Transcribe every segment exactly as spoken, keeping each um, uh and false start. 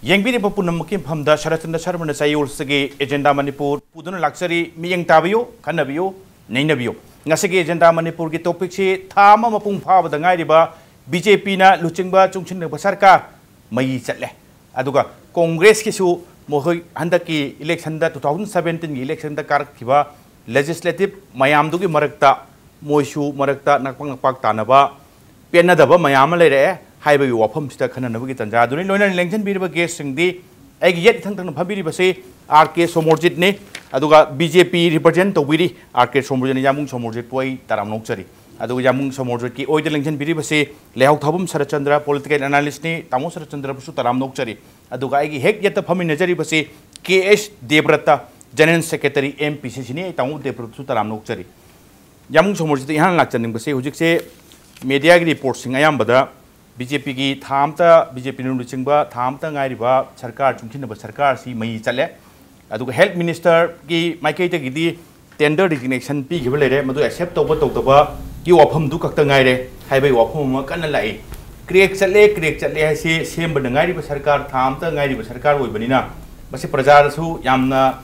ꯌꯦꯡꯕꯤꯔꯤꯕ ꯄꯨꯝꯅꯃꯛꯀꯤ ꯃꯐꯝꯗ ꯁꯔꯠꯆꯟꯗ꯭ꯔ ꯁꯔꯃꯅ ꯆꯌꯣꯜꯁꯤꯒꯤ ꯑꯦꯖꯦꯟꯗꯥ ꯃꯅꯤꯄꯨꯔ ꯄꯨꯗꯨꯅ ꯂꯥꯛꯆꯔꯤ꯫ ꯃꯤꯠꯌꯦꯡ ꯇꯥꯕꯤꯌꯨ, ꯈꯟꯅꯕꯤꯌꯨ, ꯅꯩꯅꯕꯤꯌꯨ꯫ ꯉꯁꯤꯒꯤ ꯑꯦꯖꯦꯟꯗꯥ ꯃꯅꯤꯄꯨꯔꯒꯤ ꯇꯣꯄꯤꯛꯁꯤ ꯊꯥ ꯑꯃ ꯃꯄꯨꯡ ꯐꯥꯕꯗ ꯉꯥꯏꯔꯤꯕ ꯕꯤ ꯖꯦ ꯄꯤꯅ ꯂꯨꯆꯤꯡꯕ ꯆꯨꯡꯁꯤꯟꯅꯕ ꯁꯔꯀꯥꯔ ꯃꯩ ꯆꯠꯂꯦ꯫ ꯑꯗꯨꯒ ꯀꯣꯡꯒ꯭ꯔꯦꯁꯀꯤꯁꯨ ꯃꯈꯣꯏ ꯍꯟꯗꯛꯀꯤ ꯏꯂꯦꯛꯁꯟꯗ, ꯇꯨ ꯊꯥꯎꯖꯟ ꯁꯕꯦꯟꯇꯤꯟꯒꯤ ꯏꯂꯦꯛꯁꯟꯗ ꯀꯥꯔꯛꯈꯤꯕ ꯂꯦꯖꯤꯁꯂꯦꯇꯤꯚ ꯃꯌꯥꯝꯗꯨꯒꯤ ꯃꯔꯛꯇ ꯃꯣꯏꯁꯨ ꯃꯔꯛꯇ ꯅꯛꯄꯥꯛ ꯅꯛꯄꯥꯛ ꯇꯥꯅꯕ ꯄꯦꯟꯅꯗꯕ ꯃꯌꯥꯝ ꯑꯃ ꯂꯩꯔꯛꯑꯦ ꯍꯥꯏꯕꯒꯤ ꯋꯥꯐꯝꯁꯤꯗ ꯈꯟꯅꯅꯕꯒꯤ ꯇꯥꯟꯖꯥ ꯑꯗꯨꯅꯤ꯫ ꯂꯣꯏꯅꯅ ꯂꯦꯡꯁꯤꯟꯕꯤꯔꯤꯕ ꯒꯦꯁꯁꯤꯡꯗꯤ ꯑꯩꯒꯤ ꯌꯦꯠ ꯏꯊꯪ ꯊꯪꯅ ꯐꯝꯕꯤꯔꯤꯕꯁꯤ ꯑꯥꯔ ꯀꯦ ꯁꯣꯃꯣꯔꯖꯤꯠꯅꯤ, ꯑꯗꯨꯒ ꯕꯤ ꯖꯦ ꯄꯤ ꯔꯤꯄ꯭ꯔꯖꯦꯟ ꯇꯧꯕꯤꯔꯤ ꯑꯥꯔ ꯀꯦ ꯁꯣꯃꯣꯔꯖꯤꯠꯅꯤ꯫ ꯌꯥꯝꯕꯨꯡ ꯁꯣꯃꯣꯔꯖꯤꯠꯄꯨ ꯑꯩ ꯇꯔꯥꯝꯅ ꯑꯣꯛꯆꯔꯤ꯫ ꯑꯗꯨꯒ ꯌꯥꯝꯕꯨꯡ ꯁꯣꯃꯣꯔꯖꯤꯠꯀꯤ ꯑꯣꯏꯗ ꯂꯦꯡꯁꯤꯟꯕꯤꯔꯤꯕꯁꯤ ꯂꯩꯍꯥꯎ ꯊꯥꯕꯝ ꯁꯔꯠꯆꯟꯗ꯭ꯔ, ꯄꯣꯂꯤꯇꯤꯀꯦꯜ ꯑꯦꯅꯥꯂꯤꯁꯅꯤ꯫ ꯇꯥꯃꯣ ꯁꯔꯠꯆꯟꯗ꯭ꯔꯕꯨꯁꯨ ꯇꯔꯥꯝꯅ ꯑꯣꯛꯆꯔꯤ꯫ ꯑꯗꯨꯒ ꯑꯩꯒꯤ ꯍꯦꯛ ꯌꯦꯠꯇ ꯐꯝꯃꯤꯟꯅꯖꯔꯤꯕꯁꯤ ꯀꯦ ꯑꯦꯁ ꯗꯦꯕ꯭ꯔꯠꯇ, ꯖꯦꯅꯔꯦꯜ ꯁꯦꯀ꯭ꯔꯦꯇꯔꯤ ꯑꯦꯝ ꯄꯤ ꯁꯤ ꯁꯤꯅꯤ꯫ ꯑꯩ ꯇꯥꯃꯣ ꯗꯦꯕ꯭ꯔꯠꯇꯁꯨ ꯇꯔꯥꯝꯅ ꯑꯣꯛꯆꯔꯤ꯫ ꯌꯥꯝꯕꯨꯡ ꯁꯣꯃꯣꯔꯖꯤꯠꯇ ꯏꯍꯥꯟ ꯂꯥꯛꯆꯅꯤꯡꯕꯁꯦ, ꯍꯧꯖꯤꯛꯁꯦ ꯃꯦꯗꯤꯌꯥꯒꯤ ꯔꯤꯄꯣꯔꯠꯁꯤꯡ ꯑꯌꯥꯝꯕꯗ ꯕꯤ ꯖꯦ ꯄꯤꯒꯤ ꯊꯥ ꯑꯃꯇ, ꯕꯤ ꯖꯦ ꯄꯤꯅ ꯂꯨꯆꯤꯡꯕ ꯊꯥ ꯑꯃꯇ ꯉꯥꯏꯔꯤꯕ ꯁꯔꯀꯥꯔ, ꯆꯨꯡꯁꯤꯟꯅꯕ ꯁꯔꯀꯥꯔ ꯑꯁꯤ ꯃꯩ ꯆꯠꯂꯦ꯫ ꯑꯗꯨꯒ ꯍꯦꯜꯊ ꯃꯤꯅꯤꯁꯇꯔꯒꯤ ꯃꯥꯏꯀꯩꯗꯒꯤꯗꯤ ꯇꯦꯟꯗꯔ ꯔꯤꯖꯤꯒꯅꯦꯁꯟ ꯄꯤꯈꯤꯕ ꯂꯩꯔꯦ, ꯃꯗꯨ ꯑꯦꯛꯁꯦꯞ ꯇꯧꯕ ꯇꯧꯗꯕꯒꯤ ꯋꯥꯐꯝꯗꯨ ꯈꯛꯇ ꯉꯥꯏꯔꯦ ꯍꯥꯏꯕꯒꯤ ꯋꯥꯐꯝ ꯑꯃ ꯀꯟꯅ ꯂꯥꯛꯏ꯫ ꯀ꯭ꯔꯦꯛ ꯆꯠꯂꯦ, ꯀ꯭ꯔꯦꯛ ꯆꯠꯂꯦ ꯍꯥꯏꯁꯤ ꯁꯦꯝꯕꯗ ꯉꯥꯏꯔꯤꯕ ꯁꯔꯀꯥꯔ, ꯊꯥ ꯑꯃꯇ ꯉꯥꯏꯔꯤꯕ ꯁꯔꯀꯥꯔ ꯑꯣꯏꯕꯅꯤꯅ ꯃꯁꯤ ꯄ꯭ꯔꯖꯥꯗꯁꯨ ꯌꯥꯝꯅ,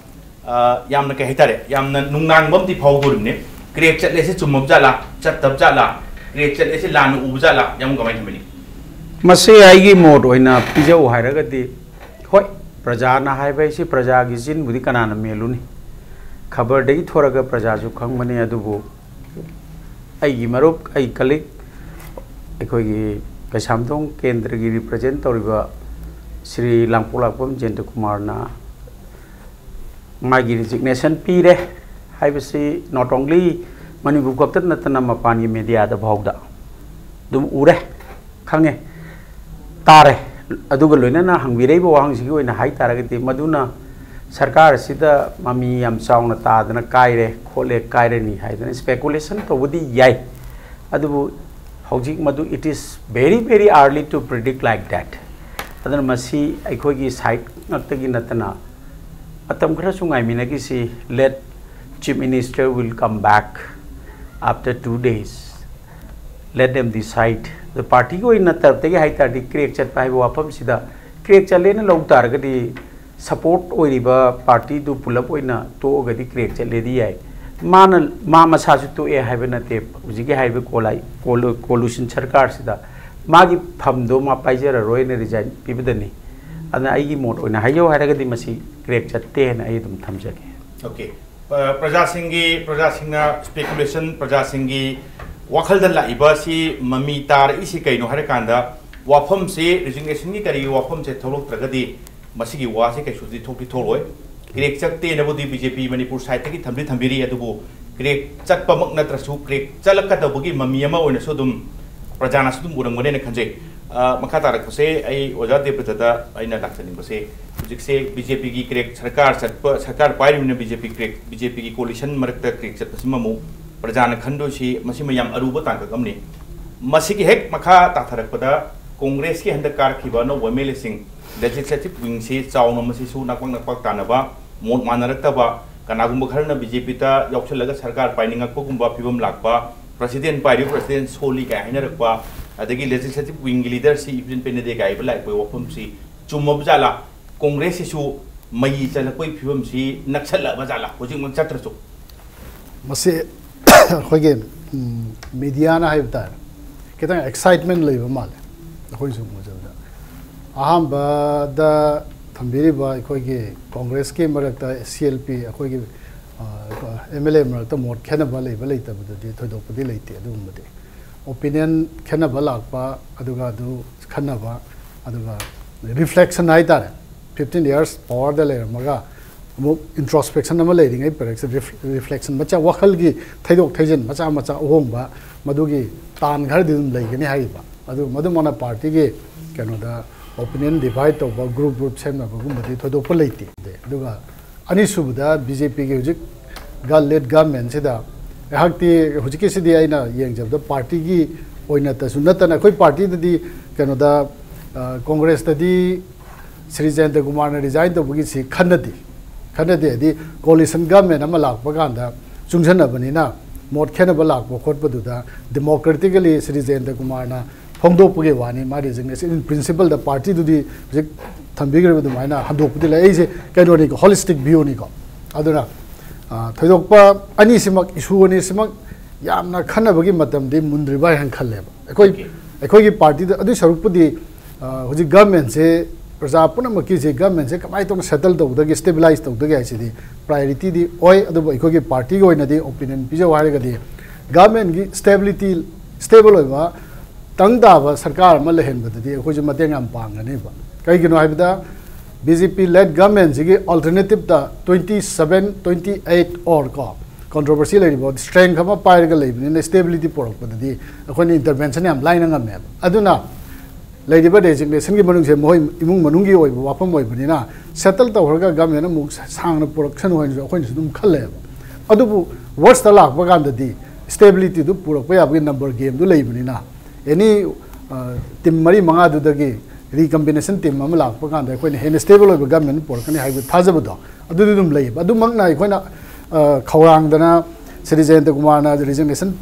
ꯑ, ꯌꯥꯝꯅ ꯀꯩ ꯍꯥꯏꯇꯥꯔꯦ, ꯌꯥꯝꯅ ꯅꯨꯡꯅꯥꯡꯕ ꯑꯃꯗꯤ ꯐꯥꯎꯗꯣꯔꯤꯕꯅꯤ꯫ ꯀ꯭ꯔꯦꯛ ꯆꯠꯂꯦꯁꯦ ꯆꯨꯝꯃꯕ ꯖꯥꯠꯂꯥ, ꯆꯠꯇꯕ ꯖꯥꯠꯂꯥ, ꯀ꯭ꯔꯦꯛ ꯆꯠꯂꯦꯁꯦ ꯂꯥꯟꯅ ꯎꯕ ꯖꯥꯠꯂꯥ, ꯌꯥꯝ ꯀꯃꯥꯏꯅ ꯊꯝꯕꯤꯅꯤ? ꯃꯁꯤ ꯑꯩꯒꯤ ꯃꯣꯠ ꯑꯣꯏꯅ ꯄꯤꯖꯧ ꯍꯥꯏꯔꯒꯗꯤ, ꯍꯣꯏ, ꯄ꯭ꯔꯖꯥꯅ ꯍꯥꯏꯕ ꯍꯥꯏꯁꯤ ꯄ꯭ꯔꯖꯥꯒꯤ ꯆꯤꯟꯕꯨꯗꯤ ꯀꯅꯥꯅ ꯃꯦꯜꯂꯨꯅꯤ? ꯈꯕꯔꯗꯒꯤ ꯊꯣꯔꯒ ꯄ꯭ꯔꯖꯥꯁꯨ ꯈꯪꯕꯅꯤ꯫ ꯑꯗꯨꯕꯨ ꯑꯩꯒꯤ ꯃꯔꯨꯞ, ꯑꯩ ꯀꯂꯤꯛ, ꯑꯩꯈꯣꯏꯒꯤ ꯀꯩꯁꯥꯝꯊꯣꯡ ꯀꯦꯟꯗ꯭ꯔꯒꯤ ꯔꯤꯄ꯭ꯔꯖꯦꯟ ꯇꯧꯔꯤꯕ ꯁ꯭ꯔꯤ ꯂꯥꯡꯄꯣꯛꯂꯥꯛꯄꯝ ꯖꯦꯟꯗ꯭ꯔ ꯀꯨꯃꯥꯔꯅ ꯃꯥꯒꯤ ꯔꯤꯖꯤꯒꯅꯦꯁꯟ ꯄꯤꯔꯦ ꯍꯥꯏꯕꯁꯤ not only ꯃꯅꯤꯄꯨꯔ ꯈꯛꯇ ꯅꯠꯇꯅ ꯃꯄꯥꯟꯒꯤ ꯃꯦꯗꯤꯌꯥꯗ ꯐꯥꯎꯗ ꯑꯗꯨꯝ ꯎꯔꯦ, ꯈꯪꯉꯦ, ꯇꯥꯔꯦ꯫ ꯑꯗꯨꯒ ꯂꯣꯏꯅꯅ ꯍꯪꯕꯤꯔꯛꯏꯕ ꯋꯥꯍꯪꯁꯤꯒꯤ ꯑꯣꯏꯅ ꯍꯥꯏ ꯇꯥꯔꯒꯗꯤ, ꯃꯗꯨꯅ ꯁꯔꯀꯥꯔ ꯑꯁꯤꯗ ꯃꯃꯤ ꯌꯥꯝ ꯆꯥꯎꯅ ꯇꯥꯗꯅ ꯀꯥꯏꯔꯦ, ꯈꯣꯠꯂꯦ, ꯀꯥꯏꯔꯅꯤ ꯍꯥꯏꯗꯅ ꯁ꯭ꯄꯦꯀꯨꯂꯦꯁꯟ ꯇꯧꯕꯗꯤ ꯌꯥꯏ, ꯑꯗꯨꯕꯨ ꯍꯧꯖꯤꯛ ꯃꯗꯨ, it is very very early to predict like that꯫ ꯑꯗꯨꯅ ꯃꯁꯤ ꯑꯩꯈꯣꯏꯒꯤ ꯁꯥꯏꯠ ꯉꯥꯛꯇꯒꯤ ꯅꯠꯇꯅ, ꯃꯇꯝ ꯈꯔꯁꯨ ꯉꯥꯏꯃꯤꯟꯅꯈꯤꯁꯤ꯫ Let Chief Minister will come back after two days, let them decide ꯑꯗꯣ ꯄꯥꯔꯇꯤꯒꯤ ꯑꯣꯏꯅ ꯇꯔꯞꯇꯒꯤ ꯍꯥꯏ ꯇꯥꯔꯗꯤ, ꯀ꯭ꯔꯦꯛ ꯆꯠꯄ ꯍꯥꯏꯕ ꯋꯥꯐꯝꯁꯤꯗ, ꯀ꯭ꯔꯦꯛ ꯆꯠꯂꯦꯅ ꯂꯧ ꯇꯥꯔꯒꯗꯤ, ꯁꯄꯣꯔꯠ ꯑꯣꯏꯔꯤꯕ ꯄꯥꯔꯇꯤꯗꯨ ꯄꯨꯂꯞ ꯑꯣꯏꯅ ꯇꯣꯛꯑꯒꯗꯤ ꯀ꯭ꯔꯦꯛ ꯆꯠꯂꯦꯗꯤ ꯌꯥꯏ꯫ ꯃꯥꯅ, ꯃꯥ ꯃꯁꯥꯁꯨ ꯇꯣꯛꯑꯦ ꯍꯥꯏꯕ ꯅꯠꯇꯦ꯫ ꯍꯧꯖꯤꯛꯀꯤ ꯍꯥꯏꯔꯤꯕ ꯀꯣꯂꯥꯏ-, ꯀꯣꯂꯨ-, ꯀꯣꯂꯨꯁꯟ ꯁꯔꯀꯥꯔꯁꯤꯗ ꯃꯥꯒꯤ ꯐꯝꯗꯣ ꯃꯥ ꯄꯥꯏꯖꯔꯔꯣꯏꯅ ꯔꯤꯖꯥꯏꯟ ꯄꯤꯕꯗꯅꯤ꯫ ꯑꯗꯨꯅ ꯑꯩꯒꯤ ꯃꯣꯠ ꯑꯣꯏꯅ ꯍꯥꯏꯖꯧ ꯍꯥꯏꯔꯒꯗꯤ, ꯃꯁꯤ ꯀ꯭ꯔꯦꯛ ꯆꯠꯇꯦ ꯍꯥꯏꯅ ꯑꯩ ꯑꯗꯨꯝ ꯊꯝꯖꯒꯦ꯫ ꯑꯣꯀꯦ꯫ ꯑ, ꯄ꯭ꯔꯖꯥꯁꯤꯡꯒꯤ, ꯄ꯭ꯔꯖꯥꯁꯤꯡꯅ, ꯁ꯭ꯄꯦꯀꯨꯂꯦꯁꯟ, ꯄ꯭ꯔꯖꯥꯁꯤꯡꯒꯤ ꯋꯥꯈꯜꯗ ꯂꯥꯛꯏꯕ ꯑꯁꯤ ꯃꯃꯤ ꯇꯥꯔꯛꯏꯁꯤ ꯀꯩꯅꯣ ꯍꯥꯏꯔꯀꯥꯟꯗ, ꯋꯥꯐꯝꯁꯤ, ꯔꯤꯖꯤꯒꯅꯦꯁꯟꯒꯤ ꯀꯔꯤꯒꯤ ꯋꯥꯐꯝꯁꯦ ꯊꯣꯛꯂꯛꯇ꯭ꯔꯒꯗꯤ ꯃꯁꯤꯒꯤ ꯋꯥꯁꯤ ꯀꯩꯁꯨꯗꯤ ꯊꯣꯛꯇꯤ ꯊꯣꯛꯂꯣꯏ꯫ ꯀ꯭ꯔꯦꯛ ꯆꯠꯇꯦꯅꯕꯨꯗꯤ ꯕꯤ ꯖꯦ ꯄꯤ ꯃꯅꯤꯄꯨꯔ ꯁꯥꯏꯠꯇꯒꯤ ꯊꯝꯗꯤ ꯊꯝꯕꯤꯔꯤ, ꯑꯗꯨꯕꯨ ꯀ꯭ꯔꯦꯛ ꯆꯠꯄꯃꯛ ꯅꯠꯇ꯭ꯔꯁꯨ, ꯀ꯭ꯔꯦꯛ ꯆꯠꯂꯛꯀꯗꯕꯒꯤ ꯃꯃꯤ ꯑꯃ ꯑꯣꯏꯅꯁꯨ ꯑꯗꯨꯝ ꯄ꯭ꯔꯖꯥꯅꯁꯨ ꯑꯗꯨꯝ ꯎꯔꯝꯒꯅꯦꯅ ꯈꯟꯖꯩ꯫ ꯑ, ꯃꯈꯥ ꯇꯥꯔꯛꯄꯁꯦ ꯑꯩ ꯑꯣꯖꯥ ꯗꯦꯕꯗꯠꯇ ꯑꯩꯅ ꯂꯥꯛꯆꯅꯤꯡꯕꯁꯦ, ꯍꯧꯖꯤꯛꯁꯦ ꯕꯤ ꯖꯦ ꯄꯤꯒꯤ ꯀ꯭ꯔꯦꯛ ꯁꯔꯀꯥꯔ ꯆꯠꯄ, ꯁꯔꯀꯥꯔ ꯄꯥꯏꯔꯤꯕꯅꯤꯅ ꯕꯤ ꯖꯦ ꯄꯤ ꯀ꯭ꯔꯦꯛ, ꯕꯤ ꯖꯦ ꯄꯤꯒꯤ ꯀꯣꯂꯤꯁꯟ ꯃꯔꯛꯇ ꯀ꯭ꯔꯦꯛ ꯆꯠꯄꯁꯤꯃ ꯑꯃꯨꯛ ꯄ꯭ꯔꯖꯥꯅ ꯈꯟꯗꯣꯏꯁꯤ ꯃꯁꯤꯃ ꯌꯥꯝ ꯑꯔꯨꯕ ꯇꯥꯡꯀꯛ ꯑꯃꯅꯤ꯫ ꯃꯁꯤꯒꯤ ꯍꯦꯛ ꯃꯈꯥ ꯇꯥꯊꯔꯛꯄꯗ ꯀꯣꯡꯒ꯭ꯔꯦꯁꯀꯤ ꯍꯟꯗꯛ ꯀꯥꯔꯛꯈꯤꯕ ꯑꯅꯧꯕ ꯑꯦꯝ ꯑꯦꯜ ꯑꯦꯁꯤꯡ, ꯂꯦꯖꯤꯁꯂꯦꯇꯤꯚ ꯋꯤꯡꯁꯤ ꯆꯥꯎꯅ ꯃꯁꯤꯁꯨ ꯅꯥꯛꯄꯥꯛ ꯅꯥꯛꯄꯥꯛ ꯇꯥꯅꯕ, ꯃꯣꯠ ꯃꯥꯟꯅꯔꯛꯇꯕ, ꯀꯅꯥꯒꯨꯝꯕ ꯈꯔꯅ ꯕꯤ ꯖꯦ ꯄꯤꯗ ꯌꯥꯎꯁꯜꯂꯒ ꯁꯔꯀꯥꯔ ꯄꯥꯏꯅꯤꯡꯉꯛꯄꯒꯨꯝꯕ ꯐꯤꯕꯝ ꯂꯥꯛꯄ, ꯄ꯭ꯔꯁꯤꯗꯦꯟ ꯄꯥꯏꯔꯤꯕ ꯄ꯭ꯔꯁꯤꯗꯦꯟ ꯁꯣꯜꯂꯤ ꯀꯥꯏ ꯍꯥꯏꯅꯔꯛꯄ, ꯑꯗꯒꯤ ꯂꯦꯖꯤꯁꯂꯦꯇꯤꯚ ꯋꯤꯡꯒꯤ ꯂꯤꯗꯔꯁꯤ ꯏꯕꯤꯟ ꯄꯦꯅꯦꯗꯦ ꯀꯥꯏꯕ ꯂꯥꯛꯄꯒꯤ ꯋꯥꯐꯝꯁꯤ ꯆꯨꯝꯃꯕ ꯖꯥꯠꯂꯥ? ꯀꯣꯡꯒ꯭ꯔꯦꯁꯁꯤꯁꯨ ꯃꯌꯤ ꯆꯜꯂꯛꯄꯒꯤ ꯐꯤꯕꯝꯁꯤ ꯅꯛꯁꯜꯂꯛꯑꯕ ꯖꯥꯠꯂꯥ, ꯍꯧꯖꯤꯛꯃꯛ ꯆꯠꯇ꯭ꯔꯁꯨ? ꯃꯁꯤ ꯑꯩꯈꯣꯏꯒꯤ ꯃꯤꯗꯤꯌꯥꯅ ꯍꯥꯏꯕ ꯇꯥꯔꯦ, ꯈꯤꯇꯪ ꯑꯦꯛꯁꯥꯏꯠꯃꯦꯟ ꯂꯩꯕ ꯃꯥꯜꯂꯦ ꯑꯩꯈꯣꯏꯁꯨ ꯎꯖꯕꯗ꯫ ꯑꯍꯥꯟꯕꯗ ꯊꯝꯕꯤꯔꯤꯕ ꯑꯩꯈꯣꯏꯒꯤ ꯀꯣꯡꯒ꯭ꯔꯦꯁꯀꯤ ꯃꯔꯛꯇ ꯁꯤ ꯑꯦꯜ ꯄꯤ, ꯑꯩꯈꯣꯏꯒꯤ ꯑꯦꯝ ꯑꯦꯜ ꯑꯦ ꯃꯔꯛꯇ ꯃꯣꯠ ꯈꯦꯠꯅꯕ ꯂꯩꯕ ꯂꯩꯇꯕꯗꯨꯗꯤ ꯊꯣꯏꯗꯣꯛꯄꯗꯤ ꯂꯩꯇꯦ꯫ ꯑꯗꯨꯒꯨꯝꯕꯗꯤ ꯑꯣꯄꯤꯅꯤꯌꯟ ꯈꯦꯠꯅꯕ ꯂꯥꯛꯄ, ꯑꯗꯨꯒ ꯑꯗꯨ ꯈꯟꯅꯕ, ꯑꯗꯨꯒ ꯔꯤꯐ꯭ꯂꯦꯛꯁꯟ ꯍꯥꯏ ꯇꯥꯔꯦ, ꯐꯤꯐꯇꯤꯟ ꯌꯔꯁ ꯄꯋꯥꯔꯗ ꯂꯩꯔꯝꯃꯒ ꯑꯃꯨꯛ ꯏꯟꯇ꯭ꯔꯣꯁꯄꯦꯛꯁꯟ ꯑꯃ ꯂꯩꯔꯤꯉꯩ ꯄꯦꯔꯦꯛꯁ ꯔꯤꯐ꯭ꯂꯦꯛꯁꯟ ꯃꯆꯥ, ꯋꯥꯈꯜꯒꯤ ꯊꯩꯗꯣꯛ ꯊꯩꯖꯤꯟ ꯃꯆꯥ ꯃꯆꯥ ꯑꯍꯣꯡꯕ, ꯃꯗꯨꯒꯤ ꯇꯥꯟ ꯈꯔꯗꯤ ꯑꯗꯨꯝ ꯂꯩꯒꯅꯤ ꯍꯥꯏꯔꯤꯕ꯫ ꯑꯗꯨ ꯃꯗꯨꯃꯛꯅ ꯄꯥꯔꯇꯤꯒꯤ ꯀꯩꯅꯣꯗ ꯑꯣꯄꯤꯅꯤꯌꯟ ꯗꯤꯚꯥꯏꯠ ꯇꯧꯕ, ꯒ꯭ꯔꯨꯞ ꯒ꯭ꯔꯨꯞ ꯁꯦꯝꯅꯕꯒꯨꯝꯕꯗꯤ ꯊꯣꯏꯗꯣꯛꯄ ꯂꯩꯇꯦ꯫ ꯑꯗꯨꯒ ꯑꯅꯤꯁꯨꯕꯗ ꯕꯤ ꯖꯦ ꯄꯤꯒꯤ ꯍꯧꯖꯤꯛ ꯒ ꯂꯤꯗ ꯒꯃꯦꯟꯁꯤꯗ ꯑꯩꯍꯥꯛꯇꯤ ꯍꯧꯖꯤꯛꯀꯤꯁꯤꯗꯤ ꯑꯩꯅ ꯌꯦꯡꯖꯕꯗ ꯄꯥꯔꯇꯤꯒꯤ ꯑꯣꯏꯅꯇꯁꯨ ꯅꯠꯇꯅ ꯑꯩꯈꯣꯏ ꯄꯥꯔꯇꯤꯗꯗꯤ ꯀꯩꯅꯣꯗ, ꯑ, ꯀꯣꯡꯒ꯭ꯔꯦꯁꯇꯗꯤ ꯁ꯭ꯔꯤ ꯖꯌꯟꯇ ꯀꯨꯃꯥꯔꯅ ꯔꯤꯖꯥꯏꯟ ꯇꯧꯕꯒꯤꯁꯤ ꯈꯟꯅꯗꯦ꯫ ꯈꯟꯅꯗꯦ ꯍꯥꯏꯗꯤ ꯀꯣꯂꯤꯁꯟ ꯒꯃꯦꯟ ꯑꯃ ꯂꯥꯛꯄ ꯀꯥꯟꯗ ꯆꯨꯡꯁꯤꯟꯅꯕꯅꯤꯅ ꯃꯣꯠ ꯈꯦꯠꯅꯕ ꯂꯥꯛꯄ ꯈꯣꯠꯄꯗꯨꯗ ꯗꯤꯃꯣꯀ꯭ꯔꯦꯇꯤꯀꯦꯂꯤ ꯁ꯭ꯔꯤ ꯖꯌꯟꯇ ꯀꯨꯃꯥꯔꯅ ꯐꯣꯡꯗꯣꯛꯄꯒꯤ ꯋꯥꯅꯤ꯫ ꯃꯥ resignation in principle the party ꯗꯨꯗꯤ ꯍꯧꯖꯤꯛ ꯊꯝꯕꯤꯈ꯭ꯔꯤꯕ ꯑꯗꯨꯃꯥꯏꯅ ꯍꯟꯗꯣꯛꯄꯗꯤ ꯂꯩ꯫ ꯑꯩꯁꯦ ꯀꯩꯅꯣꯅꯤꯀꯣ, holistic view ꯅꯤꯀꯣ꯫ ꯑꯗꯨꯅ, ꯑ, ꯊꯣꯏꯗꯣꯛꯄ ꯑꯅꯤꯁꯤꯃꯛ, issue ꯑꯅꯤꯁꯤꯃꯛ ꯌꯥꯝꯅ ꯈꯟꯅꯕꯒꯤ ꯃꯇꯝꯗꯤ ꯃꯨꯟꯗ꯭ꯔꯤꯕ ꯍꯥꯏꯅ ꯈꯜꯂꯦꯕ꯫ ꯑꯩꯈꯣꯏ, okay꯫ ꯑꯩꯈꯣꯏꯒꯤ party ꯗ ꯑꯗꯨꯏ ꯁꯔꯨꯛꯄꯨꯗꯤ, ꯑ, ꯍꯧꯖꯤꯛ government ꯁꯦ, ꯄ꯭ꯔꯖꯥ ꯄꯨꯝꯅꯃꯛꯀꯤꯁꯦ government ꯁꯦ ꯀꯃꯥꯏꯅ ꯇꯧꯅ settle ꯇꯧꯗꯒꯦ, stabilize ꯇꯧꯗꯒꯦ ꯍꯥꯏꯁꯤꯗꯤ priority ꯗꯤ ꯑꯣꯏ꯫ ꯑꯗꯨꯕꯨ ꯑꯩꯈꯣꯏꯒꯤ party ꯒꯤ ꯑꯣꯏꯅꯗꯤ opinion ꯄꯤꯖꯧ ꯍꯥꯏꯔꯒꯗꯤ, government ꯒꯤ stability, stable ꯑꯣꯏꯕ ꯇꯪ ꯇꯥꯕ ꯁꯔꯀꯥꯔ ꯑꯃ ꯂꯩꯍꯟꯕꯗꯗꯤ ꯑꯩꯈꯣꯏꯁꯨ ꯃꯇꯦꯡ ꯌꯥꯝ ꯄꯥꯡꯒꯅꯦꯕ꯫ ꯀꯩꯒꯤꯅꯣ ꯍꯥꯏꯕꯗ, B J P led government ꯁꯤꯒꯤ alternative ꯇ twenty seven, twenty eight or ꯀꯣ, controversy ꯂꯩꯔꯤꯕ strength ꯑꯃ ꯄꯥꯏꯔꯒ ꯂꯩꯕꯅꯤꯅ, stability ꯄꯨꯔꯛꯄꯗꯗꯤ ꯑꯩꯈꯣꯏꯅ intervention ꯌꯥꯝ ꯂꯥꯏꯅ ꯉꯝꯃꯦꯕ꯫ ꯑꯗꯨꯅ ꯂꯩꯔꯤꯕ resignation ꯒꯤ ꯃꯅꯨꯡꯁꯦ ꯃꯈꯣꯏ ꯏꯃꯨꯡ ꯃꯅꯨꯡꯒꯤ ꯑꯣꯏꯕ ꯋꯥꯐꯝ ꯑꯣꯏꯕꯅꯤꯅ, settle ꯇꯧꯔꯒ government ꯑꯃꯨꯛ ꯁꯥꯡꯅ ꯄꯨꯔꯛꯁꯅꯨ ꯍꯥꯏꯅꯁꯨ ꯑꯩꯈꯣꯏꯅꯁꯨ ꯑꯗꯨꯝ ꯈꯜꯂꯦꯕ꯫ ꯑꯗꯨꯕꯨ worst ꯇ ꯂꯥꯛꯄ ꯀꯥꯟꯗꯗꯤ stability ꯗꯨ ꯄꯨꯔꯛꯄ ꯌꯥꯕꯒꯤ number game ꯗꯨ ꯂꯩꯕꯅꯤꯅ, any, ꯑ, team ꯃꯔꯤ ꯃꯉꯥꯗꯨꯗꯒꯤ recombination team ꯑꯃ ꯂꯥꯛꯄ ꯀꯥꯟꯗ ꯑꯩꯈꯣꯏꯅ ꯍꯦꯟꯅ stable ꯑꯣꯏꯕ government ꯄꯨꯔꯛꯀꯅꯤ ꯍꯥꯏꯕꯒꯤ ꯊꯥꯖꯕꯗꯣ ꯑꯗꯨꯗꯤ ꯑꯗꯨꯝ ꯂꯩꯌꯦꯕ꯫ ꯑꯗꯨꯃꯛꯅ ꯑꯩꯈꯣꯏꯅ, ꯑ, ꯈꯧꯔꯥꯡꯗꯅ ꯁ꯭ꯔꯤ ꯖꯌꯟꯇ ꯀꯨꯃꯥꯔꯅ resignation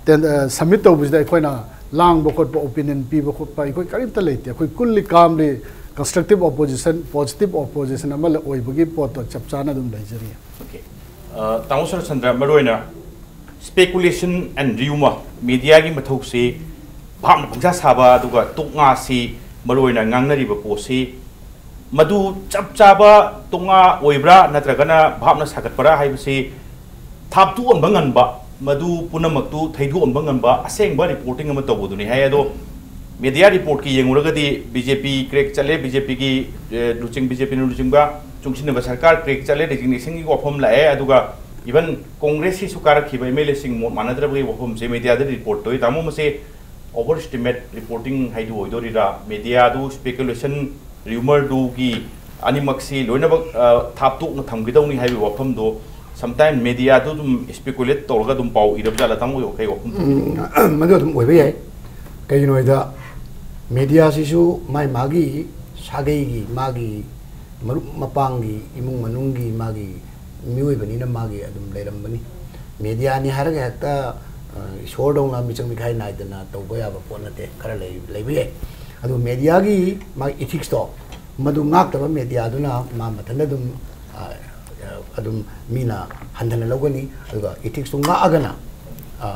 ten-, ꯑ, submit ꯇꯧꯕꯁꯤꯗ ꯑꯩꯈꯣꯏꯅ ꯂꯥꯡꯕ ꯈꯣꯠꯄ, opinion ꯄꯤꯕ ꯈꯣꯠꯄ ꯑꯩꯈꯣꯏ ꯀꯔꯤꯝꯇ ꯂꯩꯇꯦ꯫ ꯑꯩꯈꯣꯏ coolly calmly constructive opposition, positive opposition ꯑꯃ ꯑꯣꯏꯕꯒꯤ ꯄꯣꯠꯇꯣ ꯆꯞ ꯆꯥꯅ ꯑꯗꯨꯝ ꯂꯩꯖꯔꯤ꯫ Okay꯫ ꯑ, ꯇꯥꯃꯣ ꯁꯔꯠꯆꯟꯗ꯭ꯔ, ꯃꯔꯨꯑꯣꯏꯅ speculation and rumour, media ꯒꯤ ꯃꯊꯧꯁꯤ, ꯚꯥꯞꯅ ꯄꯪꯁꯥ ꯁꯥꯕ ꯑꯗꯨꯒ ꯇꯣꯛꯉꯥꯁꯤ ꯃꯔꯨꯑꯣꯏꯅ ꯉꯥꯡꯅꯔꯤꯕ ꯄꯣꯠꯁꯤ, ꯃꯗꯨ ꯆꯞ ꯆꯥꯕ ꯇꯣꯛꯉꯥ ꯑꯣꯏꯕ꯭ꯔꯥ ꯅꯠꯇ꯭ꯔꯒꯅ ꯚꯥꯞꯅ ꯁꯥꯒꯠꯄ꯭ꯔꯥ ꯍꯥꯏꯕꯁꯤ ꯊꯥꯞꯇꯣꯛꯍꯟꯕ ꯉꯝꯕ, ꯃꯗꯨ ꯄꯨꯝꯅꯃꯛꯇꯨ ꯊꯩꯗꯣꯛꯍꯟꯕ ꯉꯝꯕ ꯑꯁꯦꯡꯕ reporting ꯑꯃ ꯇꯧꯕꯗꯨꯅꯤ ꯍꯥꯏ꯫ ꯑꯗꯣ media report ꯀꯤ ꯌꯦꯡꯉꯨꯔꯒꯗꯤ B J P crack ꯆꯠꯂꯦ, B J P ꯒꯤ, ꯑꯦ, ꯂꯨꯆꯤꯡ, B J P ꯅ ꯂꯨꯆꯤꯡꯕ ꯆꯨꯡꯁꯤꯟꯅꯕ ꯁꯔꯀꯥꯔ crack ꯆꯠꯂꯦ, resignation ꯒꯤ ꯋꯥꯐꯝ ꯂꯥꯛꯑꯦ, ꯑꯗꯨꯒ even Congress ꯀꯤꯁꯨ ꯀꯥꯔꯛꯈꯤꯕ M L A ꯁꯤꯡ ꯃꯣꯠ ꯃꯥꯟꯅꯗ꯭ꯔꯕꯒꯤ ꯋꯥꯐꯝꯁꯦ media ꯗ report ꯇꯧꯏ꯫ ꯇꯥꯃꯣ, ꯃꯁꯤ overestimate reporting ꯍꯥꯏꯗꯨ ꯑꯣꯏꯗꯣꯔꯤꯔꯥ? Media ꯗꯨ speculation, rumour ꯗꯨꯒꯤ ꯑꯅꯤꯃꯛꯁꯤ ꯂꯣꯏꯅꯃꯛ, ꯑ, ꯊꯥꯞꯇꯣꯛꯅ ꯊꯝꯒꯗꯧꯅꯤ ꯍꯥꯏꯕꯒꯤ ꯋꯥꯐꯝꯗꯣ sometime media ꯗꯨ ꯑꯗꯨꯝ speculate ꯇꯧꯔꯒ ꯑꯗꯨꯝ ꯄꯥꯎ ꯏꯔꯕ ꯖꯥꯠꯂ? ꯇꯥꯃꯣ, ꯀꯩ ꯋꯥꯐꯝ ꯊꯝꯕꯤꯅꯤꯡꯉꯤ? ꯎꯝ, ꯃꯗꯨ ꯑꯗꯨꯝ ꯑꯣꯏꯕ ꯌꯥꯏ꯫ ꯀꯩꯒꯤꯅꯣ ꯍꯥꯏꯗ, media ꯁꯤꯁꯨ ꯃꯥꯏ ꯃꯥꯒꯤ ꯁꯥꯒꯩꯒꯤ, ꯃꯥꯒꯤ ꯃꯔꯨꯞ ꯃꯄꯥꯡꯒꯤ, ꯏꯃꯨꯡ ꯃꯅꯨꯡꯒꯤ, ꯃꯥꯒꯤ ꯃꯤꯑꯣꯏꯕꯅꯤꯅ ꯃꯥꯒꯤ ꯑꯗꯨꯝ ꯂꯩꯔꯝꯕꯅꯤ꯫ Media ꯅꯤ ꯍꯥꯏꯔꯒ ꯍꯦꯛꯇ ꯏꯁꯣꯔꯗꯧꯅ ꯃꯤꯆꯪ ꯃꯤꯈꯥꯏ ꯅꯥꯏꯗꯅ ꯇꯧꯕ ꯌꯥꯕ ꯄꯣꯠ ꯅꯠꯇꯦ꯫ ꯈꯔ ꯂꯩ ꯂꯩꯕ ꯌꯥꯏ꯫ ꯑꯗꯨ ꯃꯦꯗꯤꯌꯥꯒꯤ ꯃꯥꯒꯤ ꯏꯊꯤꯛꯁꯇꯣ, ꯃꯗꯨ ꯉꯥꯛꯇꯕ ꯃꯦꯗꯤꯌꯥꯗꯨꯅ ꯃꯥ ꯃꯊꯟꯇ ꯑꯗꯨꯝ ꯑꯗꯨꯝ ꯃꯤꯅ ꯍꯟꯊꯅ ꯂꯧꯒꯅꯤ꯫ ꯑꯗꯨꯒ ꯏꯊꯤꯛꯁꯇꯨ ꯉꯥꯛꯑꯒꯅ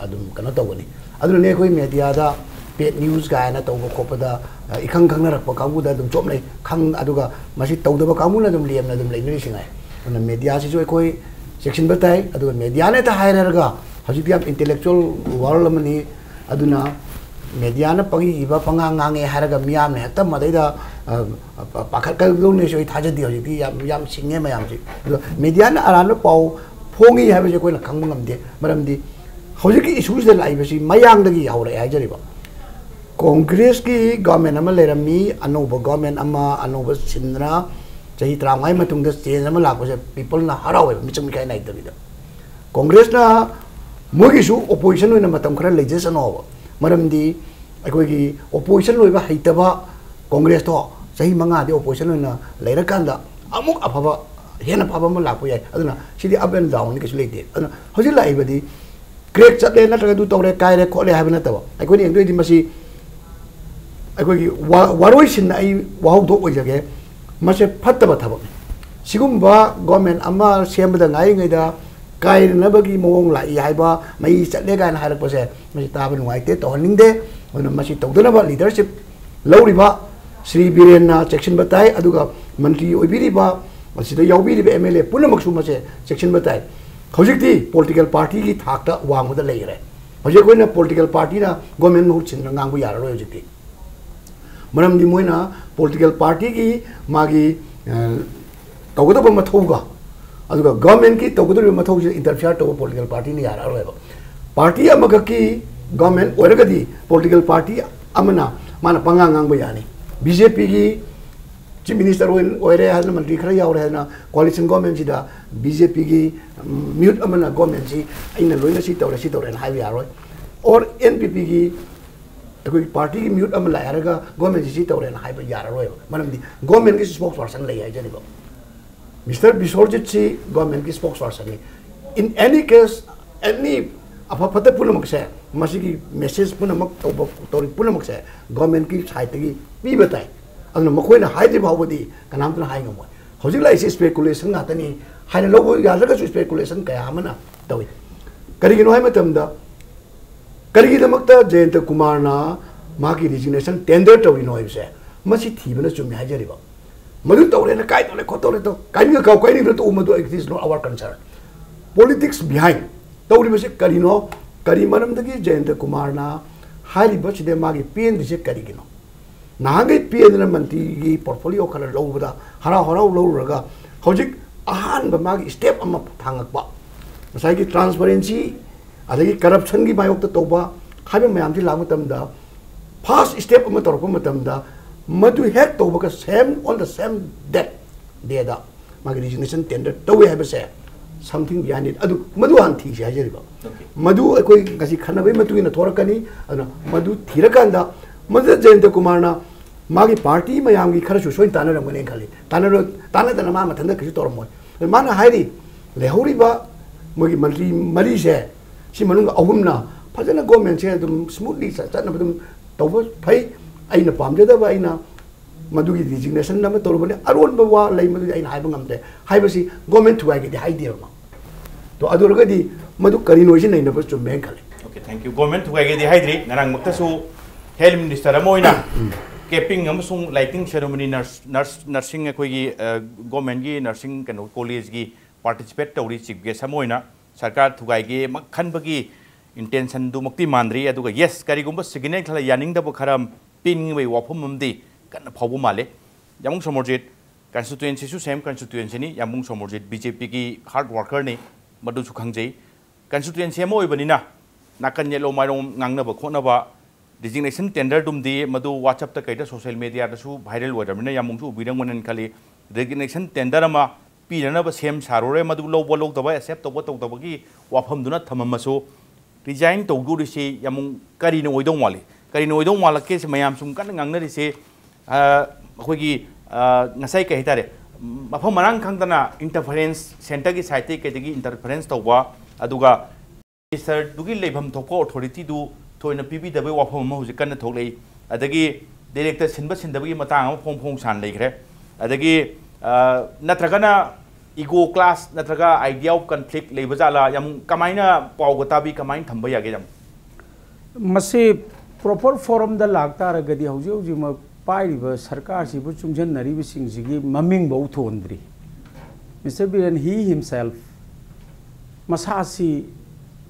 ꯑꯗꯨꯝ ꯀꯩꯅꯣ ꯇꯧꯒꯅꯤ꯫ ꯑꯗꯨꯅꯅꯦ ꯑꯩꯈꯣꯏ ꯃꯦꯗꯤꯌꯥꯗ ꯄꯦꯠ ꯅ꯭ꯌꯨꯁ ꯀꯥꯏꯅ ꯇꯧꯕ ꯈꯣꯠꯄꯗ ꯏꯈꯪ ꯈꯪꯅꯔꯛꯄ ꯀꯥꯡꯕꯨꯗ ꯑꯗꯨꯝ ꯆꯣꯞꯅꯩ꯫ ꯈꯪ ꯑꯗꯨꯒ ꯃꯁꯤ ꯇꯧꯗꯕ ꯀꯥꯡꯕꯨꯅ ꯑꯗꯨꯝ ꯂꯦꯝꯅ ꯑꯗꯨꯝ ꯂꯩꯅꯔꯤꯁꯤ ꯉꯥꯏ꯫ ꯑꯗꯨꯅ ꯃꯦꯗꯤꯌꯥꯁꯤꯁꯨ ꯑꯩꯈꯣꯏ ꯆꯦꯛꯁꯤꯟꯕ ꯇꯥꯏ꯫ ꯑꯗꯨꯒ ꯃꯦꯗꯤꯌꯥꯅ ꯍꯦꯛꯇ ꯍꯥꯏꯔꯦ ꯍꯥꯏꯔꯒ ꯍꯧꯖꯤꯛꯇꯤ ꯌꯥꯝ ꯏꯟꯇꯦꯂꯦꯛꯆꯨꯋꯦꯜ ꯋꯥꯔꯜ ꯑꯃꯅꯤ꯫ ꯑꯗꯨꯅ ꯃꯦꯗꯤꯌꯥꯅ ꯄꯪꯏ ꯏꯕ ꯄꯪꯉꯥꯡ ꯉꯥꯡꯉꯦ ꯍꯥꯏꯔꯒ ꯃꯤꯌꯥꯝꯅ ꯍꯦꯛꯇ ꯃꯗꯩꯗ ꯄꯥꯈꯠꯀꯗꯧꯅꯦꯁꯨ ꯑꯩ ꯊꯥꯖꯗꯦ꯫ ꯍꯧꯖꯤꯛꯇꯤ ꯌꯥꯝ ꯌꯥꯝ ꯁꯤꯡꯉꯦ ꯃꯌꯥꯝꯁꯤ꯫ ꯑꯗꯨꯒ ꯃꯦꯗꯤꯌꯥꯅ ꯑꯔꯥꯟꯕ ꯄꯥꯎ ꯐꯣꯡꯉꯤ ꯍꯥꯏꯕꯁꯤ ꯑꯩꯈꯣꯏꯅ ꯈꯪꯕ ꯉꯝꯗꯦ꯫ ꯃꯔꯝꯗꯤ ꯍꯧꯖꯤꯛꯀꯤ ꯏꯁꯨꯁꯤꯗ ꯂꯥꯛꯏꯕꯁꯤ ꯃꯌꯥꯡꯗꯒꯤ ꯍꯧꯔꯛꯑꯦ ꯍꯥꯏꯖꯔꯤꯕ꯫ ꯀꯣꯡꯒ꯭ꯔꯦꯁꯀꯤ ꯒꯣꯔꯃꯦꯟ ꯑꯃ ꯂꯩꯔꯝꯃꯤ, ꯑꯅꯧꯕ ꯒꯣꯔꯃꯦꯟ ꯑꯃ ꯑꯅꯧꯕ ꯁꯤꯟꯗꯅ ꯆꯍꯤ ꯇꯔꯥꯃꯉꯥꯒꯤ ꯃꯇꯨꯡꯗ ꯆꯦꯟꯖ ꯑꯃ ꯂꯥꯛꯄꯁꯦ ꯄꯤꯄꯜꯅ ꯍꯔꯥꯎꯋꯦꯕ, ꯃꯤꯆꯪ ꯃꯤꯈꯥꯏ ꯅꯥꯏꯗꯕꯤꯗ꯫ ꯀꯣꯡꯒ꯭ꯔꯦꯁꯅ ꯃꯣꯏꯒꯤꯁꯨ ꯑꯣꯄꯣꯖꯤꯁꯟ ꯑꯣꯏꯅ ꯃꯇꯝ ꯈꯔ ꯂꯩꯖꯁꯅꯣꯕ꯫ ꯃꯔꯝꯗꯤ ꯑꯩꯈꯣꯏꯒꯤ ꯑꯣꯄꯣꯖꯤꯁꯟ ꯑꯣꯏꯕ ꯍꯩꯇꯕ ꯀꯣꯡꯒ꯭ꯔꯦꯁꯇꯣ ꯆꯍꯤ ꯃꯉꯥꯗꯤ ꯑꯣꯄꯣꯖꯤꯁꯟ ꯑꯣꯏꯅ ꯂꯩꯔꯀꯥꯟꯗ ꯑꯃꯨꯛ ꯑꯐꯕ, ꯍꯦꯟꯅ ꯐꯕ ꯑꯃ ꯂꯥꯛꯄ ꯌꯥꯏ꯫ ꯑꯗꯨꯅ ꯁꯤꯗꯤ ꯑꯞ ꯑꯦꯟ ꯗꯥꯎꯟꯅꯤ, ꯀꯩꯁꯨ ꯂꯩꯇꯦ꯫ ꯑꯗꯨꯅ ꯍꯧꯖꯤꯛ ꯂꯥꯛꯏꯕꯗꯤ ꯀ꯭ꯔꯦꯛ ꯆꯠꯂꯦ ꯅꯠꯇ꯭ꯔꯒ ꯑꯗꯨ ꯇꯧꯔꯦ ꯀꯥꯏꯔꯦ ꯈꯣꯠꯂꯦ ꯍꯥꯏꯕ ꯅꯠꯇꯕ, ꯑꯩꯈꯣꯏꯅ ꯌꯦꯡꯗꯣꯏꯗꯤ ꯃꯁꯤ ꯑꯩꯈꯣꯏꯒꯤ ꯋꯥ-, ꯋꯥꯔꯣꯏꯁꯤꯟꯅ ꯑꯩ ꯋꯥꯍꯧꯗꯣꯛ ꯑꯣꯏꯖꯒꯦ꯫ ꯃꯁꯦ ꯐꯠꯇꯕ ꯊꯕꯛꯅꯤ꯫ ꯁꯤꯒꯨꯝꯕ ꯒꯣꯔꯃꯦꯟ ꯑꯃ ꯁꯦꯝꯕꯗ ꯉꯥꯏꯔꯤꯉꯩꯗ ꯀꯥꯏꯅꯅꯕꯒꯤ ꯃꯑꯣꯡ ꯂꯥꯛꯏ ꯍꯥꯏꯕ, ꯃꯩ ꯆꯠꯂꯦ ꯀꯥꯏꯅ ꯍꯥꯏꯔꯛꯄꯁꯦ, ꯃꯁꯤ ꯇꯥꯕ ꯅꯨꯡꯉꯥꯏꯇꯦ, ꯇꯧꯍꯟꯅꯤꯡꯗꯦ꯫ ꯑꯗꯨꯅ ꯃꯁꯤ ꯇꯧꯗꯅꯕ ꯂꯤꯗꯔꯁꯤꯞ ꯂꯧꯔꯤꯕ ꯁ꯭ꯔꯤ ꯕꯤꯔꯦꯟꯅ ꯆꯦꯛꯁꯤꯟꯕ ꯇꯥꯏ꯫ ꯑꯗꯨꯒ ꯃꯟꯇ꯭ꯔꯤ ꯑꯣꯏꯕꯤꯔꯤꯕ, ꯃꯁꯤꯗ ꯌꯥꯎꯕꯤꯔꯤꯕ ꯑꯦꯝ ꯑꯦꯜ ꯑꯦ ꯄꯨꯝꯅꯃꯛꯁꯨ ꯃꯁꯦ ꯆꯦꯛꯁꯤꯟꯕ ꯇꯥꯏ꯫ ꯍꯧꯖꯤꯛꯇꯤ ꯄꯣꯂꯤꯇꯤꯀꯦꯜ ꯄꯥꯔꯇꯤꯒꯤ ꯊꯥꯛꯇ ꯋꯥꯡꯃꯗ ꯂꯩꯈ꯭ꯔꯦ꯫ ꯍꯧꯖꯤꯛ ꯑꯩꯈꯣꯏꯅ ꯄꯣꯂꯤꯇꯤꯀꯦꯜ ꯄꯥꯔꯇꯤꯅ ꯒꯣꯔꯃꯦꯟ ꯃꯍꯨꯠ ꯁꯤꯟꯗꯅ ꯉꯥꯡꯕ ꯌꯥꯔꯔꯣꯏ ꯍꯧꯖꯤꯛꯇꯤ꯫ ꯃꯔꯝꯗꯤ ꯃꯣꯏꯅ ꯄꯣꯂꯤꯇꯤꯀꯦꯜ ꯄꯥꯔꯇꯤꯒꯤ ꯃꯥꯒꯤ, ꯑ, ꯇꯧꯒꯗꯕ ꯃꯊꯧꯒ ꯑꯗꯨꯒ ꯒꯣꯔꯃꯦꯟꯒꯤ ꯇꯧꯒꯗꯧꯔꯤꯕ ꯃꯊꯧꯁꯤꯗ ꯏꯟꯇꯔꯐꯤꯌꯔ ꯇꯧꯕ ꯄꯣꯂꯤꯇꯤꯀꯦꯜ ꯄꯥꯔꯇꯤꯅ ꯌꯥꯔꯛꯑꯔꯣꯏꯕ꯫ ꯄꯥꯔꯇꯤ ꯑꯃꯈꯛꯀꯤ ꯒꯣꯔꯃꯦꯟ ꯑꯣꯏꯔꯒꯗꯤ ꯄꯣꯂꯤꯇꯤꯀꯦꯜ ꯄꯥꯔꯇꯤ ꯑꯃꯅ ꯃꯥꯅ ꯄꯉꯥꯡ ꯉꯥꯡꯕ ꯌꯥꯅꯤ꯫ ꯕꯤ ꯖꯦ ꯄꯤꯒꯤ ꯆꯤꯐ ꯃꯤꯅꯤꯁꯇꯔ ꯑꯣꯏ-, ꯑꯣꯏꯔꯦ ꯍꯥꯏꯗꯅ, ꯃꯟꯇ꯭ꯔꯤ ꯈꯔ ꯌꯥꯎꯔꯦ ꯍꯥꯏꯗꯅ, ꯀꯣꯑꯥꯂꯤꯁꯟ ꯒꯣꯔꯃꯦꯟꯁꯤꯗ ꯕꯤ ꯖꯦ ꯄꯤꯒꯤ ꯃꯤꯍꯨꯠ ꯑꯃꯅ ꯒꯣꯔꯃꯦꯟꯁꯤ ꯑꯩꯅ ꯂꯣꯏꯅ ꯁꯤ ꯇꯧꯔꯦ, ꯁꯤ ꯇꯧꯔꯦꯅ ꯍꯥꯏꯕ ꯌꯥꯔꯣꯏ꯫ ꯑꯣꯔ ꯑꯦꯟ ꯄꯤ ꯄꯤꯒꯤ ꯑꯩꯈꯣꯏꯒꯤ ꯄꯥꯔꯇꯤꯒꯤ ꯃꯤꯍꯨꯠ ꯑꯃ ꯂꯥꯛꯑꯦ ꯍꯥꯏꯔꯒ ꯒꯣꯔꯃꯦꯟꯁꯤ ꯁꯤ ꯇꯧꯔꯦꯅ ꯍꯥꯏꯕ ꯌꯥꯔꯔꯣꯏꯕ꯫ ꯃꯔꯝꯗꯤ ꯒꯣꯔꯃꯦꯟꯒꯤ ꯁ꯭ꯄꯣꯛꯁ ꯄꯥꯔꯁꯟ ꯂꯩ ꯍꯥꯏꯖꯔꯤꯕ꯫ ꯃꯤꯁꯇꯔ ꯕꯤꯁ꯭ꯋꯔꯖꯤꯠꯁꯤ ꯒꯣꯔꯃꯦꯟꯒꯤ ꯁ꯭ꯄꯣꯛꯁ ꯄꯥꯔꯁꯟꯅꯤ꯫ In any case, any ꯑꯐ ꯐꯠꯇ ꯄꯨꯝꯅꯃꯛꯁꯦ, ꯃꯁꯤꯒꯤ message ꯄꯨꯝꯅꯃꯛ ꯇꯧꯕ, ꯇꯧꯔꯤ ꯄꯨꯝꯅꯃꯛꯁꯦ government ꯀꯤ side ꯇꯒꯤ ꯄꯤꯕ ꯇꯥꯏ꯫ ꯑꯗꯨꯅ ꯃꯈꯣꯏꯅ ꯍꯥꯏꯗ꯭ꯔꯤ ꯐꯥꯎꯕꯗꯤ ꯀꯅꯥꯝꯇꯅ ꯍꯥꯏ ꯉꯝꯃꯣꯏ꯫ ꯍꯧꯖꯤꯛ ꯂꯥꯛꯏꯁꯦ speculation ꯉꯥꯛꯇꯅꯤ ꯍꯥꯏꯅ ꯂꯧꯕ ꯌꯥꯗ꯭ꯔꯒꯁꯨ speculation ꯀꯌꯥ ꯑꯃꯅ ꯇꯧꯏ꯫ ꯀꯔꯤꯒꯤꯅꯣ ꯍꯥꯏꯕ ꯃꯇꯝꯗ, ꯀꯔꯤꯒꯤꯗꯃꯛꯇ ꯖꯌꯟꯇ ꯀꯨꯃꯥꯔꯅ ꯃꯥꯒꯤ resignation tender ꯇꯧꯔꯤꯅꯣ ꯍꯥꯏꯕꯁꯦ, ꯃꯁꯤ ꯊꯤꯕꯅ ꯆꯨꯝꯃꯤ ꯍꯥꯏꯖꯔꯤꯕ꯫ ꯃꯗꯨ ꯇꯧꯔꯦꯅ ꯀꯥꯏ ꯇꯧꯔꯦ, ꯈꯣꯠꯇꯧꯔꯦ, ꯇꯧ-, ꯀꯥꯏꯅꯤꯡꯉ ꯀꯥꯎ, ꯀꯥꯏꯅꯤꯡꯗ꯭ꯔ ꯇꯣꯛꯎ, ꯃꯗꯨ it is not our concern꯫ Politics behind ꯇꯧꯔꯤꯕꯁꯤ ꯀꯔꯤꯅꯣ? ꯀꯔꯤ ꯃꯔꯝꯗꯒꯤ ꯖꯌꯟꯇ ꯀꯨꯃꯥꯔꯅ ꯍꯥꯏꯔꯤꯕꯁꯤꯗ ꯃꯥꯒꯤ ꯄꯦꯟꯗ꯭ꯔꯤꯁꯦ ꯀꯔꯤꯒꯤꯅꯣ? ꯅꯍꯥꯟꯈꯩ ꯄꯦꯟꯗꯅ ꯃꯟꯇ꯭ꯔꯤꯒꯤ portfolio ꯈꯔ ꯂꯧꯕꯗ ꯍꯔꯥꯎ ꯍꯔꯥꯎ ꯂꯧꯔꯨꯔꯒ, ꯍꯧꯖꯤꯛ ꯑꯍꯥꯟꯕ ꯃꯥꯒꯤ step ꯑꯃ ꯊꯥꯡꯉꯛꯄ, ꯉꯁꯥꯏꯒꯤ transparency ꯑꯗꯒꯤ corruption ꯒꯤ ꯃꯥꯌꯣꯛꯇ ꯇꯧꯕ ꯍꯥꯏꯕ ꯃꯌꯥꯝꯁꯤ ꯂꯥꯛꯄ ꯃꯇꯝꯗ, first step ꯑꯃ ꯇꯧꯔꯛꯄ ꯃꯇꯝꯗ, ꯃꯗꯨ ꯍꯦꯛ ꯇꯧꯕꯒ same, on the same that day ꯗ ꯃꯥꯒꯤ resignation tender ꯇꯧꯏ ꯍꯥꯏꯕꯁꯦ, something behind it꯫ ꯑꯗꯨ ꯃꯗꯨ ꯍꯥꯟꯅ ꯊꯤꯁꯤ ꯍꯥꯏꯖꯔꯤꯕ꯫ Okay. ꯃꯗꯨ ꯑꯩꯈꯣꯏ ꯉꯁꯤ ꯈꯟꯅꯕꯒꯤ ꯃꯇꯨꯡ ꯏꯟꯅ ꯊꯣꯔꯛꯀꯅꯤ꯫ ꯑꯗꯨꯅ ꯃꯗꯨ ꯊꯤꯔꯀꯥꯟꯗ, ꯃꯗꯨꯗ ꯖꯌꯟꯇ ꯀꯨꯃꯥꯔꯅ ꯃꯥꯒꯤ party ꯃꯌꯥꯝꯒꯤ ꯈꯔꯁꯨ ꯁꯣꯏꯅ ꯇꯥꯟꯅꯔꯝꯒꯅꯦꯅ ꯈꯜꯂꯤ꯫ ꯇꯥꯟꯅꯔꯣꯏ, ꯇꯥꯟꯅꯗꯅ ꯃꯥ ꯃꯊꯟꯇ ꯀꯩꯁꯨ ꯇꯧꯔꯝꯃꯣꯏ꯫ ꯑꯗꯨ ꯃꯥꯅ ꯍꯥꯏꯔꯤ, ꯂꯩꯍꯧꯔꯤꯕ ꯃꯣꯏꯒꯤ ꯃꯟꯇ꯭ꯔꯤ ꯃꯔꯤꯁꯦ, ꯁꯤ ꯃꯅꯨꯡꯗ ꯑꯍꯨꯝꯅ ꯐꯖꯅ government ꯁꯦ ꯑꯗꯨꯝ smoothly ꯆꯠ-, ꯆꯠꯅꯕ ꯑꯗꯨꯝ ꯇꯧꯕ ꯐꯩ꯫ ꯑꯩꯅ ꯄꯥꯝꯖꯗꯕ, ꯑꯩꯅ ꯃꯗꯨꯒꯤ resignation ꯑꯃ ꯇꯧꯔꯨꯕꯅꯤ, ꯑꯔꯣꯟꯕ ꯋꯥ ꯂꯩ, ꯃꯗꯨꯗꯤ ꯑꯩꯅ ꯍꯥꯏꯕ ꯉꯝꯗ꯭ꯔꯦ ꯍꯥꯏꯕꯁꯤ government ꯊꯨꯒꯥꯏꯒꯦꯗꯤ ꯍꯥꯏꯗꯦꯕ ꯃꯥ꯫ ꯇꯣ, ꯑꯗꯨ ꯑꯣꯏꯔꯒꯗꯤ ꯃꯗꯨ ꯀꯔꯤꯅꯣ ꯍꯥꯏꯁꯤ ꯅꯩꯅꯕ ꯆꯨꯝꯃꯦꯅ ꯈꯜꯂꯤ꯫ Okay, thank you꯫ Government ꯊꯨꯒꯥꯏꯒꯦꯗꯤ Haidry. ꯉꯔꯥꯡꯃꯛꯇꯁꯨ health minister ꯑꯃ ꯑꯣꯏꯅ capping ꯑꯃꯁꯨꯡ lighting ceremony, nurse, nurse, nursing ꯑꯩꯈꯣꯏꯒꯤ, ꯑ, government ꯀꯤ nursing ꯀꯩꯅꯣ college ꯀꯤ participate ꯇꯧꯔꯤ chief guest ꯑꯃ ꯑꯣꯏꯅ꯫ ꯁꯔꯀꯥꯔ ꯊꯨꯒꯥꯏꯒꯦ ꯃꯛ ꯈꯟꯕꯒꯤ intention ꯗꯨꯃꯛꯇꯤ ꯃꯥꯟꯗ꯭ꯔꯤ꯫ ꯑꯗꯨꯒ yes, ꯀꯔꯤꯒꯨꯝꯕ signal ꯈꯔ ꯌꯥꯅꯤꯡꯗꯕ ꯈꯔ ꯄꯤꯅꯤꯡꯕꯒꯤ ꯋꯥꯐꯝ ꯑꯃꯗꯤ ꯀꯟꯅ ꯐꯥꯎꯕ ꯃꯥꯜꯂꯦ꯫ ꯌꯥꯝꯕꯨꯡ ꯁꯣꯃꯣꯔꯖꯤꯠ constituency ꯁꯨ same constituency ꯅꯤ꯫ ꯌꯥꯝꯕꯨꯡ ꯁꯣꯃꯣꯔꯖꯤꯠ B J P ꯒꯤ hard worker ꯅꯤ, ꯃꯗꯨꯁꯨ ꯈꯪꯖꯩ꯫ Constituency ꯑꯃ ꯑꯣꯏꯕꯅꯤꯅ ꯅꯥꯀꯟ ꯌꯦꯠꯂꯣꯝ ꯃꯥꯏꯔꯣꯝ ꯉꯥꯡꯅꯕ ꯈꯣꯠꯅꯕ, resignation tender ꯗꯨꯝꯗꯤ ꯃꯗꯨ WhatsApp ꯇ ꯀꯩꯗ social media ꯗꯁꯨ viral ꯑꯣꯏꯔꯕꯅꯤꯅ ꯌꯥꯝꯕꯨꯡꯁꯨ ꯎꯕꯤꯔꯝꯒꯅꯤꯅ ꯈꯜꯂꯤ꯫ Resignation tender ꯑꯃ ꯄꯤꯅꯅꯕ ꯁꯦꯝ ꯁꯥꯔꯨꯔꯦ, ꯃꯗꯨ ꯂꯧꯕ ꯂꯧꯗꯕ, accept ꯇꯧꯕ ꯇꯧꯗꯕꯒꯤ ꯋꯥꯐꯝꯗꯨꯅ ꯊꯝꯃꯝꯃꯁꯨ, resign ꯇꯧꯗꯣꯔꯤꯁꯤ ꯌꯥꯝꯕꯨꯡ ꯀꯔꯤꯅ ꯑꯣꯏꯗꯧ ꯃꯥꯜꯂꯤ? ꯀꯔꯤꯅ ꯑꯣꯏꯗꯧ ꯃꯥꯜꯂꯛꯀꯦ? ꯁꯤ ꯃꯌꯥꯝ ꯁꯨꯝ ꯀꯟꯅ ꯉꯥꯡꯅꯔꯤꯁꯦ, ꯑ, ꯑꯩꯈꯣꯏꯒꯤ, ꯑ, ꯉꯁꯥꯏ ꯀꯩ ꯍꯥꯏꯇꯥꯔꯦ, ꯃꯐꯝ ꯃꯔꯥꯡ ꯈꯪꯗꯅ interference, centre ꯒꯤ side ꯇꯒꯤ ꯀꯩꯗꯒꯤ interference ꯇꯧꯕ, ꯑꯗꯨꯒ ꯃꯤꯅꯤꯁꯇꯔꯗꯨꯒꯤ ꯂꯩꯐꯝ ꯊꯣꯛꯄ ꯑꯣꯊꯣꯔꯤꯇꯤꯗꯨ ꯊꯣꯏꯅ ꯄꯤꯕꯤꯗꯕꯒꯤ ꯋꯥꯐꯝ ꯑꯃ ꯍꯧꯖꯤꯛ ꯀꯟꯅ ꯊꯣꯛꯂꯛꯏ꯫ ꯑꯗꯒꯤ ꯗꯤꯔꯦꯛꯇꯔ ꯁꯤꯟꯕ ꯁꯤꯟꯗꯕꯒꯤ ꯃꯇꯥꯡ ꯑꯃ ꯐꯣꯡ ꯐꯣꯡ ꯁꯥꯅ ꯂꯩꯈ꯭ꯔꯦ꯫ ꯑꯗꯒꯤ, ꯑ, ꯅꯠꯇ꯭ꯔꯒꯅ ꯏꯒꯣ ꯀ꯭ꯂꯥꯁ ꯅꯠꯇ꯭ꯔꯒ idea of conflict ꯂꯩꯕ ꯖꯥꯠꯂꯥ? ꯌꯥꯝ ꯀꯃꯥꯏꯅ ꯄꯥꯎꯒ ꯇꯥꯕꯤ, ꯀꯃꯥꯏꯅ ꯊꯝꯕ ꯌꯥꯒꯦ? ꯌꯥꯝ ꯃꯁꯤ proper forum ꯗ ꯂꯥꯛ ꯇꯥꯔꯒꯗꯤ ꯍꯧꯖꯤꯛ ꯍꯧꯖꯤꯛꯃꯛ ꯄꯥꯏꯔꯤꯕ ꯁꯔꯀꯥꯔꯁꯤꯕꯨ ꯆꯨꯡꯁꯤꯟꯅꯔꯤꯕꯁꯤꯡꯁꯤꯒꯤ ꯃꯃꯤꯡꯐꯧ ꯊꯣꯟꯗ꯭ꯔꯤ꯫ Mister Biren, he himself, ꯃꯁꯥꯁꯤ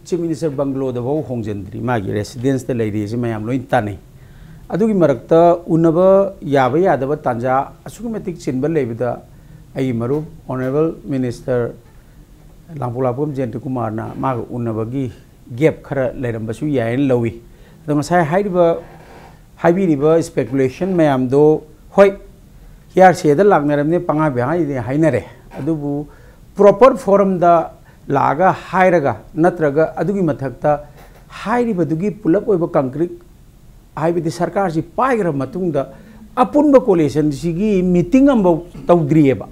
Chief Minister ꯕꯪꯒꯂꯣꯗꯐꯥꯎ ꯍꯣꯡꯖꯤꯟꯗ꯭ꯔꯤ, ꯃꯥꯒꯤ residence ꯇ ꯂꯩꯔꯤ ꯑꯁꯤ ꯃꯌꯥꯝ ꯂꯣꯏ ꯇꯥꯟꯅꯩ꯫ ꯑꯗꯨꯒꯤ ꯃꯔꯛꯇ ꯎꯅꯕ ꯌꯥꯕ ꯌꯥꯗꯕ ꯇꯥꯟꯖꯥ ꯑꯁꯨꯛꯀꯤ ꯃꯇꯤꯛ ꯆꯤꯟꯕ ꯂꯩꯕꯗ ꯑꯩꯒꯤ ꯃꯔꯨꯞ Honourable Minister ꯂꯥꯡꯄꯣꯛꯂꯥꯛꯄꯝ ꯖꯌꯟꯇ ꯀꯨꯃꯥꯔꯅ ꯃꯥꯒ ꯎꯅꯕꯒꯤ gap ꯈꯔ ꯂꯩꯔꯝꯕꯁꯨ ꯌꯥꯏꯅ ꯂꯧꯏ꯫ ꯑꯗꯣ ꯉꯁꯥꯏ ꯍꯥꯏꯔꯤꯕ, ꯍꯥꯏꯕꯤꯔꯤꯕ speculation ꯃꯌꯥꯝꯗꯣ, ꯍꯣꯏ, ꯍꯤꯌꯥꯔꯁꯦꯗ ꯂꯥꯛꯅꯔꯕꯅꯤ, ꯄꯪꯍꯥꯏ ꯄꯪꯍꯥꯏꯗꯤ ꯍꯥꯏꯅꯔꯦ, ꯑꯗꯨꯕꯨ proper forum ꯗ ꯂꯥꯛꯑꯒ ꯍꯥꯏꯔꯒ ꯅꯠꯇ꯭ꯔꯒ ꯑꯗꯨꯒꯤ ꯃꯊꯛꯇ ꯍꯥꯏꯔꯤꯕꯗꯨꯒꯤ ꯄꯨꯂꯞ ꯑꯣꯏꯕ concrete, ꯍꯥꯏꯕꯗꯤ ꯁꯔꯀꯥꯔꯁꯤ ꯄꯥꯏꯈ꯭ꯔ ꯃꯇꯨꯡꯗ ꯑꯄꯨꯟꯕ coalition ꯁꯤꯒꯤ meeting ꯑꯃꯐꯥꯎ ꯇꯧꯗ꯭ꯔꯤꯑꯕ꯫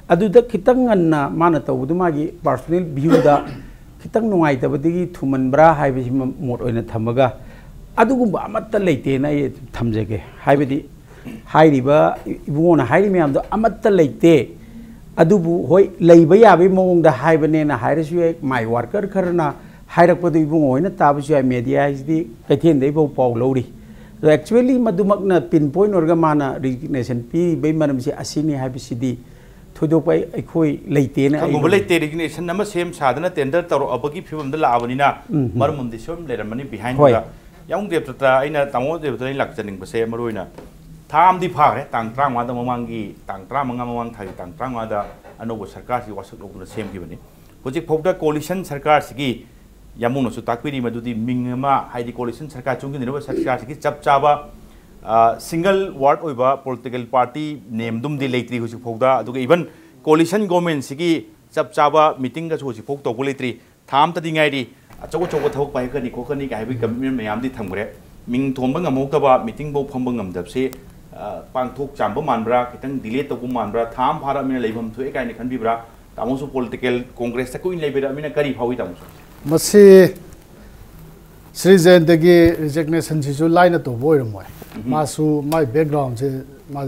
ꯑꯗꯨꯗ ꯈꯤꯇꯪ ꯉꯟꯅ ꯃꯥꯅ ꯇꯧꯕꯗꯨ ꯃꯥꯒꯤ personal view ꯗ ꯈꯤꯇꯪ ꯅꯨꯡꯉꯥꯏꯇꯕꯗꯒꯤ ꯊꯨꯃꯟꯕ꯭ꯔꯥ ꯍꯥꯏꯕꯁꯤꯃ ꯃꯣꯠ ꯑꯣꯏꯅ ꯊꯝꯃꯒ, ꯑꯗꯨꯒꯨꯝꯕ ꯑꯃꯠꯇ ꯂꯩꯇꯦꯅ ꯑꯩ ꯊꯝꯖꯒꯦ꯫ ꯍꯥꯏꯕꯗꯤ ꯍꯥꯏꯔꯤꯕ ꯏꯕꯨꯡꯉꯣꯅ ꯍꯥꯏꯔꯤ ꯃꯌꯥꯝꯗꯣ ꯑꯃꯠꯇ ꯂꯩꯇꯦ꯫ ꯑꯗꯨꯕꯨ ꯍꯣꯏ, ꯂꯩꯕ ꯌꯥꯕꯒꯤ ꯃꯑꯣꯡꯗ ꯍꯥꯏꯕꯅꯦꯅ ꯍꯥꯏꯔꯁꯨ ꯌꯥꯏ, ꯃꯥꯏ worker ꯈꯔꯅ ꯍꯥꯏꯔꯛꯄꯗꯨ ꯏꯕꯨꯡꯉꯣ ꯍꯣꯏꯅ ꯇꯥꯕꯁꯨ ꯌꯥꯏ꯫ Media ꯍꯥꯏꯁꯤꯗꯤ ꯀꯩꯊꯦꯜꯗꯒꯤꯐꯥꯎ ꯄꯥꯎ ꯂꯧꯔꯤ꯫ ꯑꯗꯣ actually ꯃꯗꯨꯃꯛꯅ pin point ꯑꯣꯏꯔꯒ ꯃꯥꯅ resignation ꯄꯤꯔꯤꯕꯒꯤ ꯃꯔꯝꯁꯤ ꯑꯁꯤꯅꯤ ꯍꯥꯏꯕꯁꯤꯗꯤ ꯊꯣꯏꯗꯣꯛꯄ ꯑꯩ-, ꯑꯩꯈꯣꯏ ꯂꯩꯇꯦꯅ ꯑꯩ ꯈꯪꯕ ꯂꯧꯏ꯫ ꯂꯩꯇꯦ꯫ Resignation ꯑꯃ ꯁꯦꯝ ꯁꯥꯗꯅ tender ꯇꯧꯔꯛꯑꯕꯒꯤ ꯐꯤꯕꯝꯗ ꯂꯥꯛꯑꯕꯅꯤꯅ ꯎꯝ, ꯎꯝ꯫ ꯃꯔꯝ ꯑꯃꯗꯤ ꯁꯣꯏꯗꯅ ꯂꯩꯔꯝꯃꯅꯤ behind ꯍꯣꯏ꯫ ꯗ꯫ ꯌꯥꯝ ꯗꯦꯕꯗꯠꯇ, ꯑꯩꯅ ꯇꯥꯃꯣ ꯗꯦꯕꯗꯠꯇ ꯑꯩꯅ ꯂꯥꯛꯆꯅꯤꯡꯕꯁꯦ ꯃꯔꯨ ꯑꯣꯏꯅ ꯊꯥ ꯑꯃꯗꯤ ꯐꯥꯈ꯭ꯔꯦ, ꯇꯥꯡ ꯇꯔꯥꯃꯉꯥꯗ, ꯃꯃꯥꯡꯒꯤ ꯇꯥꯡ ꯇꯔꯥꯃꯉꯥ, ꯃꯃꯥꯡ ꯊꯥꯒꯤ ꯇꯥꯡ ꯇꯔꯥꯃꯉꯥꯗ ꯑꯅꯧꯕ ꯁꯔꯀꯥꯔꯁꯤ ꯋꯥꯁꯛ ꯂꯧꯗꯨꯅ ꯁꯦꯝꯈꯤꯕꯅꯤ꯫ ꯍꯧꯖꯤꯛ ꯐꯥꯎꯗ coalition ꯁꯔꯀꯥꯔꯁꯤꯒꯤ ꯌꯥꯝꯕꯨꯡꯅꯁꯨ ꯇꯥꯛꯄꯤꯔꯤ ꯃꯗꯨꯗꯤ ꯃꯤꯡ ꯑꯃ, ꯍꯥꯏꯗꯤ coalition ꯁꯔꯀꯥꯔ ꯆꯨꯡꯁꯤꯟꯅꯔꯤꯕ ꯁꯔꯀꯥꯔꯁꯤꯒꯤ ꯆꯞ ꯆꯥꯕ, ꯑ, single word ꯑꯣꯏꯕ political party name ꯗꯨꯝꯗꯤ ꯂꯩꯇ꯭ꯔꯤ ꯍꯧꯖꯤꯛ ꯐꯥꯎꯗ꯫ ꯑꯗꯨꯒ even coalition government ꯁꯤꯒꯤ ꯆꯞ ꯆꯥꯕ meeting ꯒꯁꯨ ꯍꯧꯖꯤꯛ ꯐꯥꯎ ꯇꯧꯕ ꯂꯩꯇ꯭ꯔꯤ꯫ ꯊꯥ ꯑꯃꯇꯗꯤ ꯉꯥꯏꯔꯤ, ꯑꯆꯧ ꯑꯆꯧꯕ ꯊꯕꯛ ꯄꯥꯏꯈꯠꯀꯅꯤ ꯈꯣꯠꯀꯅꯤ ꯀꯥꯏ ꯍꯥꯏꯕꯒꯤ commitment ꯃꯌꯥꯝꯗꯤ ꯊꯝꯈ꯭ꯔꯦ꯫ ꯃꯤꯡ ꯊꯣꯟꯕ ꯉꯝꯍꯧꯗꯕ, meeting ꯐꯥꯎ ꯐꯝꯕ ꯉꯝꯗꯕꯁꯤ, ꯑ, ꯄꯥꯡꯊꯣꯛ ꯆꯥꯝꯕ ꯃꯥꯟꯕ꯭ꯔꯥ, ꯈꯤꯇꯪ delay ꯇꯧꯕ ꯃꯥꯟꯕ꯭ꯔꯥ, ꯊꯥ ꯑꯃ ꯐꯥꯔꯛꯑꯃꯤꯅ ꯂꯩꯐꯝ ꯊꯣꯛꯑꯦ ꯀꯥꯏꯅ ꯈꯟꯕꯤꯕ꯭ꯔꯥ? ꯇꯥꯃꯣꯁꯨ political, Congress ꯇ ꯀꯨꯏꯅ ꯂꯩꯕꯤꯔꯛꯑꯃꯤꯅ ꯀꯔꯤ ꯐꯥꯎꯏ ꯇꯥꯃꯣꯁꯨ? ꯃꯁꯤ ꯁ꯭ꯔꯤ ꯖꯌꯟꯇꯒꯤ ꯔꯤꯖꯤꯒꯅꯦꯁꯟꯁꯤꯁꯨ ꯂꯥꯏꯅ ꯇꯧꯕ ꯑꯣꯏꯔꯝꯃꯣꯏ꯫ ꯃꯥꯁꯨ ꯃꯥꯏ ꯕꯦꯛꯒ꯭ꯔꯥꯎꯟꯁꯦ, ꯃꯥ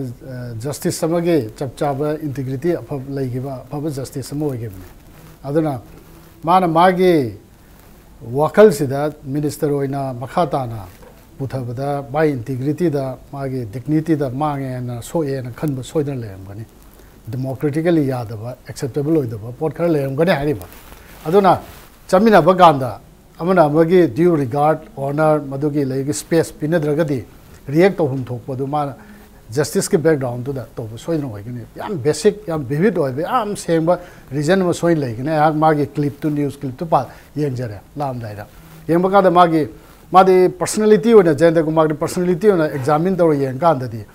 ꯖꯁꯇꯤꯁ ꯑꯃꯒꯤ ꯆꯞ ꯆꯥꯕ ꯏꯟꯇꯤꯒ꯭ꯔꯤꯇꯤ ꯑꯐꯕ ꯂꯩꯈꯤꯕ, ꯑꯐꯕ ꯖꯁꯇꯤꯁ ꯑꯃ ꯑꯣꯏꯈꯤꯕꯅꯤ꯫ ꯑꯗꯨꯅ ꯃꯥꯅ ꯃꯥꯒꯤ ꯋꯥꯈꯜꯁꯤꯗ ꯃꯤꯅꯤꯁꯇꯔ ꯑꯣꯏꯅ ꯃꯈꯥ ꯇꯥꯅ ꯄꯨꯊꯕꯗ ꯃꯥꯒꯤ ꯏꯟꯇꯤꯒ꯭ꯔꯤꯇꯤꯗ, ꯃꯥꯒꯤ ꯗꯤꯒꯅꯤꯇꯤꯗ ꯃꯥꯡꯉꯦꯅ, ꯁꯣꯛꯑꯦꯅ ꯈꯟꯕ ꯁꯣꯏꯗꯅ ꯂꯩꯔꯝꯒꯅꯤ꯫ ꯗꯦꯃꯣꯀ꯭ꯔꯦꯇꯤꯀꯦꯂꯤ ꯌꯥꯗꯕ, ꯑꯦꯛꯁꯦꯞꯇꯦꯕꯜ ꯑꯣꯏꯗꯕ ꯄꯣꯠ ꯈꯔ ꯂꯩꯔꯝꯒꯅꯤ ꯍꯥꯏꯔꯤꯕ꯫ ꯑꯗꯨꯅ ꯆꯠꯃꯤꯟꯅꯕ ꯀꯥꯟꯗ ꯑꯃꯅ ꯑꯃꯒꯤ ꯗ꯭ꯌꯨ ꯔꯤꯒꯥꯔꯗ, ꯑꯣꯅꯔ, ꯃꯗꯨꯒꯤ ꯂꯩꯒꯤ ꯁ꯭ꯄꯦꯁ ꯄꯤꯅꯗ꯭ꯔꯒꯗꯤ ꯔꯤꯌꯦꯛ ꯇꯧꯐꯝ ꯊꯣꯛꯄꯗꯨ ꯃꯥꯅ ꯖꯁꯇꯤꯁꯀꯤ ꯕꯦꯛꯒ꯭ꯔꯥꯎꯟꯗꯨꯗ ꯇꯧꯕ ꯁꯣꯏꯗꯅ ꯑꯣꯏꯒꯅꯤ꯫ ꯌꯥꯝ ꯕꯦꯁꯤꯛ, ꯌꯥꯝ ꯚꯤꯚꯤꯗ ꯑꯣꯏꯕ, ꯌꯥꯝ ꯁꯦꯡꯕ ꯔꯤꯖꯟ ꯑꯃ ꯁꯣꯏꯅ ꯂꯩꯒꯅꯤ꯫ ꯑꯩꯍꯥꯛ ꯃꯥꯒꯤ ꯀ꯭ꯂꯤꯞꯇꯨ, ꯅ꯭ꯌꯨꯁ ꯀ꯭ꯂꯤꯞꯇꯨ ꯄꯥ-, ꯌꯦꯡꯖꯔꯦ ꯂꯥꯛꯑꯝꯗꯥꯏꯗ꯫ ꯌꯦꯡꯕ ꯀꯥꯟꯗ ꯃꯥꯒꯤ, ꯃꯥꯗꯤ ꯄꯔꯁꯅꯦꯂꯤꯇꯤ ꯑꯣꯏꯅ, ꯖꯌꯟꯇ ꯀꯨꯃꯥꯔꯒꯤ ꯄꯔꯁꯅꯦꯂꯤꯇꯤ ꯑꯣꯏꯅ ꯑꯦꯛꯖꯥꯃꯤꯟ ꯇꯧꯔ ꯌꯦꯡꯀꯥꯟꯗꯗꯤ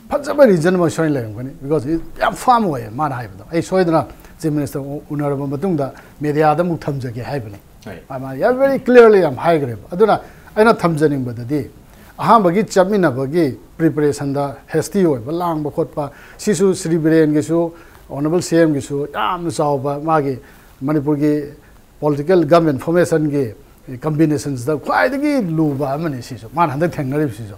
ꯐꯖꯕ ꯔꯤꯖꯟ ꯑꯃ ꯁꯣꯏꯅ ꯂꯩꯔꯝꯒꯅꯤ꯫ ꯕꯤꯀꯣꯖ ꯌꯥꯝ ꯐꯥꯔꯝ ꯑꯣꯏꯌꯦ ꯃꯥꯅ ꯍꯥꯏꯕꯗꯣ꯫ "ꯑꯩ ꯁꯣꯏꯗꯅ ꯆꯤꯐ ꯃꯤꯅꯤꯁꯇꯔ ꯎ-, ꯎꯅꯔꯕ ꯃꯇꯨꯡꯗ ꯃꯦꯗꯤꯌꯥꯗ ꯑꯃꯨꯛ ꯊꯝꯖꯒꯦ" ꯍꯥꯏꯕꯅꯤ꯫ ꯍꯣꯏ꯫ ꯃꯥ, ꯃꯥ ꯌꯥꯝ ꯚꯦꯔꯤ ꯀ꯭ꯂꯤꯌꯔꯂꯤ ꯌꯥꯝ ꯍꯥꯏꯈ꯭ꯔꯦꯕ꯫ ꯑꯗꯨꯅ ꯑꯩꯅ ꯊꯝꯖꯅꯤꯡꯕꯗꯗꯤ, ꯑꯍꯥꯟꯕꯒꯤ ꯆꯠꯃꯤꯟꯅꯕꯒꯤ ꯄ꯭ꯔꯤꯄꯦꯔꯦꯁꯟꯗ ꯍꯦꯁꯇꯤ ꯑꯣꯏꯕ, ꯂꯥꯡꯕ ꯈꯣꯠꯄ, ꯁꯤꯁꯨ ꯁ꯭ꯔꯤ ꯕꯤꯔꯦꯟꯒꯤꯁꯨ, ꯑꯣꯅꯔꯦꯕꯜ ꯁꯤ ꯑꯦꯝꯒꯤꯁꯨ ꯌꯥꯝꯅ ꯆꯥꯎꯕ ꯃꯥꯒꯤ ꯃꯅꯤꯄꯨꯔꯒꯤ ꯄꯣꯂꯤꯇꯤꯀꯦꯜ ꯒꯝ ꯏꯟꯐꯣꯔꯃꯦꯁꯟꯒꯤ ꯀꯝꯕꯤꯅꯦꯁꯟꯁꯤꯗ ꯈ꯭ꯋꯥꯏꯗꯒꯤ ꯂꯨꯕ ꯑꯃꯅꯤ ꯁꯤꯁꯨ, ꯃꯥꯅ ꯍꯟꯗꯛ ꯊꯦꯡꯅꯔꯤꯕꯁꯤꯁꯨ꯫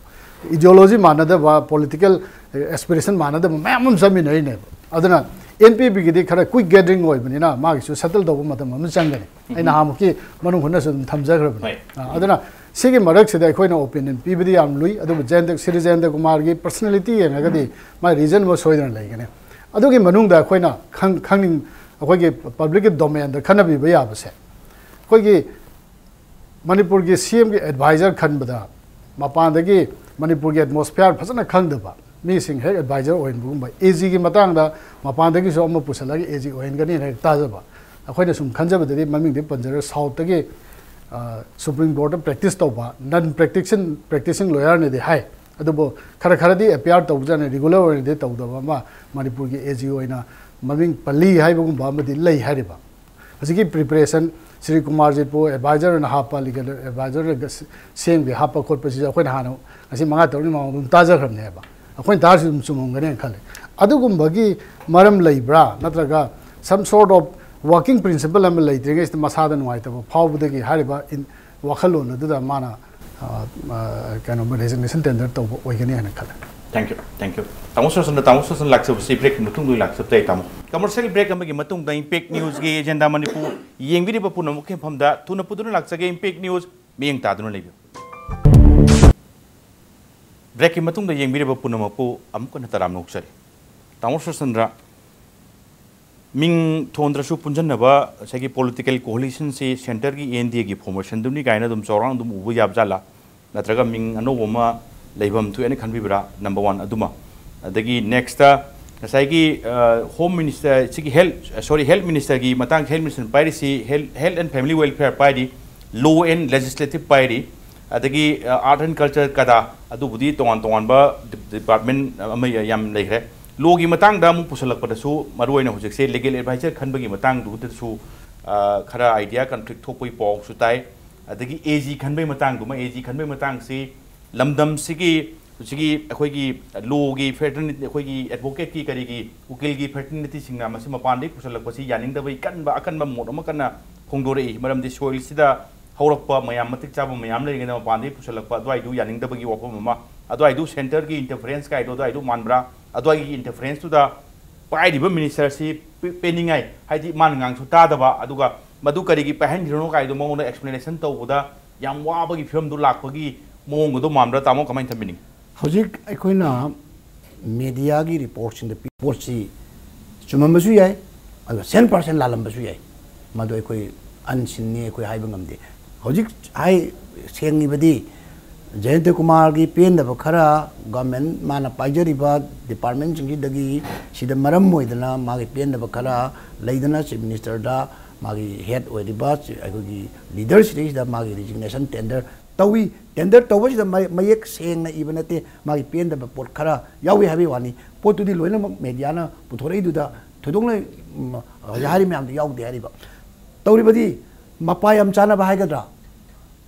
ꯏꯗꯤꯑꯣꯂꯣꯖꯤ ꯃꯥꯟꯅꯗꯕ, ꯄꯣꯂꯤꯇꯤꯀꯦꯜ ꯑꯦꯁꯄꯤꯔꯦꯁꯟ ꯃꯥꯟꯅꯗꯕ ꯃꯌꯥꯝ ꯑꯃ ꯆꯠꯃꯤꯟꯅꯔꯤꯅꯦꯕ꯫ ꯑꯗꯨꯅ ꯑꯦꯟ ꯄꯤ ꯄꯤꯒꯤꯗꯤ ꯈꯔ ꯀ꯭ꯋꯤꯛ ꯒꯦꯗꯔꯤꯡ ꯑꯣꯏꯕꯅꯤꯅ ꯃꯥꯒꯤꯁꯨ ꯁꯦꯇꯜ ꯇꯧꯕ ꯃꯇꯝ ꯑꯃ ꯆꯪꯒꯅꯤ꯫ ꯑꯩ ꯅꯍꯥꯟꯃꯨꯛꯀꯤ ꯃꯅꯨꯡ ꯍꯨꯠꯅꯁꯨ ꯑꯗꯨꯝ ꯊꯝꯖꯈ꯭ꯔꯕꯅꯤ꯫ ꯍꯣꯏ꯫ ꯑ, ꯑꯗꯨꯅ ꯁꯤꯒꯤ ꯃꯔꯛꯁꯤꯗ ꯑꯩꯈꯣꯏꯅ ꯑꯣꯄꯤꯅꯤꯌꯟ ꯄꯤꯕꯗꯤ ꯌꯥꯝ ꯂꯨꯏ, ꯑꯗꯨꯕꯨ ꯖꯌꯟꯇ, ꯁ꯭ꯔꯤ ꯖꯌꯟꯇ ꯀꯨꯃꯥꯔꯒꯤ ꯄꯔꯁꯅꯦꯂꯤꯇꯤ ꯌꯦꯡꯉꯒꯗꯤ ꯃꯥꯏ ꯔꯤꯖꯟ ꯑꯃ ꯁꯣꯏꯗꯅ ꯂꯩꯒꯅꯤ꯫ ꯑꯗꯨꯒꯤ ꯃꯅꯨꯡꯗ ꯑꯩꯈꯣꯏꯅ ꯈꯪ-, ꯈꯪꯅꯤꯡ-, ꯑꯩꯈꯣꯏꯒꯤ ꯄꯕ꯭ꯂꯤꯛꯀꯤ ꯗꯣꯃꯦꯟꯗ ꯈꯟꯅꯕꯤꯕ ꯌꯥꯕꯁꯦ, ꯑꯩꯈꯣꯏꯒꯤ ꯃꯅꯤꯄꯨꯔꯒꯤ ꯁꯤ ꯑꯦꯝꯒꯤ ꯑꯦꯗꯚꯥꯏꯖꯔ ꯈꯟꯕꯗ ꯃꯄꯥꯟꯗꯒꯤ ꯃꯅꯤꯄꯨꯔꯒꯤ ꯑꯦꯠꯃꯣꯁꯐꯤꯌꯥꯔ ꯐꯖꯅ ꯈꯪꯗꯕ ꯃꯤꯁꯤꯡ ꯍꯦꯛ ꯑꯦꯗꯚꯥꯏꯖꯔ ꯑꯣꯏꯍꯟꯕꯒꯨꯝꯕ, ꯑꯦ ꯖꯤꯒꯤ ꯃꯇꯥꯡꯗ ꯃꯄꯥꯟꯗꯒꯤꯁꯨ ꯑꯃ ꯄꯨꯁꯜꯂꯒ ꯑꯦ ꯖꯤ ꯑꯣꯏꯍꯟꯒꯅꯤꯅ ꯍꯦꯛ ꯇꯥꯖꯕ꯫ ꯑꯩꯈꯣꯏꯅ ꯁꯨꯝ ꯈꯟꯖꯕꯗꯗꯤ ꯃꯃꯤꯡꯗꯤ ꯄꯟꯖꯔꯣꯏ, ꯁꯥꯎꯠꯇꯒꯤ, ꯑ, ꯁꯨꯄ꯭ꯔꯤꯝ ꯀꯣꯔꯠꯇ ꯄ꯭ꯔꯦꯛꯇꯤꯁ ꯇꯧꯕ, ꯅꯟ ꯄ꯭ꯔꯦꯛꯇꯤꯁꯟ, ꯄ꯭ꯔꯦꯛꯇꯤꯁꯤꯡ ꯂꯣꯌꯔꯅꯤꯗꯤ ꯍꯥꯏ, ꯑꯗꯨꯕꯨ ꯈꯔ ꯈꯔꯗꯤ ꯑꯦꯄꯤꯌꯥꯔ ꯇꯧꯕꯖꯥꯠꯅꯤ, ꯔꯤꯒꯨꯂꯔ ꯑꯣꯏꯅꯗꯤ ꯇꯧꯗꯕ ꯑꯃ ꯃꯅꯤꯄꯨꯔꯒꯤ ꯑꯦ ꯖꯤ ꯑꯣꯏꯅ ꯃꯃꯤꯡ ꯄꯜꯂꯤ ꯍꯥꯏꯕꯒꯨꯝꯕ ꯑꯃꯗꯤ ꯂꯩ ꯍꯥꯏꯔꯤꯕ꯫ ꯍꯧꯖꯤꯛꯀꯤ ꯄ꯭ꯔꯤꯄꯦꯔꯦꯁꯟ, ꯁ꯭ꯔꯤ ꯀꯨꯃꯥꯔꯖꯤꯠꯄꯨ ꯑꯦꯗꯚꯥꯏꯖꯔ ꯑꯣꯏꯅ ꯍꯥꯞꯄ, ꯂꯤꯒꯦꯜ ꯑꯦꯗꯚꯥꯏꯖꯔ ꯑꯣꯏꯅ ꯁꯤ-, ꯁꯤ ꯑꯦꯝꯒꯤ ꯍꯥꯞꯄ ꯈꯣꯠꯄꯁꯤꯁꯨ ꯑꯩꯈꯣꯏꯅ ꯍꯥꯟꯅ ꯉꯁꯤ ꯃꯉꯥ ꯇꯔꯨꯛꯅꯤ ꯃꯃꯥꯡꯗ ꯑꯗꯨꯝ ꯇꯥꯖꯈ꯭ꯔꯕꯅꯦꯕ꯫ ꯑꯩꯈꯣꯏꯅ ꯇꯥꯔꯁꯨ ꯑꯗꯨꯝ ꯆꯨꯝꯃꯝꯒꯅꯦꯅ ꯈꯜꯂꯤ꯫ ꯑꯗꯨꯒꯨꯝꯕꯒꯤ ꯃꯔꯝ ꯂꯩꯕ꯭ꯔꯥ, ꯅꯠꯇ꯭ꯔꯒ some sort of working principle ꯑꯃ ꯂꯩꯇ꯭ꯔꯤꯉꯩꯁꯤꯗ ꯃꯁꯥꯗ ꯅꯨꯡꯉꯥꯏꯇꯕ ꯐꯥꯎꯕꯗꯒꯤ ꯍꯥꯏꯔꯤꯕ ꯏꯟ- ꯋꯥꯈꯜꯂꯣꯟ ꯑꯗꯨꯗ ꯃꯥꯅ ꯑ, ꯑ, ꯀꯩꯅꯣ ꯔꯦꯖꯤꯒꯅꯦꯁꯟ ꯇꯦꯟꯗꯔ ꯇꯧꯕ ꯑꯣꯏꯒꯅꯤ ꯍꯥꯏꯅ ꯈꯜꯂꯦ꯫ Thank you, thank you. ꯇꯥꯃꯣ ꯁꯣꯁꯟꯗ ꯇꯥꯃꯣ ꯁꯣꯁꯟ ꯂꯥꯛꯆꯕꯁꯤ ꯕ꯭ꯔꯦꯛꯀꯤ ꯃꯇꯨꯡꯗ ꯑꯣꯏꯅ ꯂꯥꯛꯆꯕ ꯌꯥꯏ ꯇꯥꯃꯣ꯫ ꯀꯃꯔꯁꯤꯌꯦꯜ ꯕ꯭ꯔꯦꯛ ꯑꯃꯒꯤ ꯃꯇꯨꯡꯗ ꯏꯝꯄꯦꯛ ꯅ꯭ꯌꯨꯁꯀꯤ ꯑꯦꯖꯦꯟꯗꯥ ꯃꯅꯤꯄꯨꯔ ꯌꯦꯡꯕꯤꯔꯤꯕ ꯄꯨꯝꯅꯃꯛꯀꯤ ꯃꯐꯝꯗ ꯊꯨꯅ ꯄꯨꯗꯨꯅ ꯂꯥꯛꯆꯒꯦ꯫ ꯏꯝꯄꯦꯛ ꯅ꯭ꯌꯨꯁ ꯃꯤꯠꯌꯦꯡ ꯇꯥꯗꯨꯅ ꯂꯩꯕꯤꯌꯨ꯫ ꯕ꯭ꯔꯦꯛꯀꯤ ꯃꯇꯨꯡꯗ ꯌꯦꯡꯕꯤꯔꯤꯕ ꯄꯨꯝꯅꯃꯛꯄꯨ ꯑꯃꯨꯛ ꯍꯟꯅ ꯇꯔꯥꯝꯅ ꯑꯣꯛꯆꯔꯤ꯫ ꯇꯥꯃꯣ ꯁꯣꯁꯟꯗ ꯃꯤꯡ ꯊꯣꯟꯗ꯭ꯔꯁꯨ ꯄꯨꯟꯁꯤꯟꯅꯕ ꯉꯁꯥꯏꯒꯤ ꯄꯣꯂꯤꯇꯤꯀꯦꯜ ꯀꯣꯑꯣꯂꯤꯁꯟꯁꯤ ꯁꯦꯟꯇꯔꯒꯤ ꯑꯦꯟ ꯗꯤ ꯑꯦꯒꯤ ꯐꯣꯔꯃꯦꯁꯟꯗꯨꯅꯤ ꯀꯥꯏꯅ ꯑꯗꯨꯝ ꯆꯥꯎꯔꯥꯛꯅ ꯑꯗꯨꯝ ꯎꯕ ꯌꯥꯕ ꯖꯥꯠꯂꯥ? ꯅꯠꯇ꯭ꯔꯒ ꯃꯤꯡ ꯑꯅꯧꯕ ꯑꯃ ꯂꯩꯐꯝ ꯊꯣꯛꯑꯦꯅ ꯈꯟꯕꯤꯕ꯭ꯔꯥ? ꯅꯝꯕꯔ ꯋꯥꯟ ꯑꯗꯨꯃ꯫ ꯑꯗꯒꯤ ꯅꯦꯛꯁꯇ ꯉꯁꯥꯏꯒꯤ ꯍꯣꯝ ꯃꯤꯅꯤꯁꯇꯔ, ꯁꯤꯒꯤ ꯍꯦꯜꯠ, ꯁꯣꯔꯤ, ꯍꯦꯜꯠ ꯃꯤꯅꯤꯁꯇꯔꯒꯤ ꯃꯇꯥꯡ, ꯍꯦꯜꯠ ꯃꯤꯅꯤꯁꯇꯔ ꯄꯥꯏꯔꯤꯁꯤ health health and family welfare ꯄꯥꯏꯔꯤ, ꯂꯣ ꯑꯦꯟ ꯂꯦꯖꯤꯁꯂꯦꯇꯤꯚ ꯄꯥꯏꯔꯤ, ꯑꯗꯒꯤ ꯑꯥꯔꯠ ꯑꯦꯟ ꯀꯜꯆꯔ ꯀꯗꯥ, ꯑꯗꯨꯕꯨꯗꯤ ꯇꯣꯉꯥꯟ ꯇꯣꯉꯥꯟꯕ ꯗꯤꯄꯥꯔꯠꯃꯦꯟ ꯑꯃ ꯌꯥꯝ ꯂꯩꯈ꯭ꯔꯦ꯫ ꯂꯣꯒꯤ ꯃꯇꯥꯡꯗ ꯑꯃꯨꯛ ꯄꯨꯁꯜꯂꯛꯄꯗꯁꯨ ꯃꯔꯨꯑꯣꯏꯅ ꯍꯧꯖꯤꯛꯁꯦ ꯂꯤꯒꯦꯜ ꯑꯦꯗꯚꯥꯏꯖꯔ ꯈꯟꯕꯒꯤ ꯃꯇꯥꯡꯗꯨꯗꯁꯨ ꯈꯔ ꯑꯥꯏꯗꯤꯌꯥ ꯀꯟꯐ꯭ꯂꯤꯛ ꯊꯣꯛꯄꯒꯤ ꯄꯥꯎꯁꯨ ꯇꯥꯏ꯫ ꯑꯗꯒꯤ ꯑꯦ ꯖꯤ ꯈꯟꯕꯒꯤ ꯃꯇꯥꯡꯗꯨꯃ, ꯑꯦ ꯖꯤ ꯈꯟꯕꯒꯤ ꯃꯇꯥꯡꯁꯤ ꯂꯝꯗꯝꯁꯤꯒꯤ ꯍꯧꯖꯤꯛꯀꯤ ꯑꯩꯈꯣꯏꯒꯤ ꯂꯣꯒꯤ ꯐ꯭ꯔꯦꯇꯔꯅꯤꯇꯤ, ꯑꯩꯈꯣꯏꯒꯤ ꯑꯦꯗꯚꯣꯀꯦꯠꯀꯤ ꯀꯔꯤꯒꯤ ꯎꯀꯤꯜꯒꯤ ꯐ꯭ꯔꯦꯇꯔꯅꯤꯇꯤꯁꯤꯡꯅ ꯃꯁꯤ ꯃꯄꯥꯟꯗꯒꯤ ꯄꯨꯁꯜꯂꯛꯄꯁꯤ ꯌꯥꯅꯤꯡꯗꯕꯒꯤ ꯀꯟꯕ ꯑꯀꯟꯕ ꯃꯣꯠ ꯑꯃ ꯀꯟꯅ ꯐꯣꯡꯗꯣꯔꯛꯏ꯫ ꯃꯔꯝꯗꯤ ꯁꯣꯏꯜꯁꯤꯗ ꯍꯧꯔꯛꯄ ꯃꯌꯥꯝ, ꯃꯇꯤꯛ ꯆꯥꯕ ꯃꯌꯥꯝ ꯂꯩꯔꯤꯉꯩꯗ ꯃꯄꯥꯟꯗꯒꯤ ꯄꯨꯁꯜꯂꯛꯄ ꯑꯗꯨꯋꯥꯏꯗꯨ ꯌꯥꯅꯤꯡꯗꯕꯒꯤ ꯋꯥꯐꯝ ꯑꯃ, ꯑꯗꯨꯋꯥꯏꯗꯨ ꯁꯦꯟꯇꯔꯒꯤ ꯏꯟꯇꯔꯐꯔꯦꯟꯁ ꯀꯥꯏꯗꯣ ꯑꯗꯨꯋꯥꯏꯗꯨ ꯃꯥꯟꯕ꯭ꯔꯥ? ꯑꯗꯨꯋꯥꯏꯒꯤ ꯏꯟꯇꯔꯐꯔꯦꯟꯁꯇꯨꯗ ꯄꯥꯏꯔꯤꯕ ꯃꯤꯅꯤꯁꯇꯔꯁꯤ ꯄꯦ- ꯄꯦꯟꯅꯤꯡꯉꯥꯏ, ꯍꯥꯏꯗꯤ ꯃꯥꯅ ꯉꯥꯡꯁꯨ ꯇꯥꯗꯕ, ꯑꯗꯨꯒ ꯃꯗꯨ ꯀꯔꯤꯒꯤ ꯄꯥꯏꯍꯟꯈꯤꯕꯅꯣ ꯀꯥꯏꯗꯣ ꯃꯉꯣꯟꯗ ꯑꯦꯛꯁꯄ꯭ꯂꯦꯅꯦꯁꯟ ꯇꯧꯕꯗ ꯌꯥꯝ ꯋꯥꯕꯒꯤ ꯐꯤꯕꯝꯗꯨ ꯂꯥꯛꯄꯒꯤ ꯃꯑꯣꯡꯒꯗꯣ ꯃꯥꯟꯕ꯭ꯔꯥ? ꯇꯥꯃꯣ, ꯀꯃꯥꯏꯅ ꯊꯝꯕꯤꯅꯤꯡꯉꯤ? ꯍꯧꯖꯤꯛ ꯑꯩꯈꯣꯏꯅ ꯃꯦꯗꯤꯌꯥꯒꯤ ꯔꯤꯄꯣꯔꯠꯁꯤꯡꯗ ꯄꯤ ꯄꯣꯠꯁꯤ ꯆꯨꯝꯃꯝꯕꯁꯨ ꯌꯥꯏ, ꯑꯗꯨꯒ ꯁꯦꯟ ꯄꯥꯔꯁꯦꯟ ꯂꯥꯜꯂꯝꯕꯁꯨ ꯌꯥꯏ꯫ ꯃꯗꯨ ꯑꯩꯈꯣꯏ ꯑꯟꯁꯤꯟꯅꯤ, ꯑꯩꯈꯣꯏ ꯍꯥꯏꯕ ꯉꯝꯗꯦ꯫ ꯍꯧꯖꯤꯛ ꯍꯥꯏ ꯁꯦꯡꯉꯤꯕꯗꯤ ꯖꯌꯟꯇ ꯀꯨꯃꯥꯔꯒꯤ ꯄꯦꯟꯗꯕ ꯈꯔ ꯒꯚꯔꯟꯃꯦꯟ ꯃꯥꯅ ꯄꯥꯏꯖꯔꯤꯕ ꯗꯤꯄꯥꯔꯠꯃꯦꯟꯁꯤꯡꯁꯤꯗꯒꯤ ꯁꯤꯗ ꯃꯔꯝ ꯑꯣꯏꯗꯅ ꯃꯥꯒꯤ ꯄꯦꯟꯗꯕ ꯈꯔ ꯂꯩꯗꯅ ꯆꯤꯐ ꯃꯤꯅꯤꯁꯇꯔꯗ ꯃꯥꯒꯤ ꯍꯦꯗ ꯑꯣꯏꯔꯤꯕ ꯑꯩꯈꯣꯏꯒꯤ ꯂꯤꯗꯔꯁꯤꯗꯩꯁꯤꯗ ꯃꯥꯒꯤ ꯔꯤꯖꯤꯒꯅꯦꯁꯟ ꯇꯦꯟꯗꯔ ꯇꯧꯏ꯫ ꯇꯦꯟꯗꯔ ꯇꯧꯕꯁꯤꯗ ꯃ- ꯃꯌꯦꯛ ꯁꯦꯡꯅ ꯏꯕ ꯅꯠꯇꯦ, ꯃꯥꯒꯤ ꯄꯦꯟꯗꯕ ꯄꯣꯠ ꯈꯔ ꯌꯥꯎꯏ ꯍꯥꯏꯕꯒꯤ ꯋꯥꯅꯤ꯫ ꯄꯣꯠꯇꯨꯗꯤ ꯂꯣꯏꯅꯃꯛ ꯃꯦꯗꯤꯌꯥꯅ ꯄꯨꯊꯣꯔꯛꯏꯗꯨꯗ ꯊꯣꯏꯗꯣꯛꯅ ꯎꯝ, ꯍꯧꯖꯤꯛ ꯍꯥꯏꯔꯤ ꯃꯌꯥꯝꯗꯨ ꯌꯥꯎꯗꯦ ꯍꯥꯏꯔꯤꯕ꯫ ꯇꯧꯔꯤꯕꯗꯤ ꯃꯄꯥ ꯌꯥꯝ ꯆꯥꯅꯕ ꯍꯥꯏꯒꯗ꯭ꯔꯥ?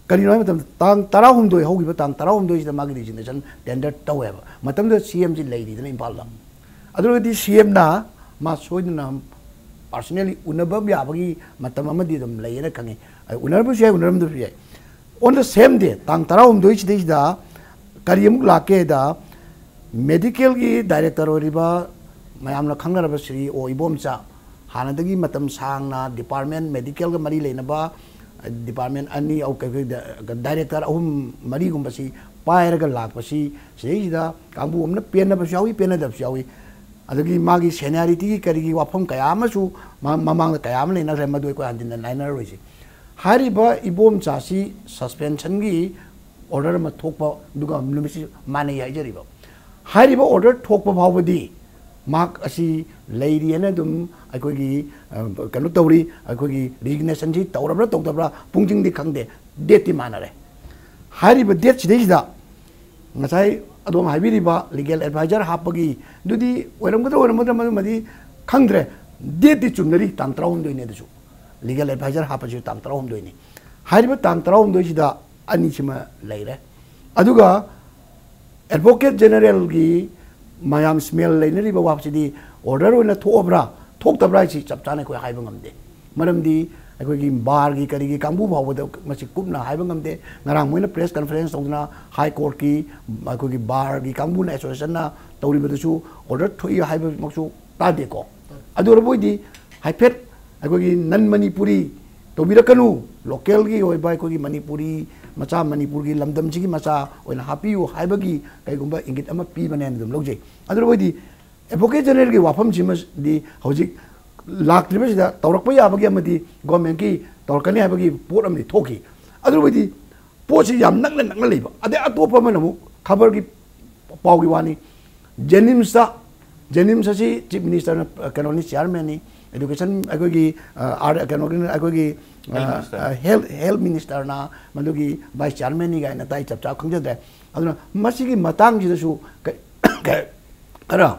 ꯀꯔꯤꯅꯣ ꯍꯥꯏꯕ ꯃꯇꯝꯗ ꯇꯥꯡ ꯇꯔꯥꯍꯨꯝꯗꯣꯏ ꯍꯧꯈꯤꯕ ꯇꯥꯡ ꯇꯔꯥꯍꯨꯝꯗꯣꯏꯁꯤꯗ ꯃꯥꯒꯤ ꯔꯤꯖꯤꯒꯅꯦꯁꯟ ꯇꯦꯟꯗꯔ ꯇꯧꯋꯦꯕ꯫ ꯃꯇꯝꯗꯨꯗ ꯁꯤ ꯑꯦꯝꯁꯤ ꯂꯩꯔꯤꯗꯅ ꯏꯝꯐꯥꯜꯗ꯫ ꯑꯗꯨ ꯑꯣꯏꯔꯒꯗꯤ ꯁꯤ ꯑꯦꯝꯅ ꯃꯥ ꯁꯣꯏꯗꯅ personally ꯎꯅꯕ ꯌꯥꯕꯒꯤ ꯃꯇꯝ ꯑꯃꯗꯤ ꯑꯗꯨꯝ ꯂꯩꯌꯦꯅ ꯈꯪꯉꯤ꯫ ꯑ, ꯎꯅꯔꯝꯕꯁꯨ ꯌꯥꯏ, ꯎꯅꯔꯝꯗꯕꯁꯨ ꯌꯥꯏ꯫ On the same day, ꯇꯥꯡ ꯇꯔꯥꯍꯨꯝꯗꯣꯏꯁꯤꯗꯩꯁꯤꯗ ꯀꯔꯤ ꯑꯃꯨꯛ ꯂꯥꯛꯀꯦꯗ, ꯃꯦꯗꯤꯀꯦꯜꯒꯤ ꯗꯥꯏꯔꯦꯛꯇꯔ ꯑꯣꯏꯔꯤꯕ ꯃꯌꯥꯝꯅ ꯈꯪꯅꯔꯕ ꯁ꯭ꯔꯤ ꯑꯣ ꯏꯕꯣꯝꯆꯥ, ꯍꯥꯟꯅꯗꯒꯤ ꯃꯇꯝ ꯁꯥꯡꯅ ꯗꯤꯄꯥꯔꯠꯃꯦꯟ, ꯃꯦꯗꯤꯀꯦꯜꯒ ꯃꯔꯤ ꯂꯩꯅꯕ ꯗꯤꯄꯥꯔꯠꯃꯦꯟ ꯑꯅꯤ, ꯑꯧ, ꯀꯩ-, ꯀꯩ-, ꯗꯥꯏꯔꯦꯛꯇꯔ ꯑꯍꯨꯝ ꯃꯔꯤꯒꯨꯝꯕꯁꯤ ꯄꯥꯏꯔꯒ ꯂꯥꯛꯄꯁꯤ, ꯁꯤꯗꯩꯁꯤꯗ ꯀꯥꯡꯕꯨ ꯑꯃꯅ ꯄꯦꯟꯅꯕꯁꯨ ꯌꯥꯎꯏ, ꯄꯦꯟꯅꯗꯕꯁꯨ ꯌꯥꯎꯏ꯫ ꯑꯗꯒꯤ ꯃꯥꯒꯤ ꯁꯦꯅꯤꯌꯥꯔꯤꯇꯤꯒꯤ ꯀꯔꯤꯒꯤ ꯋꯥꯐꯝ ꯀꯌꯥ ꯑꯃꯁꯨ ꯃ-, ꯃꯃꯥꯡꯗ ꯀꯌꯥ ꯑꯃ ꯂꯩꯅꯈ꯭ꯔꯦ, ꯃꯗꯨ ꯑꯩꯈꯣꯏ ꯍꯟꯖꯤꯟꯅ ꯅꯥꯏꯅꯔꯔꯣꯏꯁꯤ꯫ ꯍꯥꯏꯔꯤꯕ ꯏꯕꯣꯝꯆꯥꯁꯤ ꯁꯁꯄꯦꯟꯁꯟꯒꯤ ꯑꯣꯔꯗꯔ ꯑꯃ ꯊꯣꯛꯄ, ꯑꯗꯨꯒ ꯅꯨꯃꯤꯠꯁꯤ ꯃꯥꯟꯅꯩ ꯍꯥꯏꯖꯔꯤꯕ꯫ ꯍꯥꯏꯔꯤꯕ ꯑꯣꯔꯗꯔ ꯊꯣꯛꯄ ꯐꯥꯎꯕꯗꯤ ꯃꯍꯥꯛ ꯑꯁꯤ ꯂꯩꯔꯤꯑꯅ ꯑꯗꯨꯝ ꯑꯩꯈꯣꯏꯒꯤ, ꯑ, ꯀꯩꯅꯣ ꯇꯧꯔꯤ, ꯑꯩꯈꯣꯏꯒꯤ ꯔꯤꯖꯤꯒꯅꯦꯁꯟꯁꯤ ꯇꯧꯔꯕ꯭ꯔꯥ ꯇꯧꯗꯕ꯭ꯔꯥ ꯄꯨꯡꯖꯤꯡꯗꯤ ꯈꯪꯗꯦ, ꯗꯦꯠꯇꯤ ꯃꯥꯟꯅꯔꯦ꯫ ꯍꯥꯏꯔꯤꯕ ꯗꯦꯠ ꯁꯤꯗꯩꯁꯤꯗ ꯉꯁꯥꯏ ꯑꯗꯣꯝ ꯍꯥꯏꯕꯤꯔꯤꯕ ꯂꯤꯒꯦꯜ ꯑꯦꯗꯚꯥꯏꯖꯔ ꯍꯥꯞꯄꯒꯤ ꯑꯗꯨꯗꯤ ꯑꯣꯏꯔꯝꯒꯗ꯭ꯔꯥ ꯑꯣꯏꯔꯝꯒꯗ꯭ꯔꯥ ꯃꯗꯨꯃꯗꯤ ꯈꯪꯗ꯭ꯔꯦ, ꯗꯦꯠꯇꯤ ꯆꯨꯝꯅꯔꯤ, ꯇꯥꯡ ꯇꯔꯥꯍꯨꯝꯗꯣꯏꯅꯤ꯫ ꯑꯗꯨꯁꯨ ꯂꯤꯒꯦꯜ ꯑꯦꯗꯚꯥꯏꯖꯔ ꯍꯥꯞꯄꯁꯤꯁꯨ ꯇꯥꯡ ꯇꯔꯥꯍꯨꯝꯗꯣꯏꯅꯤ꯫ ꯍꯥꯏꯔꯤꯕ ꯇꯥꯡ ꯇꯔꯥꯍꯨꯝꯗꯣꯏꯁꯤꯗ ꯑꯅꯤꯁꯤꯃ ꯂꯩꯔꯦ꯫ ꯑꯗꯨꯒ ꯑꯦꯗꯚꯣꯀꯦꯠ ꯖꯦꯅꯔꯦꯜꯒꯤ ꯃꯌꯥꯝ ꯁ꯭ꯃꯦꯜ ꯂꯩꯅꯔꯤꯕ ꯋꯥꯁꯤꯗꯤ ꯑꯣꯔꯗꯔ ꯑꯣꯏꯅ ꯊꯣꯛꯑꯕ꯭ꯔꯥ ꯊꯣꯛꯇꯕ꯭ꯔꯥ ꯍꯥꯏꯁꯤ ꯆꯞ ꯆꯥꯅ ꯑꯩꯈꯣꯏ ꯍꯥꯏꯕ ꯉꯝꯗꯦ꯫ ꯃꯔꯝꯗꯤ ꯑꯩꯈꯣꯏꯒꯤ ꯕꯥꯔꯒꯤ ꯀꯔꯤꯒꯤ ꯀꯥꯡꯕꯨ ꯐꯥꯎꯕꯗ ꯃꯁꯤ ꯀꯨꯞꯅ ꯍꯥꯏꯕ ꯉꯝꯗꯦ꯫ ꯉꯔꯥꯡ ꯃꯣꯏꯅ ꯄ꯭ꯔꯦꯁ ꯀꯟꯐꯔꯦꯟꯁ ꯇꯧꯗꯅ ꯍꯥꯏ ꯀꯣꯔꯠꯀꯤ, ꯑꯩꯈꯣꯏꯒꯤ ꯕꯥꯔꯒꯤ ꯀꯥꯡꯕꯨꯅ, ꯑꯦꯁꯣꯁꯤꯌꯦꯁꯟꯅ ꯇꯧꯔꯤꯕꯗꯨꯁꯨ ꯑꯣꯔꯗꯔ ꯊꯣꯛꯏ ꯍꯥꯏꯕꯃꯛꯁꯨ ꯇꯥꯗꯦꯀꯣ꯫ ꯑꯗꯨ ꯑꯣꯏꯔꯕ ꯑꯣꯏꯗꯤ ꯍꯥꯏꯐꯦꯠ ꯑꯩꯈꯣꯏꯒꯤ ꯅꯟ ꯃꯅꯤꯄꯨꯔꯤ ꯇꯧꯕꯤꯔꯛꯀꯅꯨ, ꯂꯣꯀꯦꯜꯒꯤ ꯑꯣꯏꯕ ꯑꯩꯈꯣꯏꯒꯤ ꯃꯅꯤꯄꯨꯔꯤ ꯃꯆꯥ, ꯃꯅꯤꯄꯨꯔꯒꯤ ꯂꯝꯗꯝꯁꯤꯒꯤ ꯃꯆꯥ ꯑꯣꯏꯅ ꯍꯥꯞꯄꯤꯌꯨ ꯍꯥꯏꯕꯒꯤ ꯀꯩꯒꯨꯝꯕ ꯏꯪꯒꯤꯠ ꯑꯃ ꯄꯤꯕꯅꯦꯅ ꯑꯗꯨꯝ ꯂꯧꯖꯩ꯫ ꯑꯗꯨ ꯑꯣꯏꯗꯤ ꯑꯦꯗꯚꯣꯀꯦꯠ ꯖꯦꯅꯔꯦꯜꯒꯤ ꯋꯥꯐꯝꯁꯤꯃꯗꯤ ꯍꯧꯖꯤꯛ ꯂꯥꯛꯇ꯭ꯔꯤꯕꯁꯤꯗ ꯇꯧꯔꯛꯄ ꯌꯥꯕꯒꯤ ꯑꯃꯗꯤ ꯒꯣꯔꯃꯦꯟꯒꯤ ꯇꯧꯔꯛꯀꯅꯤ ꯍꯥꯏꯕꯒꯤ ꯄꯣꯠ ꯑꯃꯗꯤ ꯊꯣꯛꯈꯤ꯫ ꯑꯗꯨ ꯑꯣꯏꯗꯤ ꯄꯣꯠꯁꯤ ꯌꯥꯝ ꯅꯛꯅ ꯅꯛꯅ ꯂꯩꯕ꯫ ꯑꯗꯩ ꯑꯇꯣꯞꯄ ꯑꯃꯅ ꯑꯃꯨꯛ ꯈꯕꯔꯒꯤ ꯄꯥꯎꯒꯤ ꯋꯥꯅꯤ, ꯖꯦꯅꯤꯝꯁꯇ, ꯖꯦꯅꯤꯝꯁ ꯑꯁꯤ ꯆꯤꯐ ꯃꯤꯅꯤꯁꯇꯔꯅ, ꯑ, ꯀꯩꯅꯣꯅꯤ, ꯆꯤꯌꯥꯔꯃꯦꯟꯅꯤ, ꯑꯦꯗꯨꯀꯦꯁꯟ, ꯑꯩꯈꯣꯏꯒꯤ, ꯑ, ꯑꯥꯔ-, ꯀꯩꯅꯣꯒꯤ, ꯑꯩꯈꯣꯏꯒꯤ, ꯑ, ꯍꯦꯜꯊ ꯃꯤꯅꯤꯁꯇꯔ꯫ ꯑ, ꯍꯦꯜꯊ, ꯍꯦꯜꯊ ꯃꯤꯅꯤꯁꯇꯔꯅ ꯃꯗꯨꯒꯤ ꯚꯥꯏꯁ ꯆꯤꯌꯥꯔꯃꯦꯟꯅꯤ ꯀꯥꯏꯅ ꯇꯥꯏ, ꯆꯞ ꯆꯥꯕ ꯈꯪꯖꯗ꯭ꯔꯦ꯫ ꯑꯗꯨꯅ ꯃꯁꯤꯒꯤ ꯃꯇꯥꯡꯁꯤꯗꯁꯨ ꯀ-, ꯈꯔ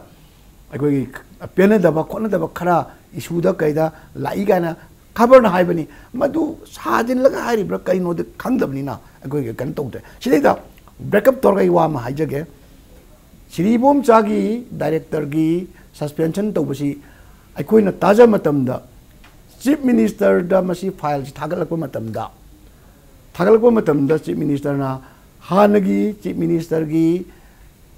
ꯑꯩꯈꯣꯏꯒꯤ ꯄꯦꯟꯅꯗꯕ ꯈꯣꯠꯅꯗꯕ ꯈꯔ ꯏꯁꯨꯗ ꯀꯩꯗ ꯂꯥꯛꯏ ꯀꯥꯏꯅ ꯈꯕꯔꯅ ꯍꯥꯏꯕꯅꯤ꯫ ꯃꯗꯨ ꯁꯥꯖꯤꯜꯂꯒ ꯍꯥꯏꯔꯤꯕ꯭ꯔꯥ ꯀꯩꯅꯣꯗꯤ ꯈꯪꯗꯕꯅꯤꯅ ꯑꯩꯈꯣꯏꯒꯤ ꯀꯩꯅꯣ ꯇꯧꯗ꯭ꯔꯦ꯫ ꯁꯤꯗꯩꯗ ꯕ꯭ꯔꯦꯛꯑꯞ ꯇꯧꯔꯒ ꯑꯩ ꯋꯥ ꯑꯃ ꯍꯥꯏꯖꯒꯦ꯫ ꯁ꯭ꯔꯤ ꯏꯕꯣꯝꯆꯥꯒꯤ ꯗꯥꯏꯔꯦꯛꯇꯔꯒꯤ ꯁꯁꯄꯦꯟꯁꯟ ꯇꯧꯕꯁꯤ ꯑꯩꯈꯣꯏꯅ ꯇꯥꯖ ꯃꯇꯝꯗ ꯆꯤꯐ ꯃꯤꯅꯤꯁꯇꯔꯗ ꯃꯁꯤ ꯐꯥꯏꯜꯁꯤ ꯊꯥꯒꯠꯂꯛꯄ ꯃꯇꯝꯗ, ꯊꯥꯒꯠꯂꯛꯄ ꯃꯇꯝꯗ ꯆꯤꯐ ꯃꯤꯅꯤꯁꯇꯔꯅ ꯍꯥꯟꯅꯒꯤ ꯆꯤꯐ ꯃꯤꯅꯤꯁꯇꯔꯒꯤ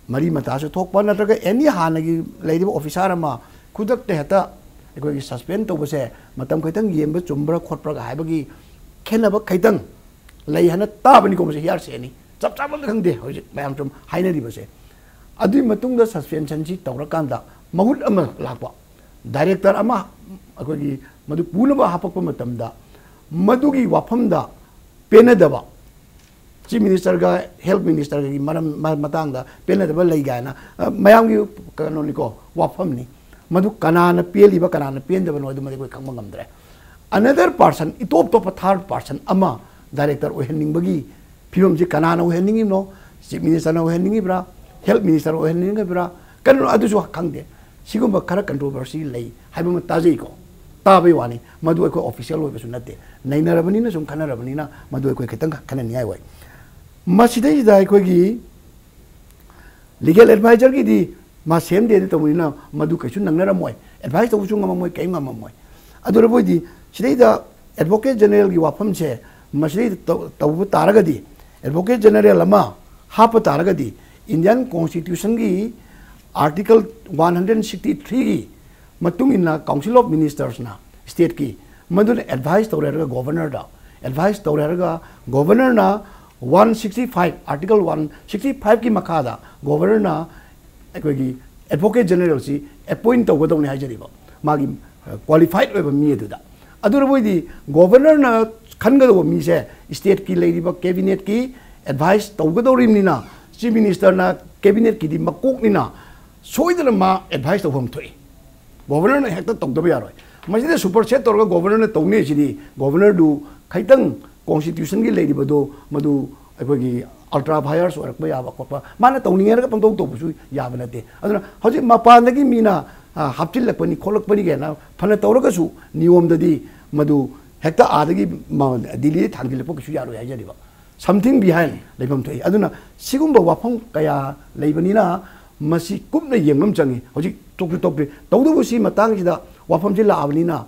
ꯃꯔꯤ ꯃꯇꯥꯁꯨ ꯊꯣꯛꯄ, ꯅꯠꯇ꯭ꯔꯒ ꯑꯦꯅꯤ ꯍꯥꯟꯅꯒꯤ ꯂꯩꯔꯤꯕ ꯑꯣꯐꯤꯁꯥꯔ ꯑꯃ ꯈꯨꯗꯛꯇ ꯍꯦꯛꯇ ꯑꯩꯈꯣꯏꯒꯤ ꯁꯁꯄꯦꯟ ꯇꯧꯕꯁꯦ ꯃꯇꯝ ꯈꯤꯇꯪ ꯌꯦꯡꯕ ꯆꯨꯝꯕ꯭ꯔꯥ ꯈꯣꯠꯄ꯭ꯔꯥꯒ ꯍꯥꯏꯕꯒꯤ ꯈꯦꯠꯅꯕ ꯈꯤꯇꯪ ꯂꯩ ꯍꯥꯏꯅ ꯇꯥꯕꯅꯤꯀꯣ꯫ ꯃꯁꯤ ꯍꯤꯌꯥꯔꯁꯦꯅꯤ, ꯆꯞ ꯆꯥꯕ ꯑꯝꯇ ꯈꯪꯗꯦ ꯍꯧꯖꯤꯛ ꯃꯌꯥꯝ ꯁꯨꯝ ꯍꯥꯏꯅꯔꯤꯕꯁꯦ꯫ ꯑꯗꯨꯒꯤ ꯃꯇꯨꯡꯗ ꯁꯁꯄꯦꯟꯁꯟꯁꯤ ꯇꯧꯔꯀꯥꯟꯗ ꯃꯍꯨꯠ ꯑꯃ ꯂꯥꯛꯄ, ꯗꯥꯏꯔꯦꯛꯇꯔ ꯑꯃ ꯑꯩꯈꯣꯏꯒꯤ ꯃꯗꯨ ꯄꯨꯅꯕ ꯍꯥꯄꯛꯄ ꯃꯇꯝꯗ ꯃꯗꯨꯒꯤ ꯋꯥꯐꯝꯗ ꯄꯦꯟꯅꯗꯕ, ꯆꯤꯐ ꯃꯤꯅꯤꯁꯇꯔꯒ ꯍꯦꯜꯊ ꯃꯤꯅꯤꯁꯇꯔꯒꯤ ꯃꯔꯝ ꯃ- ꯃꯇꯥꯡꯗ ꯄꯦꯟꯅꯗꯕ ꯂꯩ ꯀꯥꯏꯅ, ꯑ, ꯃꯌꯥꯝꯒꯤ ꯀꯩꯅꯣꯅꯤꯀꯣ, ꯋꯥꯐꯝꯅꯤ꯫ ꯃꯗꯨ ꯀꯅꯥꯅ ꯄꯦꯜꯂꯤꯕ, ꯀꯅꯥꯅ ꯄꯦꯟꯗꯕꯅꯣ, ꯑꯗꯨꯃꯗꯤ ꯑꯩꯈꯣꯏ ꯈꯪꯕ ꯉꯝꯗ꯭ꯔꯦ꯫ ꯑꯅꯗꯔ ꯄꯥꯔꯁꯟ, ꯏꯇꯣꯞ ꯇꯣꯞꯄ ꯊꯥꯔꯠ ꯄꯥꯔꯁꯟ ꯑꯃ ꯗꯥꯏꯔꯦꯛꯇꯔ ꯑꯣꯏꯍꯟꯅꯤꯡꯕꯒꯤ ꯐꯤꯕꯝꯁꯤ ꯀꯅꯥꯅ ꯑꯣꯏꯍꯟꯅꯤꯡꯉꯤꯕꯅꯣ? ꯆꯤꯐ ꯃꯤꯅꯤꯁꯇꯔꯅ ꯑꯣꯏꯍꯟꯅꯤꯡꯉꯤꯕ꯭ꯔꯥ, ꯍꯦꯜꯊ ꯃꯤꯅꯤꯁꯇꯔꯅ ꯑꯣꯏꯍꯟꯅꯤꯡꯉꯤꯕ꯭ꯔꯥ, ꯀꯔꯤꯅꯣ, ꯑꯗꯨꯁꯨ ꯈꯪꯗꯦ꯫ ꯁꯤꯒꯨꯝꯕ ꯈꯔ ꯀꯟꯇ꯭ꯔꯣꯚꯔꯁꯤ ꯂꯩ ꯍꯥꯏꯕ ꯑꯃ ꯇꯥꯖꯩꯀꯣ, ꯇꯥꯕꯩ ꯋꯥꯅꯤ꯫ ꯃꯗꯨ ꯑꯩꯈꯣꯏ ꯑꯣꯐꯤꯁꯤꯌꯦꯜ ꯑꯣꯏꯕꯁꯨ ꯅꯠꯇꯦ, ꯅꯩꯅꯔꯕꯅꯤꯅ ꯁꯨꯝ ꯈꯟꯅꯔꯕꯅꯤꯅ ꯃꯗꯨ ꯑꯩꯈꯣꯏ ꯈꯤꯇꯪ ꯈꯟꯅꯅꯤꯡꯉꯥꯏ ꯑꯣꯏ꯫ ꯃꯁꯤꯗꯩꯁꯤꯗ ꯑꯩꯈꯣꯏꯒꯤ ꯂꯤꯒꯦꯜ ꯑꯦꯗꯚꯥꯏꯖꯔꯒꯤꯗꯤ ꯃꯥ ꯁꯦꯝꯗꯦꯅ ꯇꯧꯕꯅꯤꯅ ꯃꯗꯨ ꯀꯩꯁꯨ ꯅꯪꯅꯔꯝꯃꯣꯏ, ꯑꯦꯗꯚꯥꯏꯁ ꯇꯧꯕꯁꯨ ꯉꯝꯃꯝꯃꯣꯏ, ꯀꯔꯤꯝ ꯉꯝꯃꯝꯃꯣꯏ꯫ ꯑꯗꯨꯅꯕꯨ ꯑꯣꯏꯗꯤ ꯁꯤꯗꯩꯗ ꯑꯦꯗꯚꯣꯀꯦꯠ ꯖꯦꯅꯔꯦꯜꯒꯤ ꯋꯥꯐꯝꯁꯦ ꯃꯁꯤꯗꯩꯗ ꯇꯧ- ꯇꯧꯕ ꯇꯥꯔꯒꯗꯤ, ꯑꯦꯗꯚꯣꯀꯦꯠ ꯖꯦꯅꯔꯦꯜ ꯑꯃ ꯍꯥꯞꯄ ꯇꯥꯔꯒꯗꯤ, ꯏꯟꯗꯤꯌꯥꯟ ꯀꯣꯟꯁꯇꯤꯇ꯭ꯌꯨꯁꯟꯒꯤ ꯑꯥꯔꯇꯤꯀꯜ ꯋꯥꯟ ꯍꯟꯗ꯭ꯔꯦꯠ ꯁꯤꯛꯁꯇꯤ ꯊ꯭ꯔꯤꯒꯤ ꯃꯇꯨꯡ ꯏꯟꯅ ꯀꯥꯎꯟꯁꯤꯜ ꯑꯣꯐ ꯃꯤꯅꯤꯁꯇꯔꯁꯅ, ꯁ꯭ꯇꯦꯠꯀꯤ, ꯃꯗꯨꯅ ꯑꯦꯗꯚꯥꯏꯁ ꯇꯧꯔꯦ ꯍꯥꯏꯔꯒ ꯒꯣꯚꯔꯅꯔꯗ, ꯑꯦꯗꯚꯥꯏꯁ ꯇꯧꯔꯦ ꯍꯥꯏꯔꯒ ꯒꯣꯚꯔꯅꯔꯅ one sixty five, article one sixty ꯐꯥꯏꯚꯀꯤ ꯃꯈꯥꯗ ꯒꯣꯚꯔꯅꯔꯅ ꯑꯩꯈꯣꯏꯒꯤ ꯑꯦꯗꯚꯣꯀꯦꯠ ꯖꯦꯅꯔꯦꯜꯁꯤ ꯑꯦꯄꯣꯏꯟ ꯇꯧꯒꯗꯧꯅꯤ ꯍꯥꯏꯖꯔꯤꯕ, ꯃꯥꯒꯤ ꯀ꯭ꯋꯥꯂꯤꯐꯥꯏꯠ ꯑꯣꯏꯕ ꯃꯤ ꯑꯗꯨꯗ꯫ ꯑꯗꯨꯅꯕꯨ ꯑꯣꯏꯗꯤ ꯒꯣꯚꯔꯅꯔꯅ ꯈꯟꯒꯗꯧꯕ ꯃꯤꯁꯦ ꯁ꯭ꯇꯦꯠꯀꯤ ꯂꯩꯔꯤꯕ ꯀꯦꯕꯤꯅꯦꯠꯀꯤ ꯑꯦꯗꯚꯥꯏꯁ ꯇꯧꯒꯗꯧꯔꯤꯕꯅꯤꯅ, ꯆꯤꯐ ꯃꯤꯅꯤꯁꯇꯔꯅ ꯀꯦꯕꯤꯅꯦꯠꯀꯤꯗꯤ ꯃꯀꯣꯛꯅꯤꯅ, ꯁꯣꯏꯗꯅ ꯃꯥ ꯑꯦꯗꯚꯥꯏꯁ ꯇꯧꯐꯝ ꯊꯣꯛꯏ꯫ ꯒꯣꯚꯔꯅꯔꯅ ꯍꯦꯛꯇ ꯇꯧꯗꯕ ꯌꯥꯔꯣꯏ꯫ ꯃꯁꯤꯗ ꯁꯨꯄꯔꯁꯦꯠ ꯇꯧꯔꯒ ꯒꯣꯚꯔꯅꯔꯅ ꯇꯧꯅꯤ ꯁꯤꯗꯤ, ꯒꯣꯚꯔꯅꯔꯗꯨ ꯈꯤꯇꯪ ꯀꯣꯟꯁꯇꯤꯇ꯭ꯌꯨꯁꯟꯒꯤ ꯂꯩꯔꯤꯕꯗꯣ ꯃꯗꯨ ꯑꯩꯈꯣꯏꯒꯤ ꯑꯜꯇ꯭ꯔꯥ ꯚꯥꯏꯌꯔꯁ ꯑꯣꯏꯔꯛꯄ ꯌꯥꯕ ꯈꯣꯠꯄ, ꯃꯥꯅ ꯇꯧꯅꯤꯡꯉꯦ ꯍꯥꯏꯔꯒ ꯄꯪꯇꯧ ꯇꯧꯕꯁꯨ ꯌꯥꯕ ꯅꯠꯇꯦ꯫ ꯑꯗꯨꯅ ꯍꯧꯖꯤꯛ ꯃꯄꯥꯟꯗꯒꯤ ꯃꯤꯅ, ꯑ, ꯍꯥꯞꯆꯤꯜꯂꯛꯄꯅꯤ ꯈꯣꯠꯂꯛꯄꯅꯤ ꯀꯥꯏꯅ ꯐꯅ ꯇꯧꯔꯒꯁꯨ ꯅꯤꯌꯣꯝꯗꯗꯤ ꯃꯗꯨ ꯍꯦꯛꯇ ꯑꯥꯗꯒꯤ ꯃ- ꯗꯤꯜꯂꯤꯗ ꯊꯥꯡꯖꯤꯜꯂꯛꯄ ꯀꯩꯁꯨ ꯌꯥꯔꯣꯏ ꯍꯥꯏꯖꯔꯤꯕ꯫ Something behind ꯂꯩꯐꯝ ꯊꯣꯛꯏ꯫ ꯑꯗꯨꯅ ꯁꯤꯒꯨꯝꯕ ꯋꯥꯐꯝ ꯀꯌꯥ ꯂꯩꯕꯅꯤꯅ ꯃꯁꯤ ꯀꯨꯞꯅ ꯌꯦꯡꯕ ꯑꯃ ꯆꯪꯉꯤ꯫ ꯍꯧꯖꯤꯛ ꯇꯣꯛꯁꯨ ꯇꯣꯛꯇ꯭ꯔꯤ꯫ ꯇꯧꯕꯇꯕꯨ ꯁꯤ ꯃꯇꯥꯡꯁꯤꯗ ꯋꯥꯐꯝꯁꯤ ꯂꯥꯛꯑꯕꯅꯤꯅ,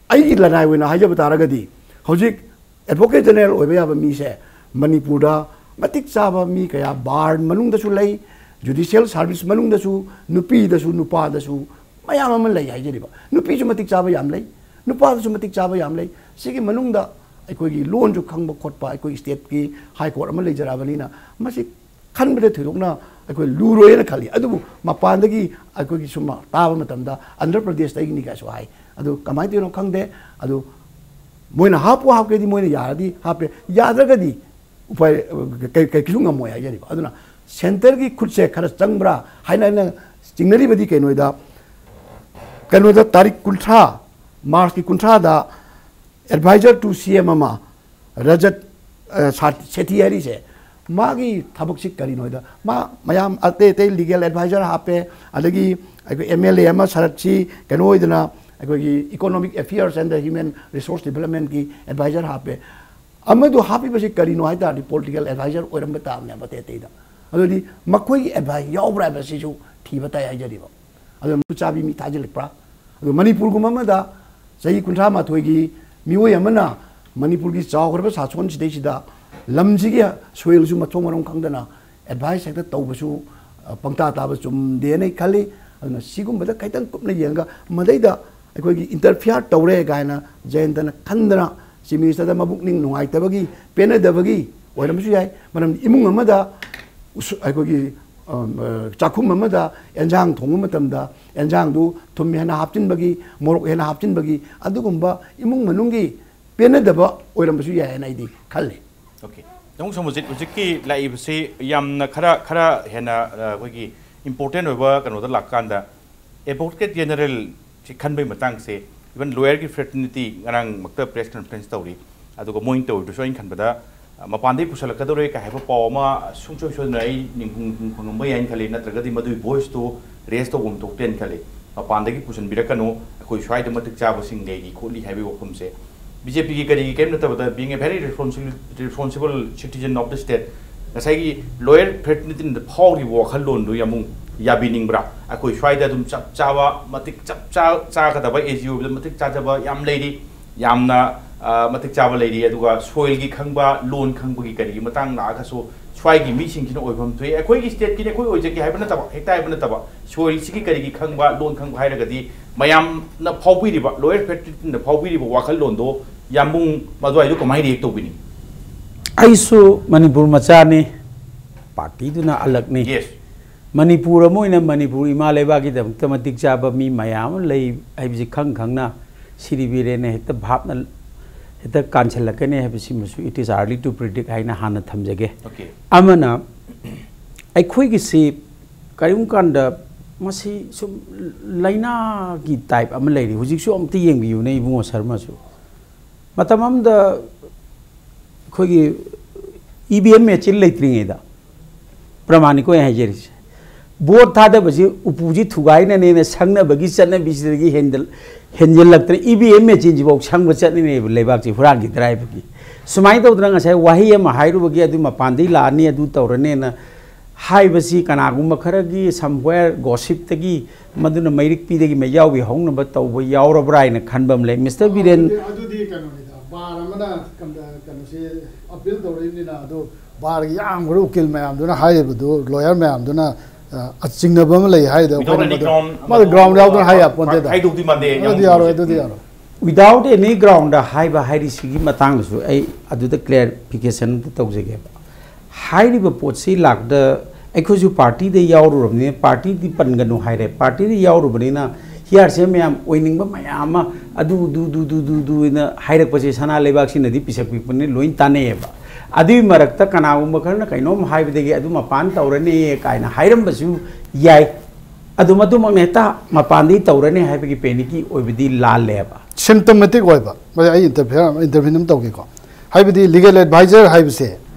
ꯑꯩꯒꯤ ꯂꯅꯥꯏ ꯑꯣꯏꯅ ꯍꯥꯏꯖꯕ ꯇꯥꯔꯒꯗꯤ, ꯍꯧꯖꯤꯛ advocate general ꯑꯣꯏꯕ ꯌꯥꯕ ꯃꯤꯁꯦ ꯃꯅꯤꯄꯨꯔꯗ ꯃꯇꯤꯛ ꯆꯥꯕ ꯃꯤ ꯀꯌꯥ bar ꯃꯅꯨꯡꯗꯁꯨ ꯂꯩ, judicial service ꯃꯅꯨꯡꯗꯁꯨ, ꯅꯨꯄꯤꯗꯁꯨ ꯅꯨꯄꯥꯗꯁꯨ ꯃꯌꯥꯝ ꯑꯃ ꯂꯩ ꯍꯥꯏꯖꯔꯤꯕ꯫ ꯅꯨꯄꯤꯁꯨ ꯃꯇꯤꯛ ꯆꯥꯕ ꯌꯥꯝ ꯂꯩ, ꯅꯨꯄꯥꯗꯁꯨ ꯃꯇꯤꯛ ꯆꯥꯕ ꯌꯥꯝ ꯂꯩ꯫ ꯁꯤꯒꯤ ꯃꯅꯨꯡꯗ ꯑꯩꯈꯣꯏꯒꯤ ꯂꯣꯟꯁꯨ ꯈꯪꯕ ꯈꯣꯠꯄ, ꯑꯩꯈꯣꯏꯒꯤ stateꯀꯤ high court ꯑꯃ ꯂꯩꯖꯔꯛꯑꯕꯅꯤꯅ, ꯃꯁꯤ ꯈꯟꯕꯗ ꯊꯣꯏꯗꯣꯛꯅ ꯑꯩꯈꯣꯏ ꯂꯨꯔꯣꯏꯅ ꯈꯜꯂꯤ꯫ ꯑꯗꯨꯕꯨ ꯃꯄꯥꯟꯗꯒꯤ ꯑꯩꯈꯣꯏꯒꯤ ꯁꯨꯝ ꯇꯥꯕ ꯃꯇꯝꯗ ꯑꯟꯙ꯭ꯔ ꯄ꯭ꯔꯗꯦꯁꯇꯒꯤꯅꯤ ꯀꯥꯏꯁꯨ ꯍꯥꯏ꯫ ꯑꯗꯨ ꯀꯃꯥꯏꯅ ꯇꯧꯔꯤꯅꯣ ꯈꯪꯗꯦ꯫ ꯑꯗꯨ ꯃꯣꯏꯅ ꯍꯥꯞꯄꯨ ꯍꯥꯞꯀꯦꯗꯤ ꯃꯣꯏꯅ ꯌꯥꯔꯗꯤ ꯍꯥꯞꯄꯦ, ꯌꯥꯗ꯭ꯔꯒꯗꯤ ꯎꯄꯥꯏ ꯀꯩ-, ꯀꯩ-, ꯀꯩꯁꯨ ꯉꯝꯃꯣꯏ ꯍꯥꯏꯖꯔꯤꯕ꯫ ꯑꯗꯨꯅ centreꯒꯤ ꯈꯨꯠꯁꯦ ꯈꯔ ꯆꯪꯕ꯭ꯔꯥ ꯍꯥꯏꯅ ꯑꯩꯅ ꯆꯤꯡꯅꯔꯤꯕꯗꯤ ꯀꯩꯅꯣꯗ, ꯀꯩꯅꯣꯗ ꯇꯥꯔꯤꯛ ꯀꯨꯟꯊ꯭ꯔꯥ, Marchꯀꯤ ꯀꯨꯟꯊ꯭ꯔꯥꯗ advisor to C M ꯑꯃ, ꯔꯖꯠ, ꯑ, ꯁꯥ-, ꯁꯦꯊꯤ ꯍꯥꯏꯔꯤꯁꯦ, ꯃꯥꯒꯤ ꯊꯕꯛꯁꯤ ꯀꯔꯤꯅꯣ ꯍꯥꯏꯗ, ꯃꯥ ꯃꯌꯥꯝ ꯑꯇꯩ ꯑꯇꯩ legal advisor ꯍꯥꯞꯄꯦ, ꯑꯗꯒꯤ ꯑꯩꯈꯣꯏ M L A ꯑꯃ ꯁꯔꯠꯁꯤ ꯀꯩꯅꯣ ꯑꯣꯏꯗꯅ ꯑꯩꯈꯣꯏꯒꯤ Economic Affairs and the Human Resource Developmentꯀꯤ advisor ꯍꯥꯞꯄꯦ꯫ ꯑꯃꯗꯨ ꯍꯥꯞꯄꯤꯕꯁꯤ ꯀꯔꯤꯅꯣ ꯍꯥꯏ ꯇꯥꯔꯗꯤ political advisor ꯑꯣꯏꯔꯝꯕ ꯇꯥꯕꯅꯦꯕ ꯑꯇꯩ ꯑꯇꯩꯗ꯫ ꯑꯗꯨꯗꯤ ꯃꯈꯣꯏꯒꯤ advice ꯌꯥꯎꯕ꯭ꯔꯥ ꯍꯥꯏꯕꯁꯤꯁꯨ ꯊꯤꯕ ꯇꯥꯏ ꯍꯥꯏꯖꯔꯤꯕ꯫ ꯑꯗꯨꯅ ꯃꯤꯆꯥꯕꯤ ꯃꯤ ꯊꯥꯖꯤꯜꯂꯛꯄ꯭ꯔꯥ? ꯑꯗꯨ ꯃꯅꯤꯄꯨꯔꯒꯨꯝꯕ ꯑꯃꯗ ꯆꯍꯤ ꯀꯨꯟꯊ꯭ꯔꯥ ꯃꯥꯊꯣꯏꯒꯤ ꯃꯤꯑꯣꯏ ꯑꯃꯅ ꯃꯅꯤꯄꯨꯔꯒꯤ ꯆꯥꯎꯈ꯭ꯔꯕ ꯁꯥꯁꯣꯟꯁꯤꯗꯩꯁꯤꯗ ꯂꯝꯁꯤꯒꯤ soilꯁꯨ ꯃꯊꯣꯡ ꯃꯔꯝ ꯈꯪꯗꯅ advice ꯍꯦꯛꯇ ꯇꯧꯕꯁꯨ, ꯑ, ꯄꯪꯇꯥ ꯇꯥꯕ ꯆꯨꯝꯗꯦꯅ ꯑꯩ ꯈꯜꯂꯤ꯫ ꯑꯗꯨꯅ ꯁꯤꯒꯨꯝꯕꯗ ꯈꯤꯇꯪ ꯀꯨꯞꯅ ꯌꯦꯡꯉꯒ ꯃꯗꯩꯗ ꯑꯩꯈꯣꯏꯒꯤ interfere ꯇꯧꯔꯦ ꯀꯥꯏꯅ ꯖꯌꯟꯇꯅ ꯈꯟꯗꯅ Chief Ministerꯗ ꯃꯕꯨꯛꯅꯤꯡ ꯅꯨꯡꯉꯥꯏꯇꯕꯒꯤ, ꯄꯦꯟꯅꯗꯕꯒꯤ ꯑꯣꯏꯔꯝꯕꯁꯨ ꯌꯥꯏ꯫ ꯃꯔꯝꯗꯤ ꯏꯃꯨꯡ ꯑꯃꯗ ꯎꯁ-, ꯑꯩꯈꯣꯏꯒꯤ, ꯑ, ꯑ, ꯆꯥꯛꯈꯨꯝ ꯑꯃꯗ ꯑꯦꯟꯖꯥꯡ ꯊꯣꯡꯕ ꯃꯇꯝꯗ ꯑꯦꯟꯖꯥꯡꯗꯨ ꯊꯨꯝ ꯍꯦꯟꯅ ꯍꯥꯞꯆꯤꯟꯕꯒꯤ, ꯃꯣꯔꯣꯛ ꯍꯦꯟꯅ ꯍꯥꯞꯆꯤꯟꯕꯒꯤ, ꯑꯗꯨꯒꯨꯝꯕ ꯏꯃꯨꯡ ꯃꯅꯨꯡꯒꯤ ꯄꯦꯟꯅꯗꯕ ꯑꯣꯏꯔꯝꯕꯁꯨ ꯌꯥꯏ ꯍꯥꯏꯅ ꯑꯩꯗꯤ ꯈꯜꯂꯤ꯫ Okay꯫ ꯇꯥꯃꯣ ꯁꯣꯃꯣꯖꯤꯠ, ꯍꯧꯖꯤꯛꯀꯤ ꯂꯥꯛꯏꯕꯁꯤ ꯌꯥꯝꯅ ꯈꯔ, ꯈꯔ ꯍꯦꯟꯅ, ꯑ, ꯑꯩꯈꯣꯏꯒꯤ important ꯑꯣꯏꯕ ꯀꯩꯅꯣꯗ ꯂꯥꯛꯀꯥꯟꯗ, advocate generalꯁꯤ ꯈꯟꯕꯒꯤ ꯃꯇꯥꯡꯁꯦ, even lawyerꯒꯤ fraternity ꯉꯔꯥꯡꯃꯛꯇ press conference ꯇꯧꯔꯤ꯫ ꯑꯗꯨꯒ ꯃꯣꯏꯅ ꯇꯧꯔꯤꯗꯨꯁꯨ ꯑꯩꯅ ꯈꯟꯕꯗ, ꯑ, ꯃꯄꯥꯟꯗꯒꯤ ꯄꯨꯁꯜꯂꯛꯀꯗꯧꯔꯦ ꯀꯥꯏ ꯍꯥꯏꯕ ꯄꯥꯎ ꯑꯃ ꯁꯨꯡꯁꯣꯏ ꯁꯣꯏꯗꯅ ꯑꯩ ꯅꯤꯡꯈꯨꯝ ꯐꯪꯉꯝꯕ ꯌꯥꯏꯅ ꯈꯜꯂꯤ, ꯅꯠꯇ꯭ꯔꯒꯗꯤ ꯃꯗꯨꯒꯤ voiceꯇꯨ raise ꯇꯧꯐꯝ ꯊꯣꯛꯇꯦꯅ ꯈꯜꯂꯤ꯫ ꯃꯄꯥꯟꯗꯒꯤ ꯄꯨꯁꯤꯟꯕꯤꯔꯛꯀꯅꯨ, ꯑꯩꯈꯣꯏ ꯁ꯭ꯋꯥꯏꯗ ꯃꯇꯤꯛ ꯆꯥꯕꯁꯤꯡ ꯂꯩꯔꯤ ꯈꯣꯠꯂꯤ ꯍꯥꯏꯕꯒꯤ ꯋꯥꯐꯝꯁꯦ BJPꯒꯤ ꯀꯔꯤꯒꯤ ꯀꯔꯤꯝ ꯅꯠꯇꯕꯗ, being a very responsible, responsible citizen of the state, ꯉꯁꯥꯏꯒꯤ ꯂꯣꯌꯔ ꯐ꯭ꯔꯦꯇꯔꯅꯤꯇꯤꯅ ꯐꯥꯎꯔꯤꯕ ꯋꯥꯈꯜꯂꯣꯟꯗꯨ ꯌꯥꯝ ꯌꯥꯕꯤꯅꯤꯡꯕ꯭ꯔꯥ? ꯑꯩꯈꯣꯏ ꯁ꯭ꯋꯥꯏꯗ ꯑꯗꯨꯝ ꯆꯞ ꯆꯥꯕ, ꯃꯇꯤꯛ ꯆꯞ ꯆꯥ-, ꯆꯥꯒꯗꯕ, ꯑꯦ ꯖꯤ ꯑꯣꯏꯕꯗ ꯃꯇꯤꯛ ꯆꯥꯖꯕ ꯌꯥꯝ ꯂꯩꯔꯤ, ꯌꯥꯝꯅ, ꯑ, ꯃꯇꯤꯛ ꯆꯥꯕ ꯂꯩꯔꯤ, ꯑꯗꯨꯒ ꯁꯣꯏꯜꯒꯤ ꯈꯪꯕ, ꯂꯣꯟ ꯈꯪꯕꯒꯤ ꯀꯔꯤꯒꯤ ꯃꯇꯥꯡ ꯂꯥꯛꯑꯒꯁꯨ ꯁ꯭ꯋꯥꯏꯒꯤ ꯃꯤꯁꯤꯡꯁꯤꯅ ꯑꯣꯏꯐꯝ ꯊꯣꯛꯏ꯫ ꯑꯩꯈꯣꯏꯒꯤ ꯁ꯭ꯇꯦꯠꯀꯤꯅꯤ, ꯑꯩꯈꯣꯏ ꯑꯣꯏꯖꯒꯦ ꯍꯥꯏꯕ ꯅꯠꯇꯕ, ꯍꯦꯛꯇ ꯍꯥꯏꯕ ꯅꯠꯇꯕ, ꯁꯣꯏꯜꯁꯤꯒꯤ ꯀꯔꯤꯒꯤ ꯈꯪꯕ, ꯂꯣꯟ ꯈꯪꯕ ꯍꯥꯏꯔꯒꯗꯤ ꯃꯌꯥꯝꯅ ꯐꯥꯎꯕꯤꯔꯤꯕ, ꯂꯣꯌꯔ ꯐ꯭ꯔꯦꯇꯔꯅꯤꯇꯤꯅ ꯐꯥꯎꯕꯤꯔꯤꯕ ꯋꯥꯈꯜꯂꯣꯟꯗꯣ ꯌꯥꯝꯕꯨꯡ ꯃꯗꯨꯋꯥꯏꯗꯣ ꯀꯃꯥꯏꯅ ꯔꯤꯌꯦꯛ ꯇꯧꯕꯤꯅꯤ? ꯑꯩꯁꯨ ꯃꯅꯤꯄꯨꯔ ꯃꯆꯥꯅꯤ, ꯄꯥꯔꯇꯤꯗꯨꯅ ꯑꯂꯛꯅꯤ꯫ ꯌꯦꯁ꯫ ꯃꯅꯤꯄꯨꯔ ꯑꯃ ꯑꯣꯏꯅ ꯃꯅꯤꯄꯨꯔ ꯏꯃꯥ ꯂꯩꯕꯥꯛꯀꯤꯗꯃꯛꯇ ꯃꯇꯤꯛ ꯆꯥꯕ ꯃꯤ ꯃꯌꯥꯝ ꯑꯃ ꯂꯩ ꯍꯥꯏꯕꯁꯤ ꯈꯪ ꯈꯪꯅ ꯁꯤꯗꯤ ꯕꯤꯔꯦꯟꯅ ꯍꯦꯛꯇ ꯚꯥꯞꯅ ꯍꯦꯛꯇ ꯀꯥꯟꯁꯤꯜꯂꯛꯀꯅꯤ ꯍꯥꯏꯕꯁꯤꯃꯁꯨ it is early to predict ꯍꯥꯏꯅ ꯍꯥꯟꯅ ꯊꯝꯖꯒꯦ꯫ ꯑꯣꯀꯦ꯫ ꯑꯃꯅ, ꯑꯩꯈꯣꯏꯒꯤꯁꯤ ꯀꯔꯤꯒꯨꯝꯕ ꯀꯥꯟꯗ ꯃꯁꯤ ꯁꯨꯝ ꯂꯥꯏꯅꯥꯒꯤ ꯇꯥꯏꯞ ꯑꯃ ꯂꯩꯔꯤ꯫ ꯍꯧꯖꯤꯛꯁꯨ ꯑꯝꯇ ꯌꯦꯡꯕꯤꯌꯨꯅꯦ ꯏꯕꯨꯡꯉꯣ ꯁꯔꯃꯁꯨ꯫ ꯃꯇꯝ ꯑꯃꯗ ꯑꯩꯈꯣꯏꯒꯤ ꯏ ꯚꯤ ꯑꯦꯝ ꯃꯦꯆꯤꯟ ꯂꯩꯇ꯭ꯔꯤꯉꯩꯗ, ꯄ꯭ꯔꯃꯥꯅꯤꯛ ꯑꯣꯏꯅ ꯍꯥꯏꯖꯔꯤꯁꯦ, ꯚꯣꯠ ꯊꯥꯗꯕꯁꯤ ꯎꯄꯨꯁꯤ ꯊꯨꯒꯥꯏꯅꯅꯦꯅ ꯁꯪꯅꯕꯒꯤ ꯆꯠꯅꯕꯤꯁꯤꯗꯒꯤ ꯍꯦꯟꯗꯜ-, ꯍꯦꯟꯖꯤꯜꯂꯛꯇꯅ ꯏ ꯚꯤ ꯑꯦꯝ ꯃꯦꯆꯤꯟꯁꯤꯐꯥꯎ ꯁꯪꯕ ꯆꯠꯅꯤꯡꯉꯦꯕ, ꯂꯩꯕꯥꯛꯁꯤ ꯍꯨꯔꯥꯟꯈꯤꯗ꯭ꯔꯥ ꯍꯥꯏꯕꯒꯤ꯫ ꯁꯨꯃꯥꯏꯅ ꯇꯧꯗꯅ ꯉꯁꯥꯏ ꯋꯥꯍꯩ ꯑꯃ ꯍꯥꯏꯔꯨꯕꯒꯤ ꯑꯗꯨ ꯃꯄꯥꯟꯗꯒꯤ ꯂꯥꯛꯑꯅꯤ, ꯑꯗꯨ ꯇꯧꯔꯅꯦꯅ ꯍꯥꯏꯕꯁꯤ ꯀꯅꯥꯒꯨꯝꯕ ꯈꯔꯒꯤ somewhere ꯒꯣꯁꯤꯞꯇꯒꯤ, ꯃꯗꯨꯅ ꯃꯩꯔꯤꯛꯄꯤꯗꯒꯤ ꯃꯩꯖꯥꯎꯕꯤ ꯍꯧꯅꯕ ꯇꯧꯕ ꯌꯥꯎꯔꯕ꯭ꯔꯥ ꯍꯥꯏꯅ ꯈꯟꯕ ꯑꯃ ꯂꯩ꯫ ꯃꯤꯁꯇꯔ ꯕꯤꯔꯦꯟ꯫ ꯑꯗꯨꯗꯤ, ꯑꯗꯨꯗꯤ ꯀꯩꯅꯣꯅꯤꯗ, ꯕꯥꯔ ꯑꯃꯅ ꯀꯝꯗ-, ꯀꯩꯅꯣꯁꯤ ꯑꯄꯤꯜ ꯇꯧꯔꯛꯏꯕꯅꯤꯅ, ꯑꯗꯨ ꯕꯥꯔꯒꯤ ꯌꯥꯝꯈ꯭ꯔꯕ ꯎꯀꯤꯜ ꯃꯌꯥꯝꯗꯨꯅ ꯍꯥꯏꯔꯤꯕꯗꯨ, ꯂꯣꯌꯔ ꯃꯌꯥꯝꯗꯨꯅ, ꯑ, ꯆꯤꯡꯅꯕ ꯑꯃ ꯂꯩ ꯍꯥꯏꯗꯣ꯫ Without ꯑꯩꯈꯣꯏꯅ any ꯃꯗꯨ-, ground, ꯃꯗꯨ ground ꯌꯥꯎꯗꯅ ꯍꯥꯏ ꯌꯥꯄꯣꯟꯇꯦꯗ꯫ ꯍꯥꯏꯗꯣꯛꯇꯤ ꯃꯥꯟꯗꯦ, ꯑꯗꯨꯗꯤ ꯌꯥꯔꯣꯏ, ꯑꯗꯨꯗꯤ ꯌꯥꯔꯣꯏ꯫ Without any ground ꯍꯥꯏꯕ ꯍꯥꯏꯔꯤꯁꯤꯒꯤ ꯃꯇꯥꯡꯗꯁꯨ ꯑꯩ ꯑꯗꯨꯗ clarification ꯑꯝꯇ ꯇꯧꯖꯒꯦꯕ꯫ ꯍꯥꯏꯔꯤꯕ ꯄꯣꯠꯁꯤ ꯂꯥꯛꯄꯗ ꯑꯩꯈꯣꯏꯁꯨ ꯄꯥꯔꯇꯤꯗ ꯌꯥꯎꯔꯨꯔꯕꯅꯤꯅ, ꯄꯥꯔꯇꯤꯗꯤ ꯄꯟꯒꯅꯨ ꯍꯥꯏꯔꯦ, ꯄꯥꯔꯇꯤꯗ ꯌꯥꯎꯔꯨꯕꯅꯤꯅ ꯍꯤꯌꯥꯔꯁꯦ ꯃꯌꯥꯝ ꯑꯣꯏꯅꯤꯡꯕ ꯃꯌꯥꯝ ꯑꯃ ꯑꯗꯨ, ꯗꯨ, ꯗꯨ, ꯗꯨ, ꯗꯨ, ꯗꯨ ꯍꯥꯏꯅ ꯍꯥꯏꯔꯛꯄꯁꯦ ꯁꯅꯥ ꯂꯩꯕꯥꯛꯁꯤꯅꯗꯤ ꯄꯤꯁꯛ ꯄꯤꯛꯄꯅꯤ, ꯂꯣꯏ ꯇꯥꯟꯅꯩꯌꯦꯕ꯫ ꯑꯗꯨꯒꯤ ꯃꯔꯛꯇ ꯀꯅꯥꯒꯨꯝꯕ ꯈꯔꯅ ꯀꯩꯅꯣꯝ ꯍꯥꯏꯕꯗꯒꯤ ꯑꯗꯨ ꯃꯄꯥꯟ ꯇꯧꯔꯅꯤ ꯀꯥꯏꯅ ꯍꯥꯏꯔꯝꯕꯁꯨ ꯌꯥꯏ꯫ ꯑꯗꯨꯝ ꯑꯗꯨꯃꯛꯅ ꯍꯦꯛꯇ ꯃꯄꯥꯟꯗꯒꯤ ꯇꯧꯔꯅꯤ ꯍꯥꯏꯕꯒꯤ ꯄꯦꯅꯤꯛꯀꯤ ꯑꯣꯏꯕꯗꯤ ꯂꯥꯜꯂꯦꯕ꯫ Symptomatic ꯑꯣꯏꯕ, ꯃꯁꯤ ꯑꯩ interfere-, intervene ꯑꯃ ꯇꯧꯒꯦꯀꯣ꯫ ꯍꯥꯏꯕꯗꯤ legal advisor ꯍꯥꯏꯕꯁꯦ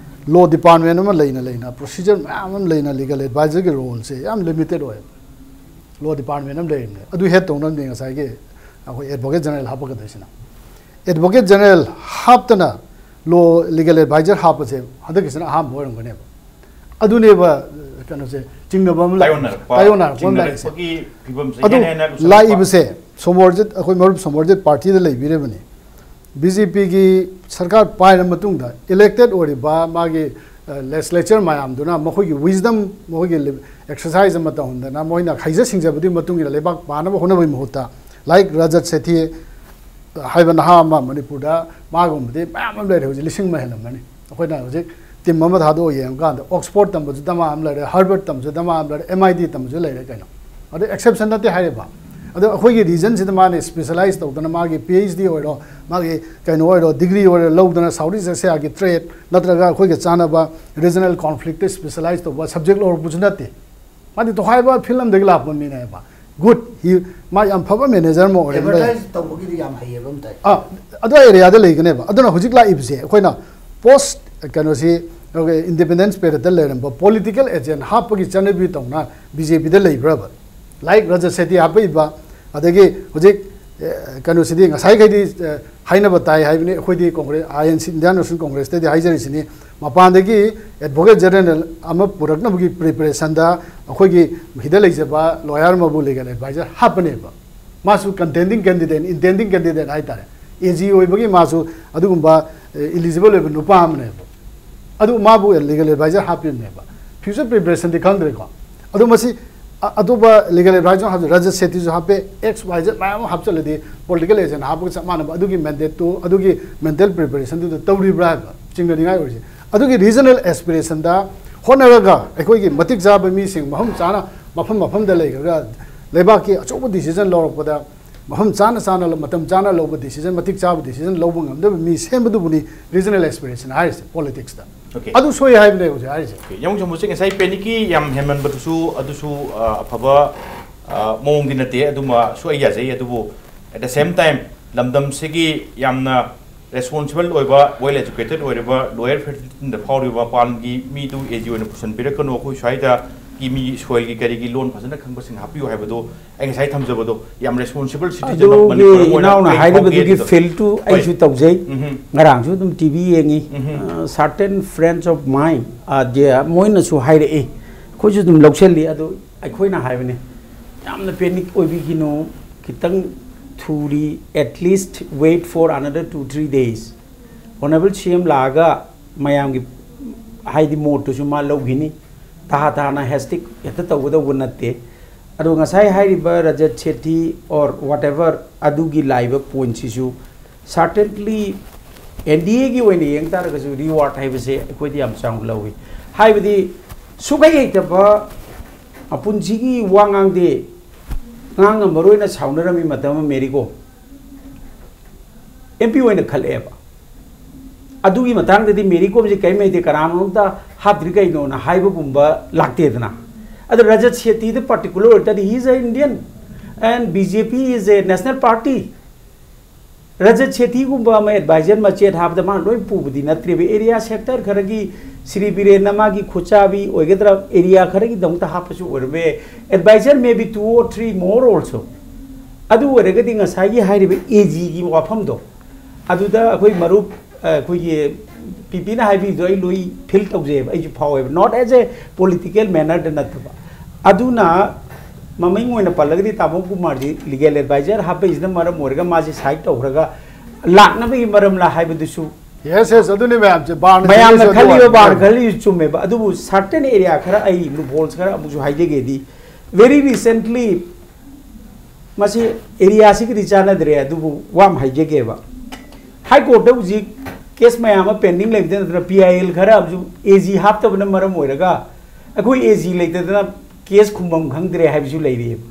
law department ꯑꯃ ꯂꯩꯅ ꯂꯩꯅ, procedure ꯃꯌꯥꯝ ꯑꯃ ꯂꯩꯅ, legal advisorꯒꯤ roleꯁꯦ ꯌꯥꯝ limited ꯑꯣꯏꯕ꯫ Law department ꯑꯃ ꯂꯩꯔꯤꯕꯅꯦ, ꯑꯗꯨ head ꯇꯧꯅꯕꯅꯦ ꯉꯁꯥꯏꯒꯤ ꯑꯩꯈꯣꯏ advocate general ꯍꯥꯞꯄꯛꯀꯗꯣꯏꯁꯤꯅ꯫ Advocate general ꯍꯥꯞꯇꯅ ꯂꯣ ꯂꯤꯒꯦꯜ ꯑꯦꯗꯚꯥꯏꯖꯔ ꯍꯥꯞꯄꯁꯦ ꯍꯟꯗꯛꯀꯤꯁꯤꯅ ꯑꯍꯥꯟꯕ ꯑꯣꯏꯔꯝꯒꯅꯦꯕ꯫ ꯑꯗꯨꯅꯦꯕ ꯀꯩꯅꯣꯁꯦ, ꯆꯤꯡꯅꯕ ꯑꯃ ꯂꯥꯛꯏ-, ꯇꯥꯏꯑꯣꯟꯅꯔꯛꯄ, ꯇꯥꯏꯑꯣꯟꯅꯔꯛꯄ ꯑꯃ ꯂꯥꯛꯏꯁꯦ꯫ ꯆꯤꯡꯅꯔꯛꯄꯒꯤ ꯐꯤꯕꯝꯁꯦ ꯑꯗꯨ ꯍꯦꯟꯅ ꯍꯦꯟꯅ ꯂꯨꯁꯜꯂꯛꯄ꯫ ꯂꯥꯛꯏꯕꯁꯦ, ꯁꯣꯃꯣꯔꯖꯤꯠ, ꯑꯩꯈꯣꯏ ꯃꯔꯨꯞ ꯁꯣꯃꯣꯔꯖꯤꯠ ꯄꯥꯔꯇꯤꯗ ꯂꯩꯕꯤꯔꯤꯕꯅꯤ꯫ ꯕꯤ ꯖꯦ ꯄꯤꯒꯤ ꯁꯔꯀꯥꯔ ꯄꯥꯏꯔ ꯃꯇꯨꯡꯗ ꯏꯂꯦꯛꯇꯦꯠ ꯑꯣꯏꯔꯤꯕ ꯃꯥꯒꯤ, ꯑ, ꯂꯦꯖꯤꯁꯂꯦꯆꯔ ꯃꯌꯥꯝꯗꯨꯅ ꯃꯈꯣꯏꯒꯤ wisdom, ꯃꯈꯣꯏꯒꯤ ꯂꯤ-, exercise ꯑꯃ ꯇꯧꯍꯟꯗꯅ ꯃꯣꯏꯅ ꯍꯩꯖ ꯁꯤꯡꯖꯕꯗꯨꯒꯤ ꯃꯇꯨꯡ ꯏꯟꯅ ꯂꯩꯕꯥꯛ ꯄꯥꯅꯕ ꯍꯣꯠꯅꯕꯒꯤ ꯃꯍꯨꯠꯇ, like ꯔꯖꯠ ꯁꯦꯊꯤ ꯍꯥꯏꯕ ꯅꯍꯥ ꯑꯃ ꯃꯅꯤꯄꯨꯔꯗ ꯃꯥꯒꯨꯝꯕꯗꯤ ꯃꯌꯥꯝ ꯑꯃ ꯂꯩꯔꯦ, ꯍꯧꯖꯤꯛ ꯂꯤꯁꯤꯡ ꯑꯃ ꯍꯦꯜꯂꯝꯃꯅꯤ꯫ ꯑꯩꯈꯣꯏꯅ ꯍꯧꯖꯤꯛ ꯇꯤꯝ ꯑꯃ ꯊꯥꯗꯣꯛꯑ ꯌꯦꯡꯉꯀꯥꯟꯗ ꯑꯣꯛꯁꯐꯣꯔꯗ ꯇꯝꯕꯁꯨ ꯗꯃꯥ ꯑꯃ ꯂꯩꯔꯦ, ꯍꯥꯔꯕꯔꯗ ꯇꯝꯕꯁꯨ ꯗꯃꯥ ꯑꯃ ꯂꯩꯔꯦ, ꯑꯦꯝ ꯑꯥꯏ ꯇꯤ ꯇꯝꯕꯁꯨ ꯂꯩꯔꯦ ꯀꯩꯅꯣ꯫ ꯑꯗꯨ ꯑꯦꯛꯁꯦꯞꯁꯟ ꯅꯠꯇꯦ ꯍꯥꯏꯔꯤꯕ꯫ ꯑꯗꯣ ꯑꯩꯈꯣꯏꯒꯤ ꯔꯤꯖꯟꯁꯤꯗ ꯃꯥꯅ ꯁ꯭ꯄꯦꯁꯦꯂꯥꯏꯁ ꯇꯧꯗꯅ ꯃꯥꯒꯤ ꯄꯤ ꯑꯩꯆ ꯗꯤ ꯑꯣꯏꯔꯣ, ꯃꯥꯒꯤ ꯀꯩꯅꯣ ꯑꯣꯏꯔꯣ, ꯗꯤꯒ꯭ꯔꯤ ꯑꯣꯏꯔꯣ ꯂꯧꯗꯅ ꯁꯥꯎꯠ ꯏꯁ ꯑꯦꯁꯤꯌꯥꯒꯤ ꯇ꯭ꯔꯦꯗ ꯅꯠꯇ꯭ꯔꯒ ꯑꯩꯈꯣꯏꯒ ꯆꯥꯟꯅꯕ ꯔꯤꯖꯅꯦꯜ ꯀꯣꯟꯐ꯭ꯂꯤꯛꯇ ꯁ꯭ꯄꯦꯁꯦꯂꯥꯏꯁ ꯇꯧꯕ ꯁꯕꯖꯦꯛ ꯂꯧꯔꯛꯄꯁꯨ ꯅꯠꯇꯦ꯫ ꯃꯥꯗꯤ ꯇꯣꯈꯥꯏꯕ ꯐꯤꯜ ꯑꯃꯗꯒꯤ ꯂꯥꯛꯄ ꯃꯤꯅꯦꯕ꯫ ꯒꯨꯗ, ꯍꯤ, ꯃꯥ ꯌꯥꯝ ꯐꯕ ꯃꯦꯅꯦꯖꯔ ꯑꯃ ꯑꯣꯏꯔꯝꯕ ꯌꯥꯏ꯫ ꯑꯦꯗꯚꯔꯇꯥꯏꯁ ꯇꯧꯕꯒꯤꯗꯤ ꯌꯥꯝ ꯍꯩꯌꯦꯕ ꯑꯝꯇ꯫ ꯑꯥ, ꯑꯗꯨ ꯑꯦꯔꯤꯌꯥꯗ ꯂꯩꯒꯅꯦꯕ꯫ ꯑꯗꯨꯅ ꯍꯧꯖꯤꯛ ꯂꯥꯛꯏꯕꯁꯦ ꯑꯩꯈꯣꯏꯅ ꯄꯣꯁ ꯀꯩꯅꯣꯁꯤ, ꯑꯩꯈꯣꯏ ꯏꯟꯗꯤꯄꯦꯟꯗꯦꯟꯁ ꯄꯦꯔꯦꯗꯇ ꯂꯩꯔꯝꯕ ꯄꯣꯂꯤꯇꯤꯀꯦꯜ ꯑꯦꯖꯦꯟ ꯍꯥꯞꯄꯒꯤ ꯆꯠꯅꯕꯤ ꯇꯧꯅ ꯕꯤ ꯖꯦ ꯄꯤꯗ ꯂꯩꯕ꯭ꯔꯕ? ꯂꯥꯏꯛ ꯔꯖꯠ ꯁꯦꯇꯤ ꯍꯥꯞꯄꯛꯏꯕ, ꯑꯗꯒꯤ ꯍꯧꯖꯤꯛ, ꯑꯦ, ꯀꯩꯅꯣꯁꯤꯗꯤ ꯉꯁꯥꯏꯈꯩꯗꯤ, ꯑꯦ, ꯍꯥꯏꯅꯕ ꯇꯥꯏ ꯍꯥꯏꯕꯅꯤ, ꯑꯩꯈꯣꯏꯗꯤ ꯀꯣꯡꯒ꯭ꯔꯦꯁ, ꯑꯥꯏ ꯑꯦꯟ ꯁꯤ, ꯏꯟꯗꯤꯌꯥꯟ ꯅꯦꯁꯅꯦꯜ ꯀꯣꯡꯒ꯭ꯔꯦꯁꯇꯗꯤ ꯍꯥꯏꯖꯔꯤꯁꯤꯅꯤ, ꯃꯄꯥꯟꯗꯒꯤ ꯑꯦꯗꯚꯣꯀꯦꯠ ꯖꯦꯅꯔꯦꯜ ꯑꯃ ꯄꯨꯔꯛꯅꯕꯒꯤ ꯄ꯭ꯔꯤꯄꯦꯔꯦꯁꯟꯗ ꯑꯩꯈꯣꯏꯒꯤ ꯁꯤꯗ ꯂꯩꯖꯕ ꯂꯣꯌꯔ ꯑꯃꯕꯨ ꯂꯤꯒꯦꯜ ꯑꯦꯗꯚꯥꯏꯖꯔ ꯍꯥꯞꯄꯅꯦꯕ꯫ ꯃꯥꯁꯨ ꯀꯟꯇꯦꯟꯗꯤꯡ ꯀꯦꯟꯗꯤꯗꯦꯠ, ꯏꯟꯇꯦꯟꯗꯤꯡ ꯀꯦꯟꯗꯤꯗꯦꯠ ꯍꯥꯏꯇꯥꯔꯦ, ꯑꯦ ꯖꯤ ꯑꯣꯏꯕꯒꯤ ꯃꯥꯁꯨ ꯑꯗꯨꯒꯨꯝꯕ, ꯑꯦ, ꯏꯂꯤꯖꯤꯕꯜ ꯑꯣꯏꯕ ꯅꯨꯄꯥ ꯑꯃꯅꯦꯕ꯫ ꯑꯗꯨ ꯃꯥꯕꯨ ꯂꯤꯒꯦꯜ ꯑꯦꯗꯚꯥꯏꯖꯔ ꯍꯥꯞꯄꯤꯕꯅꯦꯕ꯫ ꯐ꯭ꯌꯨꯆꯔ ꯄ꯭ꯔꯤꯄꯦꯔꯦꯁꯟꯗꯤ ꯈꯪꯗ꯭ꯔꯦꯀꯣ꯫ ꯑꯗꯣ ꯃꯁꯤ ꯑ-, ꯑꯇꯣꯞꯄ ꯂꯤꯒꯦꯜ ꯑꯦꯗꯚꯥꯏꯖꯔ ꯍꯥꯞꯁꯨ, ꯔꯖꯠ ꯁꯦꯇꯤꯁꯨ ꯍꯥꯞꯄꯦ, ꯑꯦꯛꯁ ꯋꯥꯏ ꯖꯦꯠ ꯃꯌꯥꯝ ꯑꯃ ꯍꯥꯞꯆꯤꯜꯂꯗꯤ ꯄꯣꯂꯤꯇꯤꯀꯦꯜ ꯑꯦꯖꯦꯟ ꯍꯥꯞꯄꯒ ꯆꯞ ꯃꯥꯟꯅꯕ꯫ ꯑꯗꯨꯒꯤ ꯃꯦꯟꯗꯦꯠꯇꯨ, ꯑꯗꯨꯒꯤ ꯃꯦꯟꯇꯦꯜ ꯄ꯭ꯔꯤꯄꯦꯔꯦꯁꯟꯗꯨꯗ ꯇꯧꯔꯤꯕ꯭ꯔꯥ ꯍꯥꯏꯕ ꯆꯤꯡꯅꯅꯤꯡꯉꯥꯏ ꯑꯣꯏꯔꯤꯁꯦ꯫ ꯑꯗꯨꯒꯤ ꯔꯤꯖꯅꯦꯜ ꯑꯦꯁꯄꯤꯔꯦꯁꯟꯗ ꯍꯣꯠꯅꯔꯒ ꯑꯩꯈꯣꯏꯒꯤ ꯃꯇꯤꯛ ꯆꯥꯕ ꯃꯤꯁꯤꯡ ꯃꯐꯝ ꯆꯥꯅ ꯃꯐꯝ ꯃꯐꯝꯗ ꯂꯩꯈ꯭ꯔꯒ ꯂꯩꯕꯥꯛꯀꯤ ꯑꯆꯧꯕ ꯗꯤꯁꯤꯖꯟ ꯂꯧꯔꯛꯄꯗ ꯃꯐꯝ ꯆꯥꯅ ꯆꯥꯅ ꯂ-, ꯃꯇꯝ ꯆꯥꯅ ꯂꯧꯕ ꯗꯤꯁꯤꯖꯟ, ꯃꯇꯤꯛ ꯆꯥꯕ ꯗꯤꯁꯤꯖꯟ ꯂꯧꯕ ꯉꯝꯗꯕ ꯃꯤ ꯁꯦꯝꯕꯗꯨꯕꯨꯅꯤ ꯔꯤꯖꯅꯦꯜ ꯑꯦꯁꯄꯤꯔꯦꯁꯟ ꯍꯥꯏꯔꯤꯁꯦ ꯄꯣꯂꯤꯇꯤꯛꯁꯇ꯫ Okay꯫ ꯑꯗꯨ ꯁꯣꯏ ꯍꯥꯏꯕꯅꯦ ꯍꯧꯖꯤꯛ ꯍꯥꯏꯔꯤꯁꯦ꯫ Okay, ꯌꯥꯝ ꯆꯨꯝꯕꯁꯦ, ꯉꯁꯥꯏ ꯄꯦꯅꯤꯛꯀꯤ ꯌꯥꯝ ꯍꯦꯟꯃꯟꯕꯗꯨꯁꯨ ꯑꯗꯨꯁꯨ, ꯑ, ꯑꯐꯕ, ꯑ, ꯃꯑꯣꯡꯗꯤ ꯅꯠꯇꯦ, ꯑꯗꯨꯃꯁꯨ ꯑꯩ ꯌꯥꯖꯩ꯫ ꯑꯗꯨꯕꯨ at the same time ꯂꯝꯗꯝꯁꯤꯒꯤ ꯌꯥꯝꯅ ꯔꯦꯁꯄꯣꯟꯁꯤꯕꯜ ꯑꯣꯏꯕ, ꯋꯦꯜ ꯑꯦꯖꯨꯀꯦꯇꯦꯠ ꯑꯣꯏꯔꯤꯕ, ꯂꯣꯌꯔ ꯐꯦꯁꯤꯂꯤꯇꯤꯗ ꯐꯥꯎꯔꯤꯕ ꯃꯄꯥꯟꯒꯤ ꯃꯤꯗꯨ ꯑꯦ ꯖꯤ ꯑꯣꯏꯅ ꯄꯨꯁꯤꯟꯕꯤꯔꯛꯀꯅꯨ꯫ ꯑꯩꯈꯣꯏ ꯁ꯭ꯋꯥꯏꯗ ꯀꯤ ꯃꯤ ꯁꯣꯏꯜꯒꯤ ꯀꯔꯤꯒꯤ ꯂꯣꯟ ꯐꯖꯅ ꯈꯪꯕꯁꯤꯡ ꯍꯥꯞꯄꯤꯌꯨ ꯍꯥꯏꯕꯗꯣ ꯑꯩ ꯉꯁꯥꯏ ꯊꯝꯖꯕꯗꯣ ꯌꯥꯝ responsible citizen of ꯑꯗꯨꯒꯤ ꯃꯅꯤꯄꯨꯔ ꯑꯃ ꯑꯣꯏꯅ ꯏꯅꯥꯎꯅ ꯑꯩ ꯍꯥꯏꯔꯤꯕꯗꯨꯒꯤ ꯐꯥꯎꯒꯦ ꯑꯗꯣ꯫ Field ꯇꯨ ꯍꯣꯏ꯫ ꯑꯩꯁꯨ ꯇꯧꯖꯩ꯫ ꯎꯝꯍꯨꯝ꯫ ꯉꯔꯥꯡꯁꯨ ꯑꯗꯨꯝ ꯇꯤ ꯚꯤ ꯌꯦꯡꯉꯤ꯫ ꯎꯝꯍꯨꯝ꯫ ꯑ, certain friends of mine, ꯑ, ꯗꯦ, ꯃꯣꯏꯅꯁꯨ ꯍꯥꯏꯔꯛꯏ, ꯑꯩꯈꯣꯏꯁꯨ ꯑꯗꯨꯝ ꯂꯧꯁꯤꯜꯂꯤ꯫ ꯑꯗꯨ ꯑꯩꯈꯣꯏꯅ ꯍꯥꯏꯕꯅꯤ, ꯌꯥꯝꯅ panic ꯑꯣꯏꯕꯤꯒꯤꯅꯨ, ꯈꯤꯇꯪ ꯊꯨꯔꯤ, at least wait for another two three days꯫ Honourable ꯁꯤ ꯑꯦꯝ ꯂꯥꯛꯑꯒ ꯃꯌꯥꯝꯒꯤ, ꯍꯥꯏꯗꯤ, ꯃꯣꯠꯇꯨꯁꯨ ꯃꯥ ꯂꯧꯈꯤꯅꯤ꯫ ꯇꯍꯥ ꯇꯍꯥꯅ ꯍꯦꯁꯇꯤꯛ ꯍꯦꯛꯇ ꯇꯧꯒꯗꯧꯕ ꯅꯠꯇꯦ꯫ ꯑꯗꯣ ꯉꯁꯥꯏ ꯍꯥꯏꯔꯤꯕ ꯔꯖꯠ ꯁꯦꯇꯤ or whatever ꯑꯗꯨꯒꯤ ꯂꯥꯛꯏꯕ ꯄꯣꯏꯟꯠꯁꯤꯁꯨ certainly ꯑꯦꯟ ꯗꯤ ꯑꯦꯒꯤ ꯑꯣꯏꯅ ꯌꯦꯡ ꯇꯥꯔꯒꯁꯨ reward ꯍꯥꯏꯕꯁꯦ ꯑꯩꯈꯣꯏꯗꯤ ꯌꯥꯝ ꯆꯥꯎꯅ ꯂꯧꯏ꯫ ꯍꯥꯏꯕꯗꯤ ꯁꯨꯛꯍꯩ ꯍꯩꯇꯕ ꯃꯄꯨꯟꯁꯤꯒꯤ ꯋꯥ ꯉꯥꯡꯗꯦ, ꯉꯥꯡ ꯉꯝꯃꯔꯣꯏꯅ ꯁꯥꯎꯅꯔꯝꯃꯤ ꯃꯇꯝ ꯑꯃ ꯃꯦꯔꯤ ꯀꯣꯝ ꯑꯦꯝ ꯄꯤ ꯑꯣꯏꯅ ꯈꯜꯂꯛꯑꯦꯕ꯫ ꯑꯗꯨꯒꯤ ꯃꯇꯥꯡꯗꯗꯤ ꯃꯦꯔꯤ ꯀꯣꯝꯁꯦ ꯀꯔꯤꯝ ꯍꯩꯇꯦ, ꯀꯅꯥꯅꯣꯝꯇ ꯍꯥꯞꯇ꯭ꯔꯤ ꯀꯩꯅꯣꯅ ꯍꯥꯏꯕꯒꯨꯝꯕ ꯂꯥꯛꯇꯦꯗꯅ꯫ ꯑꯗꯣ ꯔꯖꯠ ꯁꯦꯇꯤꯗ particular ꯑꯣꯏꯇꯥꯔꯗꯤ, he is a Indian and B J P is a national party꯫ ꯔꯖꯠ ꯁꯦꯇꯤꯒꯨꯝꯕ ꯑꯃ ꯑꯦꯗꯚꯥꯏꯖꯔ ꯃꯆꯦꯠ ꯍꯥꯞꯄꯗ ꯃꯥꯅ ꯂꯣꯏ ꯄꯨꯕꯗꯤ ꯅꯠꯇ꯭ꯔꯦꯕ꯫ ꯑꯦꯔꯤꯌꯥ ꯁꯦꯛꯇꯔ ꯈꯔꯒꯤ, ꯁ꯭ꯔꯤ ꯕꯤꯔꯦꯟꯅ ꯃꯥꯒꯤ ꯈꯨꯠꯆꯥꯕꯤ ꯑꯣꯏꯒꯗ꯭ꯔꯥ, ꯑꯦꯔꯤꯌꯥ ꯈꯔꯒꯤꯗꯃꯛꯇ ꯍꯥꯞꯄꯁꯨ ꯑꯣꯏꯔꯝꯕ ꯌꯥꯏ꯫ Advisor may be two or three more also꯫ ꯑꯗꯨ ꯑꯣꯏꯔꯒꯗꯤ ꯉꯁꯥꯏꯒꯤ ꯍꯥꯏꯔꯤꯕ ꯑꯦ ꯖꯤꯒꯤ ꯋꯥꯐꯝꯗꯣ, ꯑꯗꯨꯗ ꯑꯩꯈꯣꯏ ꯃꯔꯨꯞ, ꯑ, ꯑꯩꯈꯣꯏꯒꯤ ꯄꯤ ꯄꯤꯅ ꯍꯥꯏꯕꯤꯗꯣ ꯑꯩ ꯂꯣꯏ ꯐꯤꯜ ꯇꯧꯖꯩꯑꯕ, ꯑꯩꯁꯨ ꯐꯥꯎꯋꯦꯕ, not as a political manner ꯗ ꯅꯠꯇꯕ꯫ ꯑꯗꯨꯅ ꯃꯃꯤꯡ ꯑꯣꯏꯅ ꯄꯜꯂꯒꯗꯤ ꯇꯥꯃꯣ ꯀꯨꯃꯥꯔꯖꯤ ꯂꯤꯒꯦꯜ ꯑꯦꯗꯚꯥꯏꯖꯔ ꯍꯥꯞꯄꯛꯏꯁꯤꯅ ꯃꯔꯝ ꯑꯣꯏꯔꯒ ꯃꯥꯁꯦ ꯁꯥꯏꯠ ꯇꯧꯈ꯭ꯔꯒ ꯂꯥꯛꯅꯕꯒꯤ ꯃꯔꯝꯂ ꯍꯥꯏꯕꯗꯨꯁꯨ ꯌꯦꯁ, ꯌꯦꯁ, ꯑꯗꯨꯅꯤ ꯃꯌꯥꯝꯁꯦ, ꯕꯥꯔꯅ ꯃꯌꯥꯝꯅ ꯆꯠꯂꯤꯁꯦ ꯑꯗꯨ ꯈꯜꯂꯤꯕ, ꯋꯥꯅꯤ꯫ ꯕꯥꯔ ꯈꯜꯂꯤꯁꯨ ꯆꯨꯝꯃꯦꯕ꯫ ꯑꯗꯨꯕꯨ certain area ꯈꯔ, ꯑꯩ ꯂꯨꯞꯍꯣꯜꯁ ꯈꯔ ꯑꯃꯨꯛꯁꯨ ꯍꯥꯏꯖꯒꯦꯗꯤ, very recently ꯃꯁꯤ ꯑꯦꯔꯤꯌꯥꯁꯤꯒꯗꯤ ꯆꯥꯟꯅꯗ꯭ꯔꯦ, ꯑꯗꯨꯕꯨ ꯋꯥ ꯑꯃ ꯍꯥꯏꯖꯒꯦꯕ꯫ ꯍꯥꯏ ꯀꯣꯔꯠꯇ ꯍꯧꯖꯤꯛ ꯀꯦꯁ ꯃꯌꯥꯝ ꯑꯃ ꯄꯦꯟꯗꯤꯡ ꯂꯩꯕꯗ ꯅꯠꯇꯅ ꯄꯤ ꯑꯥꯏ ꯑꯦꯜ ꯈꯔ ꯑꯃꯁꯨ ꯑꯦ ꯖꯤ ꯍꯥꯞꯇꯕꯅ ꯃꯔꯝ ꯑꯣꯏꯔꯒ ꯑꯩꯈꯣꯏ ꯑꯦ ꯖꯤ ꯂꯩꯇꯗꯅ ꯀꯦꯁ ꯈꯨꯝꯐꯝ ꯈꯪꯗ꯭ꯔꯦ ꯍꯥꯏꯕꯁꯨ ꯂꯩꯔꯤꯑꯕ꯫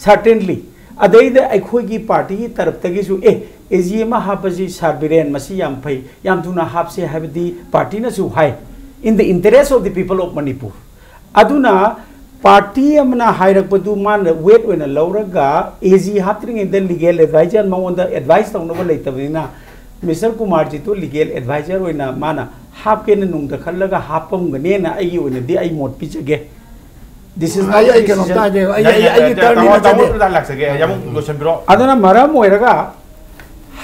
Certainly꯫ ꯑꯗꯩꯗ ꯑꯩꯈꯣꯏꯒꯤ ꯄꯥꯔꯇꯤꯒꯤ ꯇꯔꯞꯇꯒꯤꯁꯨ, "ꯑꯦ, ꯑꯦ ꯖꯤ ꯑꯃ ꯍꯥꯞꯄꯁꯤ, ꯁꯥꯔ ꯕꯤꯔꯦꯟ, ꯃꯁꯤ ꯌꯥꯝ ꯐꯩ, ꯌꯥꯝ ꯊꯨꯅ ꯍꯥꯞꯁꯤ" ꯍꯥꯏꯕꯗꯤ ꯄꯥꯔꯇꯤꯅꯁꯨ ꯍꯥꯏ, "In the interest of the people of Manipur"꯫ ꯑꯗꯨꯅ ꯄꯥꯔꯇꯤ ꯑꯃꯅ ꯍꯥꯏꯔꯛꯄꯗꯨ ꯃꯥꯅ ꯋꯦꯠ ꯑꯣꯏꯅ ꯂꯧꯔꯒ ꯑꯦ ꯖꯤ ꯍꯥꯞꯇ꯭ꯔꯤꯉꯩꯗ ꯂꯤꯒꯦꯜ ꯑꯦꯗꯚꯥꯏꯖꯔ ꯃꯉꯣꯟꯗ ꯑꯦꯗꯚꯥꯏꯁ ꯇꯧꯅꯕ ꯂꯩꯇꯕꯅꯤꯅ, ꯃꯤꯁꯇꯔ ꯀꯨꯃꯥꯔꯖꯤꯠꯇꯨ ꯂꯤꯒꯦꯜ ꯑꯦꯗꯚꯥꯏꯖꯔ ꯑꯣꯏꯅ ꯃꯥꯅ ꯍꯥꯞꯀꯦꯅ ꯅꯨꯡꯗ ꯈꯜꯂꯒ ꯍꯥꯞꯄꯝꯒꯅꯦꯅ ꯑꯩꯒꯤ ꯑꯣꯏꯅꯗꯤ ꯑꯩ ꯃꯣꯠ ꯄꯤꯖꯒꯦ꯫ This is ꯑꯩ not ꯑꯩ a ꯀꯩꯅꯣꯝꯇ decision. ꯍꯥꯏꯖꯒꯦ, ꯑꯩ ꯌꯥꯏ, ꯑꯩ ꯌꯥꯏ, ꯑꯩꯒꯤ ꯌꯥꯏ, ꯇꯔꯟꯗꯤ ꯇꯥꯃꯣ, ꯅꯠꯆꯗꯦ꯫ ꯇꯥꯃꯣ ꯂꯥꯛꯆꯒꯦ, ꯑꯩ ꯑꯃꯨꯛ ꯂꯣꯏꯁꯤꯟꯕꯤꯔꯣ꯫ ꯑꯗꯨꯅ ꯃꯔꯝ ꯑꯣꯏꯔꯒ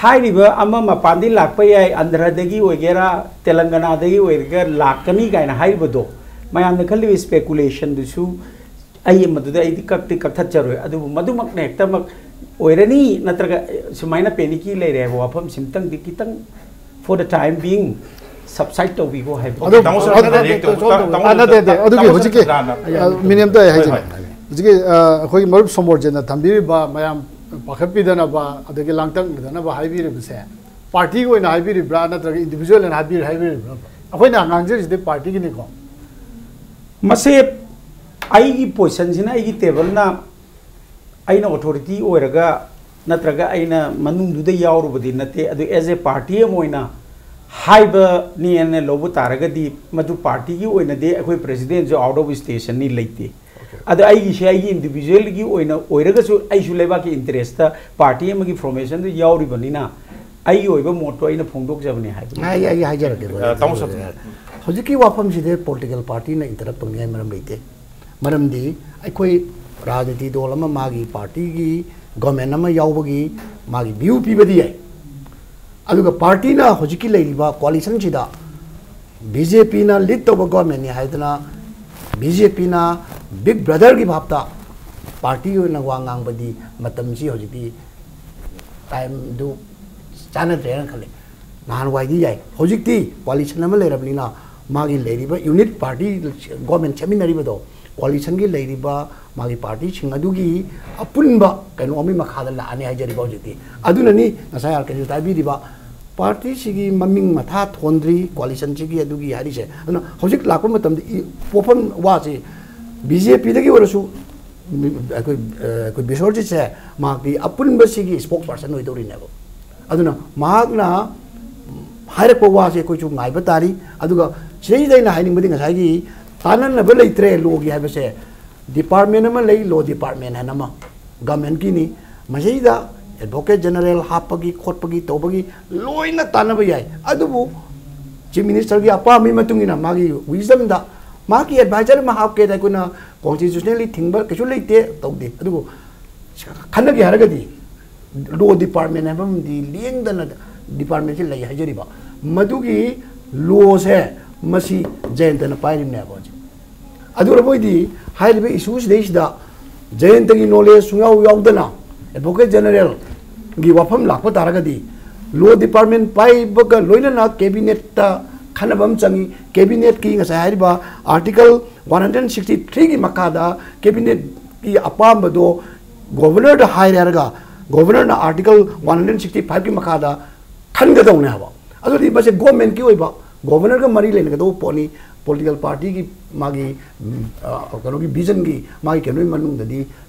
ꯍꯥꯏꯔꯤꯕ ꯑꯃ ꯃꯄꯥꯟꯗꯤ ꯂꯥꯛꯄ ꯌꯥꯏ, ꯑꯟꯙ꯭ꯔꯗꯒꯤ ꯑꯣꯏꯒꯦꯔꯥ, ꯇꯦꯂꯪꯒꯅꯥꯗꯒꯤ ꯑꯣꯏꯒꯦꯔꯥ ꯂꯥꯛꯀꯅꯤ ꯀꯥꯏꯅ ꯍꯥꯏꯔꯤꯕꯗꯣ, ꯃꯌꯥꯝꯅ ꯈꯜꯂꯤꯕ ꯏꯁꯄꯦꯀꯨꯂꯦꯁꯟꯗꯨꯁꯨ ꯑꯩ ꯃꯗꯨꯗ ꯑꯩꯗꯤ ꯀꯛꯇꯤ ꯀꯛꯊꯠꯆꯔꯣꯏ꯫ ꯑꯗꯨꯕꯨ ꯃꯗꯨꯃꯛꯅ ꯍꯦꯛꯇꯃꯛ ꯑꯣꯏꯔꯅꯤ, ꯅꯠꯇ꯭ꯔꯒ ꯁꯨꯃꯥꯏꯅ ꯄꯦꯅꯤꯀꯤ ꯂꯩꯔꯦ ꯍꯥꯏꯕ ꯋꯥꯐꯝꯁꯤꯃꯇꯪꯗꯤ ꯈꯤꯇꯪ, for the time being, subside ꯇꯧꯕꯤꯈꯣ ꯍꯥꯏꯕ꯫ ꯑꯣꯀꯦ, ꯇꯥꯃꯣ ꯁꯣꯝ ꯑꯗꯨ- ꯍꯥꯟꯅ ꯔꯤꯌꯦꯛ ꯇꯧ-, ꯁꯣꯝ- ꯇꯥꯃꯣ ꯑꯥ, ꯅꯠꯇꯦ, ꯅꯠꯇꯦ, ꯑꯗꯨꯒꯤ ꯇꯥꯃꯣ ꯍꯧꯖꯤꯛꯀꯤ, ꯁꯣꯝ ꯍꯥꯟꯅ꯫ ꯑ, ꯃꯤꯅꯤꯠ ꯑꯝꯇ ꯑꯩ ꯍꯣꯏ, ꯍꯥꯏꯖꯒꯦ꯫ ꯍꯣꯏ꯫ ꯍꯧꯖꯤꯛꯀꯤ, ꯑ, ꯑꯩꯈꯣꯏꯒꯤ ꯃꯔꯨꯞ ꯁꯣꯃꯣꯔꯖꯤꯠꯅ ꯊꯝꯕꯤꯔꯤꯕ ꯃꯌꯥꯝ ꯄꯥꯈꯠꯄꯤꯗꯅꯕ ꯑꯗꯒꯤ ꯂꯥꯡꯇꯛꯅꯗꯅꯕ ꯍꯥꯏꯕꯤꯔꯤꯕꯁꯦ ꯄꯥꯔꯇꯤꯒꯤ ꯑꯣꯏꯅ ꯍꯥꯏꯕꯤꯔꯤꯕ꯭ꯔꯥ ꯅꯠꯇ꯭ꯔꯒ ꯏꯟꯗꯤꯕꯤꯖꯨꯋꯦꯜ ꯑꯣꯏꯅ ꯍꯥꯏꯕꯤꯔꯤ ꯍꯥꯏꯕꯤꯔꯤꯕ꯭ꯔꯥ? ꯑꯩꯈꯣꯏꯅ ꯉꯥꯡꯖꯔꯤꯁꯤꯗꯤ ꯄꯥꯔꯇꯤꯒꯤꯅꯤꯀꯣ꯫ ꯃꯁꯦ ꯑꯩꯒꯤ ꯄꯣꯖꯤꯁꯟꯁꯤꯅ, ꯑꯩꯒꯤ ꯇꯦꯕꯜꯅ ꯑꯩꯅ ꯑꯣꯊꯣꯔꯤꯇꯤ ꯑꯣꯏꯔꯒ ꯅꯠꯇ꯭ꯔꯒ ꯑꯩꯅ ꯃꯅꯨꯡꯗꯨꯗ ꯌꯥꯎꯔꯨꯕꯗꯤ ꯅꯠꯇꯦ, ꯑꯗꯨ ꯑꯦꯖ ꯑꯦ ꯄꯥꯔꯇꯤ ꯑꯃ ꯑꯣꯏꯅ ꯍꯥꯏꯕꯅꯦꯅ ꯂꯧꯕ ꯇꯥꯔꯒꯗꯤ ꯃꯗꯨ ꯄꯥꯔꯇꯤꯒꯤ ꯑꯣꯏꯅꯗꯤ ꯑꯩꯈꯣꯏ ꯄ꯭ꯔꯦꯁꯤꯗꯦꯟꯁꯨ ꯑꯥꯎꯠ ꯑꯣꯐ ꯁ꯭ꯇꯦꯁꯟꯅꯤ, ꯂꯩꯇꯦ꯫ ꯑꯗ ꯑꯩꯒꯤꯁꯦ ꯑꯩꯒꯤ ꯏꯟꯗꯤꯕꯤꯖꯨꯋꯦꯜꯒꯤ ꯑꯣꯏꯅ ꯑꯣꯏꯔꯒꯁꯨ ꯑꯩꯁꯨ ꯂꯩꯕꯥꯛꯀꯤ ꯏꯟꯇꯔꯦꯁꯇ ꯄꯥꯔꯇꯤ ꯑꯃꯒꯤ ꯐꯣꯔꯃꯦꯁꯟꯗ ꯌꯥꯎꯔꯤꯕꯅꯤꯅ ꯑꯩꯒꯤ ꯑꯣꯏꯕ ꯃꯣꯠꯇꯣ ꯑꯩꯅ ꯐꯣꯡꯗꯣꯛꯆꯕꯅꯤ ꯍꯥꯏꯕꯅꯤ꯫ ꯑꯩ ꯑꯩ ꯍꯥꯏꯖꯔꯛꯀꯦ꯫ ꯑ, ꯇꯥꯃꯣ ꯁꯣꯝ꯫ ꯍꯧꯖꯤꯛꯀꯤ ꯋꯥꯐꯝꯁꯤꯗꯤ ꯄꯣꯂꯤꯇꯤꯀꯦꯜ ꯄꯥꯔꯇꯤꯅ ꯏꯟꯇꯔꯞ ꯇꯧꯅꯤꯡꯉꯥꯏ ꯃꯔꯝ ꯂꯩꯇꯦ꯫ ꯃꯔꯝꯗꯤ ꯑꯩꯈꯣꯏ ꯔꯥꯖꯅꯤꯇꯤ ꯗꯣꯜ ꯑꯃ ꯃꯥꯒꯤ ꯄꯥꯔꯇꯤꯒꯤ ꯒꯣꯔꯃꯦꯟ ꯑꯃ ꯌꯥꯎꯕꯒꯤ ꯃꯥꯒꯤ ꯚ꯭ꯌꯨ ꯄꯤꯕꯗꯤ ꯌꯥꯏ꯫ ꯑꯗꯨꯒ ꯄꯥꯔꯇꯤꯅ ꯍꯧꯖꯤꯛꯀꯤ ꯂꯩꯔꯤꯕ ꯀꯣꯑꯥꯂꯤꯁꯟꯁꯤꯗ ꯕꯤ ꯖꯦ ꯄꯤꯅ ꯂꯤꯗ ꯇꯧꯕ ꯒꯣꯔꯃꯦꯟꯅꯤ ꯍꯥꯏꯗꯅ ꯕꯤ ꯖꯦ ꯄꯤꯅ ꯕꯤꯛ ꯕ꯭ꯔꯗꯔꯒꯤ ꯚꯥꯞꯇ ꯄꯥꯔꯇꯤꯒꯤ ꯑꯣꯏꯅ ꯋꯥ ꯉꯥꯡꯕꯗꯤ ꯃꯇꯝꯁꯤ ꯍꯧꯖꯤꯛꯇꯤ ꯇꯥꯏꯝꯗꯨ ꯆꯥꯟꯅꯗ꯭ꯔꯦꯅ ꯈꯜꯂꯤ꯫ ꯅꯍꯥꯟꯋꯥꯏꯗꯤ ꯌꯥꯏ, ꯍꯧꯖꯤꯛꯇꯤ ꯀꯣꯑꯥꯂꯤꯁꯟ ꯑꯃ ꯂꯩꯔꯕꯅꯤꯅ ꯃꯥꯒꯤ ꯂꯩꯔꯤꯕ ꯌꯨꯅꯤꯠ ꯄꯥꯔꯇꯤ ꯒꯣꯔꯃꯦꯟ ꯁꯦꯝꯃꯤꯟꯅꯔꯤꯕꯗꯣ ꯀꯣꯑꯥꯂꯤꯁꯟꯒꯤ ꯂꯩꯔꯤꯕ ꯃꯥꯒꯤ ꯄꯥꯔꯇꯤꯁꯤꯡ ꯑꯗꯨꯒꯤ ꯑꯄꯨꯟꯕ ꯀꯩꯅꯣ ꯑꯃꯒꯤ ꯃꯈꯥꯗ ꯂꯥꯛꯑꯅꯤ ꯍꯥꯏꯖꯔꯤꯕ ꯍꯧꯖꯤꯛꯇꯤ꯫ ꯑꯗꯨꯅꯅꯤ ꯉꯁꯥꯏ ꯑꯥꯔ ꯀꯦꯁꯨ ꯍꯥꯏꯕꯤꯔꯤꯕ ꯄꯥꯔꯇꯤꯁꯤꯒꯤ ꯃꯃꯤꯡ ꯃꯊꯥ ꯊꯣꯟꯗ꯭ꯔꯤ ꯀꯣꯑꯥꯂꯤꯁꯟꯁꯤꯒꯤ ꯑꯗꯨꯒꯤ ꯍꯥꯏꯔꯤꯁꯦ꯫ ꯑꯗꯨꯅ ꯍꯧꯖꯤꯛ ꯂꯥꯛꯄ ꯃꯇꯝꯗ ꯏ-, ꯄꯣꯠꯐꯝ ꯋꯥꯁꯤ ꯕꯤ ꯖꯦ ꯄꯤꯗꯒꯤ ꯑꯣꯏꯔꯁꯨ ꯃꯤ-, ꯑꯩꯈꯣꯏ, ꯑ, ꯑꯩꯈꯣꯏ ꯕꯤꯁꯣꯔꯖꯤꯠꯁꯦ ꯃꯍꯥꯛꯇꯤ ꯑꯄꯨꯟꯕꯁꯤꯒꯤ ꯁ꯭ꯄꯣꯛ ꯄꯥꯔꯁꯟ ꯑꯣꯏꯗꯧꯔꯤꯅꯦꯕ꯫ ꯑꯗꯨꯅ ꯃꯍꯥꯛꯅ ꯍꯥꯏꯔꯛꯄ ꯋꯥꯁꯦ ꯑꯩꯈꯣꯏꯁꯨ ꯉꯥꯏꯕ ꯇꯥꯔꯤ꯫ ꯑꯗꯨꯒ ꯁꯤꯗꯩꯁꯤꯗ ꯑꯩꯅ ꯍꯥꯏꯅꯤꯡꯕꯗꯤ ꯉꯁꯥꯏꯒꯤ ꯇꯥꯟꯅꯅꯕ ꯂꯩꯇ꯭ꯔꯦ ꯂꯣꯒꯤ ꯍꯥꯏꯕꯁꯦ, ꯗꯤꯄꯥꯔꯠꯃꯦꯟ ꯑꯃ ꯂꯩ, ꯂꯣ ꯗꯤꯄꯥꯔꯠꯃꯦꯟ ꯍꯥꯏꯅ ꯑꯃ ꯒꯃꯦꯟꯀꯤꯅꯤ꯫ ꯃꯁꯤꯗ ꯑꯦꯗꯚꯣꯀꯦꯠ ꯖꯦꯅꯔꯦꯜ ꯍꯥꯞꯄꯒꯤ ꯈꯣꯠꯄꯒꯤ ꯇꯧꯕꯒꯤ ꯂꯣꯏꯅ ꯇꯥꯟꯅꯕ ꯌꯥꯏ꯫ ꯑꯗꯨꯕꯨ ꯆꯤꯐ ꯃꯤꯅꯤꯁꯇꯔꯒꯤ ꯑꯄꯥꯝꯕꯒꯤ ꯃꯇꯨꯡ ꯏꯟꯅ ꯃꯥꯒꯤ ꯋꯤꯖꯝꯗ ꯃꯥꯒꯤ ꯑꯦꯗꯚꯥꯏꯖꯔ ꯑꯃ ꯍꯥꯞꯀꯦꯗ ꯑꯩꯈꯣꯏꯅ ꯀꯣꯟꯁꯇꯤꯇ꯭ꯌꯨꯁꯅꯦꯜꯂꯤ ꯊꯤꯡꯕ ꯀꯩꯁꯨ ꯂꯩꯇꯦ, ꯇꯧꯗꯦ꯫ ꯑꯗꯨꯕꯨ ꯈꯟꯅꯒꯦ ꯍꯥꯏꯔꯒꯗꯤ ꯂꯣ ꯗꯤꯄꯥꯔꯠꯃꯦꯟ ꯍꯥꯏꯕ ꯑꯃꯗꯤ ꯂꯦꯡꯗꯅ ꯗꯤꯄꯥꯔꯠꯃꯦꯟꯁꯤ ꯂꯩ ꯍꯥꯏꯖꯔꯤꯕ, ꯃꯗꯨꯒꯤ ꯂꯣꯁꯦ ꯃꯁꯤ ꯖꯌꯟꯇꯅ ꯄꯥꯏꯔꯤꯕꯅꯦꯕ ꯍꯧꯖꯤꯛ꯫ ꯑꯗꯨꯅ ꯃꯣꯏꯗꯤ ꯍꯥꯏꯔꯤꯕ ꯏꯁꯨꯁꯤꯗꯩꯁꯤꯗ ꯖꯌꯟꯇꯒꯤ ꯅꯣꯂꯦꯖ ꯁꯨꯡꯌꯥꯎ ꯌꯥꯎꯗꯅ ꯑꯦꯗꯚꯣꯀꯦꯠ ꯖꯦꯅꯔꯦꯜꯒꯤ ꯋꯥꯐꯝ ꯂꯥꯛꯄ ꯇꯥꯔꯒꯗꯤ ꯂꯣ ꯗꯤꯄꯥꯔꯠꯃꯦꯟ ꯄꯥꯏꯕꯒ ꯂꯣꯏꯅꯅ ꯀꯦꯕꯤꯅꯦꯠꯇ ꯈꯟꯅꯕ ꯑꯃ ꯆꯪꯉꯤ꯫ ꯀꯦꯕꯤꯅꯦꯠꯀꯤ ꯉꯁꯥꯏ ꯍꯥꯏꯔꯤꯕ ꯑꯥꯔꯇꯤꯀꯜ ꯋꯥꯟ ꯍꯟꯗ꯭ꯔꯦꯠ ꯁꯤꯛꯁꯇꯤ ꯊ꯭ꯔꯤꯒꯤ ꯃꯈꯥꯗ ꯀꯦꯕꯤꯅꯦꯠꯀꯤ ꯑꯄꯥꯝꯕꯗꯣ ꯒꯣꯕꯔꯅꯔꯗ ꯍꯥꯏꯔꯦ ꯍꯥꯏꯔꯒ ꯒꯣꯕꯔꯅꯔꯅ ꯑꯥꯔꯇꯤꯀꯜ ꯋꯥꯟ ꯍꯟꯗ꯭ꯔꯦꯠ ꯁꯤꯛꯁꯇꯤ ꯐꯥꯏꯚꯀꯤ ꯃꯈꯥꯗ ꯈꯟꯒꯗꯧꯅꯦ ꯍꯥꯏꯕ꯫ ꯑꯗꯨꯗꯤ ꯃꯁꯦ ꯒꯣꯔꯃꯦꯟꯀꯤ ꯑꯣꯏꯕ ꯒꯣꯕꯔꯅꯔꯒ ꯃꯔꯤ ꯂꯩꯅꯒꯗꯧꯕ ꯄꯣꯠꯅꯤ꯫ ꯄꯣꯂꯤꯇꯤꯀꯦꯜ ꯄꯥꯔꯇꯤꯒꯤ ꯃꯥꯒꯤ ꯎꯝ, ꯑ, ꯀꯩꯅꯣꯒꯤ ꯚꯤꯖꯟꯒꯤ ꯃꯥꯒꯤ ꯀꯩꯅꯣꯒꯤ ꯃꯅꯨꯡꯗꯗꯤ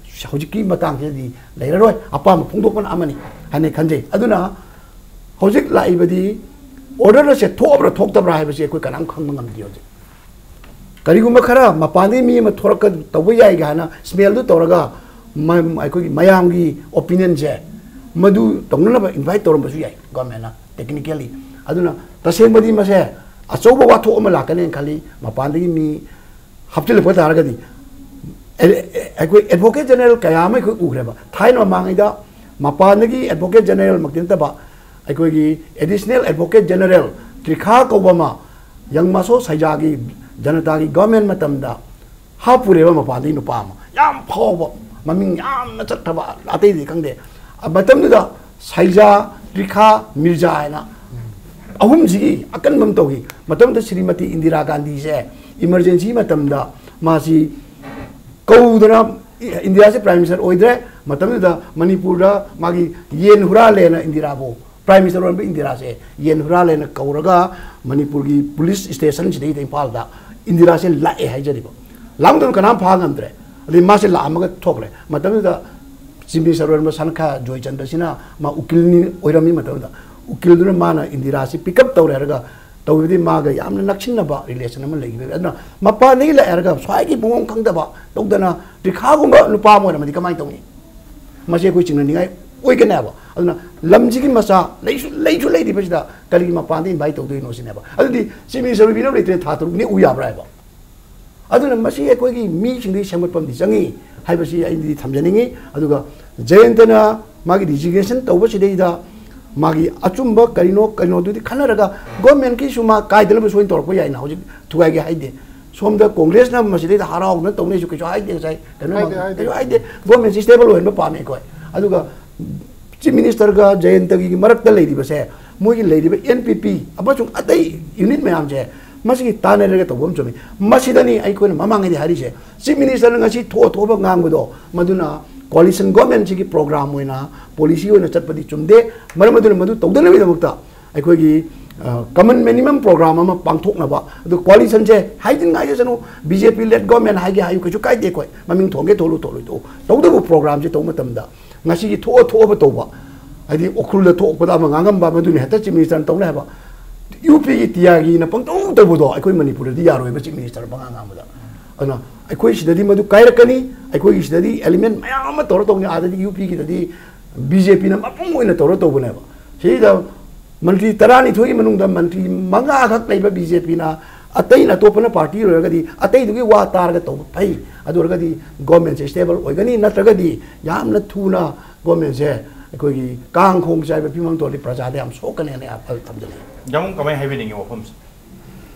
ꯍꯧꯖꯤꯛꯀꯤ ꯃꯇꯥꯡꯁꯤꯗꯗꯤ ꯂꯩꯔꯔꯣꯏ꯫ ꯑꯄꯥꯝꯕ ꯐꯣꯡꯗꯣꯛꯄꯅ ꯑꯃꯅꯤ ꯍꯥꯏꯅ ꯈꯟꯖꯩ꯫ ꯑꯗꯨꯅ ꯍꯧꯖꯤꯛ ꯂꯥꯛꯏꯕꯗꯤ ꯑꯣꯔꯗꯔ ꯑꯁꯦ ꯊꯣꯛꯑꯕ꯭ꯔꯥ ꯊꯣꯛꯇꯕ꯭ꯔꯥ ꯍꯥꯏꯕꯁꯤ ꯑꯩꯈꯣꯏ ꯀꯅꯥꯝ ꯈꯪꯕ ꯉꯝꯗꯦ ꯍꯧꯖꯤꯛ꯫ ꯀꯔꯤꯒꯨꯝꯕ ꯈꯔ ꯃꯄꯥꯟꯗꯒꯤ ꯃꯤ ꯑꯃ ꯊꯣꯔꯛꯀ ꯇꯧꯕ ꯌꯥꯏꯒ ꯍꯥꯏꯅ ꯁ꯭ꯃꯦꯜꯗꯨ ꯇꯧꯔꯒ ꯃ-, ꯑꯩꯈꯣꯏꯒꯤ ꯃꯌꯥꯝꯒꯤ ꯑꯣꯄꯤꯅꯤꯌꯟꯁꯦ ꯃꯗꯨ ꯇꯧꯅꯅꯕ ꯏꯟꯚꯥꯏꯠ ꯇꯧꯔꯝꯕꯁꯨ ꯌꯥꯏ ꯒꯣꯔꯃꯦꯟꯅ ꯇꯦꯛꯅꯤꯀꯦꯜꯂꯤ꯫ ꯑꯗꯨꯅ ꯇꯁꯦꯡꯕꯗꯤ ꯃꯁꯦ ꯑꯆꯧꯕ ꯋꯥꯊꯣꯛ ꯑꯃ ꯂꯥꯛꯀꯅꯦꯅ ꯈꯜꯂꯤ꯫ ꯃꯄꯥꯟꯗꯒꯤ ꯃꯤ ꯍꯥꯞꯆꯤꯜꯂꯛꯄ ꯇꯥꯔꯒꯗꯤ ꯑꯦ-, ꯑꯦ-, ꯑꯩꯈꯣꯏ ꯑꯦꯗꯚꯣꯀꯦꯠ ꯖꯦꯅꯔꯦꯜ ꯀꯌꯥ ꯑꯃ ꯑꯩꯈꯣꯏ ꯎꯈ꯭ꯔꯦꯕ꯫ ꯊꯥꯏꯅ ꯃꯃꯥꯡꯉꯩꯗ ꯃꯄꯥꯟꯗꯒꯤ ꯑꯦꯗꯚꯣꯀꯦꯠ ꯖꯦꯅꯔꯦꯜꯃꯛꯇꯤ ꯅꯠꯇꯕ ꯑꯩꯈꯣꯏꯒꯤ ꯑꯦꯗꯤꯁꯅꯦꯜ ꯑꯦꯗꯚꯣꯀꯦꯠ ꯖꯦꯅꯔꯦꯜ ꯇ꯭ꯔꯤꯈꯥ ꯀꯧꯕ ꯑꯃ ꯌꯪꯃꯥꯁꯣ ꯁꯩꯖꯥꯒꯤ ꯖꯅꯇꯥꯒꯤ ꯒꯚꯔꯟꯃꯦꯟ ꯃꯇꯝꯗ ꯍꯥꯞꯄꯨꯔꯦꯕ, ꯃꯄꯥꯟꯗꯒꯤ ꯅꯨꯄꯥ ꯑꯃ ꯌꯥꯝ ꯐꯥꯎꯕ, ꯃꯃꯤꯡ ꯌꯥꯝꯅ ꯆꯠꯈ꯭ꯔꯕ, ꯑꯇꯩꯗꯤ ꯈꯪꯗꯦ꯫ ꯑ, ꯃꯇꯝꯗꯨꯗ ꯁꯩꯖꯥ, ꯇ꯭ꯔꯤꯈꯥ, ꯃꯤꯔꯖꯥ ꯍꯥꯏꯅ ꯑꯍꯨꯝꯁꯤꯒꯤ ꯑꯀꯟꯕ ꯑꯃ ꯇꯧꯈꯤ꯫ ꯃꯇꯝꯗꯨꯗ ꯁ꯭ꯔꯤꯃꯇꯤ ꯏꯟꯗꯤꯔꯥ ꯒꯥꯟꯙꯤꯁꯦ ꯏꯃꯔꯖꯦꯟꯁꯤ ꯃꯇꯝꯗ ꯃꯥꯁꯤ ꯀꯧꯗꯅ ꯏꯟꯗꯤꯔꯥꯁꯦ ꯄ꯭ꯔꯥꯏꯝ ꯃꯤꯅꯤꯁꯇꯔ ꯑꯣꯏꯗ꯭ꯔꯦ꯫ ꯃꯇꯝꯗꯨꯗ ꯃꯅꯤꯄꯨꯔꯗ ꯃꯥꯒꯤ ꯌꯦꯟ ꯍꯨꯔꯥꯜꯂꯦꯅ ꯏꯟꯗꯤꯔꯥꯕꯨ, ꯄ꯭ꯔꯥꯏꯝ ꯃꯤꯅꯤꯁꯇꯔ ꯑꯣꯏꯔꯝꯕ ꯏꯟꯗꯤꯔꯥꯁꯦ ꯌꯦꯟ ꯍꯨꯔꯥꯜꯂꯦꯅ ꯀꯧꯔꯒ ꯃꯅꯤꯄꯨꯔꯒꯤ ꯄꯨꯂꯤꯁ ꯁ꯭ꯇꯦꯁꯟꯁꯤꯗꯩꯗ ꯏꯝꯐꯥꯜꯗ ꯏꯟꯗꯤꯔꯥꯁꯦ ꯂꯥꯛꯑꯦ ꯍꯥꯏꯖꯔꯤꯕ꯫ ꯂꯥꯛꯃꯇꯝꯗ ꯀꯅꯥꯝ ꯐꯥ ꯉꯝꯗ꯭ꯔꯦ꯫ ꯑꯗꯩ ꯃꯥꯁꯦ ꯂꯥꯛꯑꯝꯃꯒ ꯊꯣꯛꯈ꯭ꯔꯦ꯫ ꯃꯇꯝꯗꯨꯗ ꯆꯤꯐ ꯃꯤꯅꯤꯁꯇꯔ ꯑꯣꯏꯔꯝꯕ ꯁꯅꯈꯥ ꯖꯣꯏꯆꯟꯗ꯭ꯔꯁꯤꯅ ꯃꯥ ꯎꯀꯤꯜꯅꯤ ꯑꯣꯏꯔꯝꯃꯤ ꯃꯇꯝꯗꯨꯗ꯫ ꯎꯀꯤꯜꯗꯨꯅ ꯃꯥꯅ ꯏꯟꯗꯤꯔꯥꯁꯤ ꯄꯤꯛ ꯑꯞ ꯇꯧꯔꯦ ꯍꯥꯏꯔꯒ ꯇꯧꯕꯗꯤ ꯃꯥꯒ ꯌꯥꯝꯅ ꯅꯛꯁꯤꯟꯅꯕ ꯔꯤꯂꯦꯁꯟ ꯑꯃ ꯂꯩꯈꯤꯕ꯫ ꯑꯗꯨꯅ ꯃꯄꯥꯟꯗꯒꯤ ꯂꯥꯛꯑꯦ ꯍꯥꯏꯔꯒ ꯁ꯭ꯋꯥꯏꯒꯤ ꯃꯑꯣꯡ ꯈꯪꯗꯕ ꯇꯧꯗꯅ ꯇ꯭ꯔꯤꯈꯥꯒꯨꯝꯕ ꯅꯨꯄꯥ ꯑꯃ ꯑꯣꯏꯔꯝꯃꯗꯤ ꯀꯃꯥꯏꯅ ꯇꯧꯅꯤ? ꯃꯁꯤ ꯑꯩꯈꯣꯏ ꯆꯤꯡꯅꯅꯤꯡꯉꯥꯏ ꯑꯣꯏꯒꯅꯦꯕ꯫ ꯑꯗꯨꯅ ꯂꯝꯁꯤꯒꯤ ꯃꯆꯥ ꯂꯩꯁꯨ, ꯂꯩꯁꯨ ꯂꯩꯔꯤꯕꯁꯤꯗ ꯀꯔꯤꯒꯤ ꯃꯄꯥꯟꯗ ꯏꯟꯚꯥꯏꯠ ꯇꯧꯗꯣꯏꯅꯣ ꯁꯤꯅꯦꯕ꯫ ꯑꯗꯨꯗꯤ ꯆꯤꯐ ꯃꯤꯅꯤꯁꯇꯔ ꯑꯣꯏꯕꯤꯅꯕ ꯂꯩꯇ꯭ꯔꯦ, ꯊꯥ ꯇꯔꯨꯛ ꯅꯦꯛꯎ ꯌꯥꯕ꯭ꯔꯥ ꯍꯥꯏꯕ? ꯑꯗꯨꯅ ꯃꯁꯤ ꯑꯩꯈꯣꯏꯒꯤ ꯃꯤꯁꯤꯡꯗꯒꯤ ꯁꯦꯝꯒꯠꯄ ꯑꯃꯗꯤ ꯆꯪꯉꯤ ꯍꯥꯏꯕꯁꯤ ꯑꯩꯅꯗꯤ ꯊꯝꯖꯅꯤꯡꯉꯤ꯫ ꯑꯗꯨꯒ ꯖꯌꯟꯇꯅ ꯃꯥꯒꯤ resignation ꯇꯧꯕꯁꯤꯗꯩꯗ ꯃꯥꯒꯤ ꯑꯆꯨꯝꯕ ꯀꯔꯤꯅꯣ ꯀꯩꯅꯣꯗꯨꯗꯤ ꯈꯟꯅꯔꯒ government ꯀꯤꯁꯨ ꯃꯥ ꯀꯥꯏꯗꯅꯕ ꯁꯣꯏꯅ ꯇꯧꯔꯛꯄ ꯌꯥꯏꯅ ꯍꯧꯖꯤꯛ ꯊꯨꯒꯥꯏꯒꯦ ꯍꯥꯏꯗꯦ꯫ ꯁꯣꯝꯗ Congress ꯅ ꯃꯁꯤꯗꯩꯗ ꯍꯔꯥꯎꯗꯅ ꯇꯧꯅꯩꯁꯨ ꯀꯩꯁꯨ ꯍꯥꯏꯗꯦ꯫ ꯉꯁꯥꯏ ꯀꯩꯅꯣ ꯍꯥꯏꯗꯦ, ꯃꯥ-, ꯍꯥꯏꯗꯦ꯫ ꯀꯩꯁꯨ ꯍꯥꯏꯗꯦ꯫ Government ꯁꯤ stable ꯑꯣꯏꯍꯟꯕ ꯄꯥꯝꯃꯦ ꯑꯩꯈꯣꯏ꯫ ꯑꯗꯨꯒ Chief Minister ꯒ ꯖꯌꯟꯇꯒꯤ ꯃꯔꯛꯇ ꯂꯩꯔꯤꯕꯁꯦ, ꯃꯣꯏꯒꯤ ꯂꯩꯔꯤꯕ N P P ꯑꯃꯁꯨꯡ ꯑꯇꯩ unit ꯃꯌꯥꯝꯁꯦ, ꯃꯁꯤꯒꯤ ꯇꯥꯟꯅꯔꯒ ꯇꯧꯕ ꯑꯃ ꯆꯨꯝꯃꯤ꯫ ꯃꯁꯤꯗꯅꯤ ꯑꯩꯈꯣꯏꯅ ꯃꯃꯥꯡꯉꯩꯗꯤ ꯍꯥꯏꯔꯤꯁꯦ, Chief Minister ꯅ ꯉꯁꯤ ꯊꯣꯛꯑ ꯊꯣꯛꯑꯕ ꯉꯥꯡꯕꯗꯣ, ꯃꯗꯨꯅ coalition government ꯁꯤꯒꯤ program ꯑꯣꯏꯅ, policy ꯑꯣꯏꯅ ꯆꯠꯄꯗꯤ ꯆꯨꯝꯗꯦ꯫ ꯃꯔꯝ ꯑꯗꯨꯅ ꯃꯗꯨ ꯇꯧꯗꯅꯕꯒꯤꯗꯃꯛꯇ ꯑꯩꯈꯣꯏꯒꯤ, ꯑ, common minimum program ꯑꯃ ꯄꯥꯡꯊꯣꯛꯅꯕ꯫ ꯑꯗꯨ coalition ꯁꯦ ꯍꯥꯏꯖꯤꯟ ꯍꯥꯏꯖꯁꯅꯨ, B J P led government ꯍꯥꯏꯒꯦ ꯍꯥꯏꯌꯨ, ꯀꯩꯁꯨ ꯀꯥꯏꯗꯦ ꯑꯩꯈꯣꯏ꯫ ꯃꯃꯤꯡ ꯊꯣꯟꯒꯦ ꯊꯣꯜꯂꯨ ꯊꯣꯜꯂꯣꯏ ꯊꯣꯛꯎ꯫ ꯇꯧꯗꯕꯨ program ꯁꯦ ꯇꯧꯕ ꯃꯇꯝꯗ ꯉꯁꯤꯒꯤ ꯊꯣꯛꯑ ꯊꯣꯛꯑꯕ ꯇꯧꯕ, ꯍꯥꯏꯗꯤ ꯎꯈ꯭ꯔꯨꯜꯗ ꯊꯣꯛꯄꯗ ꯑꯃ ꯉꯥꯡꯉꯝꯕ, ꯃꯗꯨꯅ ꯍꯦꯛꯇ Chief Minister ꯅ ꯇꯧꯅꯤ ꯍꯥꯏꯕ, U P ꯒꯤ ꯇꯤꯌꯥꯒꯤꯅ ꯄꯪꯇꯧ ꯇꯧꯕꯗꯣ ꯑꯩꯈꯣꯏ ꯃꯅꯤꯄꯨꯔꯗꯗꯤ ꯌꯥꯔꯣꯏꯕ, Chief Minister ꯅ ꯄꯉꯥꯡ ꯉꯥꯡꯕꯗ꯫ ꯑꯗꯨꯅ ꯑꯩꯈꯣꯏ ꯁꯤꯗꯗꯤ ꯃꯗꯨ ꯀꯥꯏꯔꯛꯀꯅꯤ꯫ ꯑꯩꯈꯣꯏꯒꯤ ꯁꯤꯗꯗꯤ element ꯃꯌꯥꯝ ꯑꯃ ꯇꯧꯔ ꯇꯧꯅꯤ꯫ ꯑꯥꯗꯗꯤ U P ꯒꯤꯗꯗꯤ B J P ꯅ ꯃꯄꯨꯡ ꯑꯣꯏꯅ ꯇꯧꯔ ꯇꯧꯕꯅꯦꯕ꯫ ꯁꯤꯗ ꯃꯟꯇ꯭ꯔꯤ ꯇꯔꯥꯅꯤꯊꯣꯏꯒꯤ ꯃꯅꯨꯡꯗ ꯃꯟꯇ꯭ꯔꯤ ꯃꯉꯥꯈꯛ ꯂꯩꯕ B J P ꯅ, ꯑꯇꯩꯅ ꯑꯇꯣꯞꯄꯅ party ꯑꯣꯏꯔꯒꯗꯤ ꯑꯇꯩꯗꯨꯒꯤ ꯋꯥ ꯇꯥꯔꯒ ꯇꯧꯕ ꯐꯩ꯫ ꯑꯗꯨ ꯑꯣꯏꯔꯒꯗꯤ government ꯁꯦ stable ꯑꯣꯏꯒꯅꯤ, ꯅꯠꯇ꯭ꯔꯒꯗꯤ ꯌꯥꯝꯅ ꯊꯨꯅ government ꯁꯦ ꯑꯩꯈꯣꯏꯒꯤ ꯀꯥꯡ ꯈꯣꯡ ꯆꯥꯏꯕ ꯐꯤꯕꯝ ꯊꯣꯛꯑꯗꯤ ꯄ꯭ꯔꯖꯥꯗ ꯌꯥꯝ ꯁꯣꯛꯀꯅꯤ ꯍꯥꯏꯅ ꯑꯩ ꯋꯥꯐꯝ ꯊꯝꯖꯅꯤꯡꯉꯤ꯫ ꯌꯥꯝ ꯀꯃꯥꯏꯅ ꯍꯥꯏꯕꯤꯅꯤꯡꯉꯤ ꯋꯥꯐꯝꯁꯦ?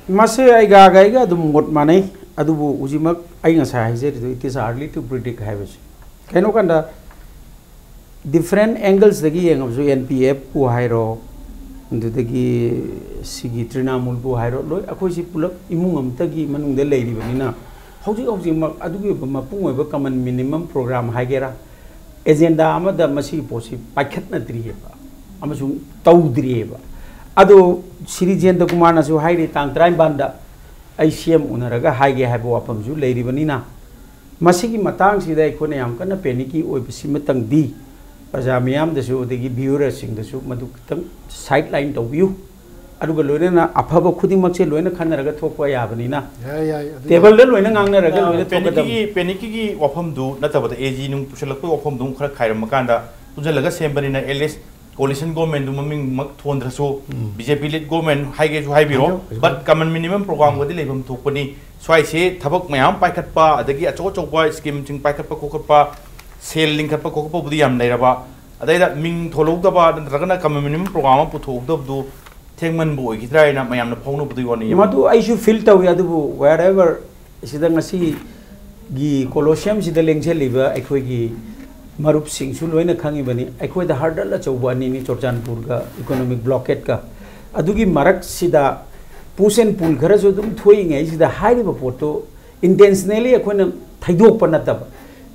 ꯃꯁꯦ ꯑꯩꯒ ꯑꯩꯒ ꯑꯗꯨꯝ ꯃꯣꯠ ꯃꯥꯟꯅꯩ꯫ ꯑꯗꯨꯕꯨ ꯍꯧꯖꯤꯛꯃꯛ ꯑꯩ ꯉꯁꯥꯏ ꯍꯥꯏꯖꯔꯤꯗꯣ, it is early to predict ꯍꯥꯏꯕꯁꯦ꯫ ꯀꯩꯅꯣ ꯀꯥꯟꯗ different angles ꯇꯒꯤ ꯌꯦꯡꯉꯕꯁꯨ, N P F ꯄꯨ ꯍꯥꯏꯔꯣ, ꯑꯗꯨꯗꯒꯤ ꯁꯤꯒꯤ ꯇ꯭ꯔꯤꯅꯥꯃꯨꯜꯕꯨ ꯍꯥꯏꯔꯣ, ꯂꯣꯏ ꯑꯩꯈꯣꯏꯁꯤ ꯄꯨꯂꯞ ꯏꯃꯨꯡ ꯑꯃꯇꯒꯤ ꯃꯅꯨꯡꯗ ꯂꯩꯔꯤꯕꯅꯤꯅ, ꯍꯧꯖꯤꯛ ꯍꯧꯖꯤꯛꯃꯛ ꯑꯗꯨꯒꯤ ꯑꯣꯏꯕ ꯃꯄꯨꯡ ꯑꯣꯏꯕ common minimum program ꯍꯥꯏꯒꯦꯔꯥ, agenda ꯑꯃꯗ ꯃꯁꯤꯒꯤ ꯄꯣꯠꯁꯤ ꯄꯥꯏꯈꯠꯅꯗ꯭ꯔꯤꯑꯕ ꯑꯃꯁꯨꯡ ꯇꯧꯗ꯭ꯔꯤꯑꯕ꯫ ꯑꯗꯣ ꯁ꯭ꯔꯤ ꯖꯌꯟꯇ ꯀꯨꯃꯥꯔꯅꯁꯨ ꯍꯥꯏꯔꯤ, ꯇꯥꯡ ꯇꯔꯥꯅꯤꯄꯥꯟꯗ ꯑꯩ C M ꯎꯅꯔꯒ ꯍꯥꯏꯒꯦ ꯍꯥꯏꯕ ꯋꯥꯐꯝꯁꯨ ꯂꯩꯔꯤꯕꯅꯤꯅ, ꯃꯁꯤꯒꯤ ꯃꯇꯥꯡꯁꯤꯗ ꯑꯩꯈꯣꯏꯅ ꯌꯥꯝ ꯀꯟꯅ panic ꯀꯤ ꯑꯣꯏꯕꯁꯤꯃꯇꯪꯗꯤ ꯄ꯭ꯔꯖꯥ ꯃꯤꯌꯥꯝꯗꯁꯨ ꯑꯗꯒꯤ viewer ꯁꯤꯡꯗꯁꯨ ꯃꯗꯨ ꯈꯤꯇꯪ sideline ꯇꯧꯕꯤꯌꯨ꯫ ꯑꯗꯨꯒ ꯂꯣꯏꯅꯅ ꯑꯐꯕ ꯈꯨꯗꯤꯡꯃꯛꯁꯦ ꯂꯣꯏꯅ ꯈꯟꯅꯔꯒ ꯊꯣꯛꯄ ꯌꯥꯕꯅꯤꯅ, ꯌꯥꯏ, ꯌꯥꯏ, ꯑꯗꯨ table ꯗ ꯂꯣꯏꯅ ꯉꯥꯡꯅꯔꯒ ꯂꯣꯏꯅ ꯊꯣꯛꯀꯗꯕꯅꯤ꯫ Panic ꯀꯤ, panic ꯀꯤ ꯋꯥꯐꯝꯗꯨ ꯅꯠꯇꯕꯗ, A G ꯅꯨꯡ ꯄꯨꯁꯜꯂꯛꯄꯒꯤ ꯋꯥꯐꯝꯗꯨ ꯑꯃꯨꯛ ꯈꯔ ꯈꯥꯏꯔꯝꯃ ꯀꯥꯟꯗ ꯄꯨꯟꯁꯤꯜꯂꯒ ꯁꯦꯝꯕꯅꯤꯅ, at least Coalition government do ꯃꯃꯤꯡꯃꯛ ꯊꯣꯟꯗ꯭ꯔꯁꯨ, um. B J P led government ꯍꯥꯏꯒꯦꯁꯨ ꯍꯥꯏꯕꯤꯔꯣ, ꯍꯥꯏꯕꯤꯌꯣ, ꯍꯥꯏꯕꯤꯌꯣ꯫ But common minimum program ꯒꯗꯤ ꯂꯩꯐꯝ ꯊꯣꯛꯄꯅꯤ꯫ ꯁ꯭ꯋꯥꯏꯁꯦ ꯊꯕꯛ ꯃꯌꯥꯝ ꯄꯥꯏꯈꯠꯄ, ꯑꯗꯒꯤ ꯑꯆꯧ ꯑꯆꯧꯕ scheme ꯁꯤꯡ ꯄꯥꯏꯈꯠꯄ ꯈꯣꯠꯈꯠꯄ, ꯁꯦꯜ ꯂꯤꯡꯈꯠꯄ ꯈꯣꯠꯈꯠꯄꯕꯨꯗꯤ ꯌꯥꯝ ꯂꯩꯔꯕ, ꯑꯗꯩꯗ ꯃꯤꯡ ꯊꯣꯜꯍꯧꯗꯕ ꯅꯠꯇ꯭ꯔꯒꯅ common minimum program ꯑꯃ ꯄꯨꯊꯣꯛꯍꯧꯗꯕꯗꯨ ꯊꯦꯡꯃꯟꯕ ꯑꯣꯏꯈꯤꯗ꯭ꯔꯥ ꯍꯥꯏꯅ ꯃꯌꯥꯝꯅ ꯐꯥꯎꯅꯕꯗꯨꯒꯤ ꯋꯥꯅꯤ꯫ ꯃꯗꯨ ꯑꯩꯁꯨ feel ꯇꯧꯏ, ꯑꯗꯨꯕꯨ wherever ꯁꯤꯗ ꯉꯁꯤꯒꯤ Colosseum ꯁꯤꯗ ꯂꯦꯡꯁꯤꯜꯂꯤꯕ ꯑꯩꯈꯣꯏꯒꯤ ꯃꯔꯨꯞꯁꯤꯡꯁꯨ ꯂꯣꯏꯅ ꯈꯪꯉꯤꯕꯅꯤ, ꯑꯩꯈꯣꯏꯗ hurdle ꯑꯆꯧꯕ ꯑꯅꯤꯅꯤ, ꯆꯨꯔꯆꯥꯟꯄꯨꯔꯒ economic blockade ꯀ꯫ ꯑꯗꯨꯒꯤ ꯃꯔꯛꯁꯤꯗ push and pull ꯈꯔꯁꯨ ꯑꯗꯨꯝ ꯊꯣꯛꯏꯉꯩꯁꯤꯗ ꯍꯥꯏꯔꯤꯕ ꯄꯣꯠꯇꯨ intentionally ꯑꯩꯈꯣꯏꯅ ꯊꯩꯗꯣꯛꯄ ꯅꯠꯇꯕ,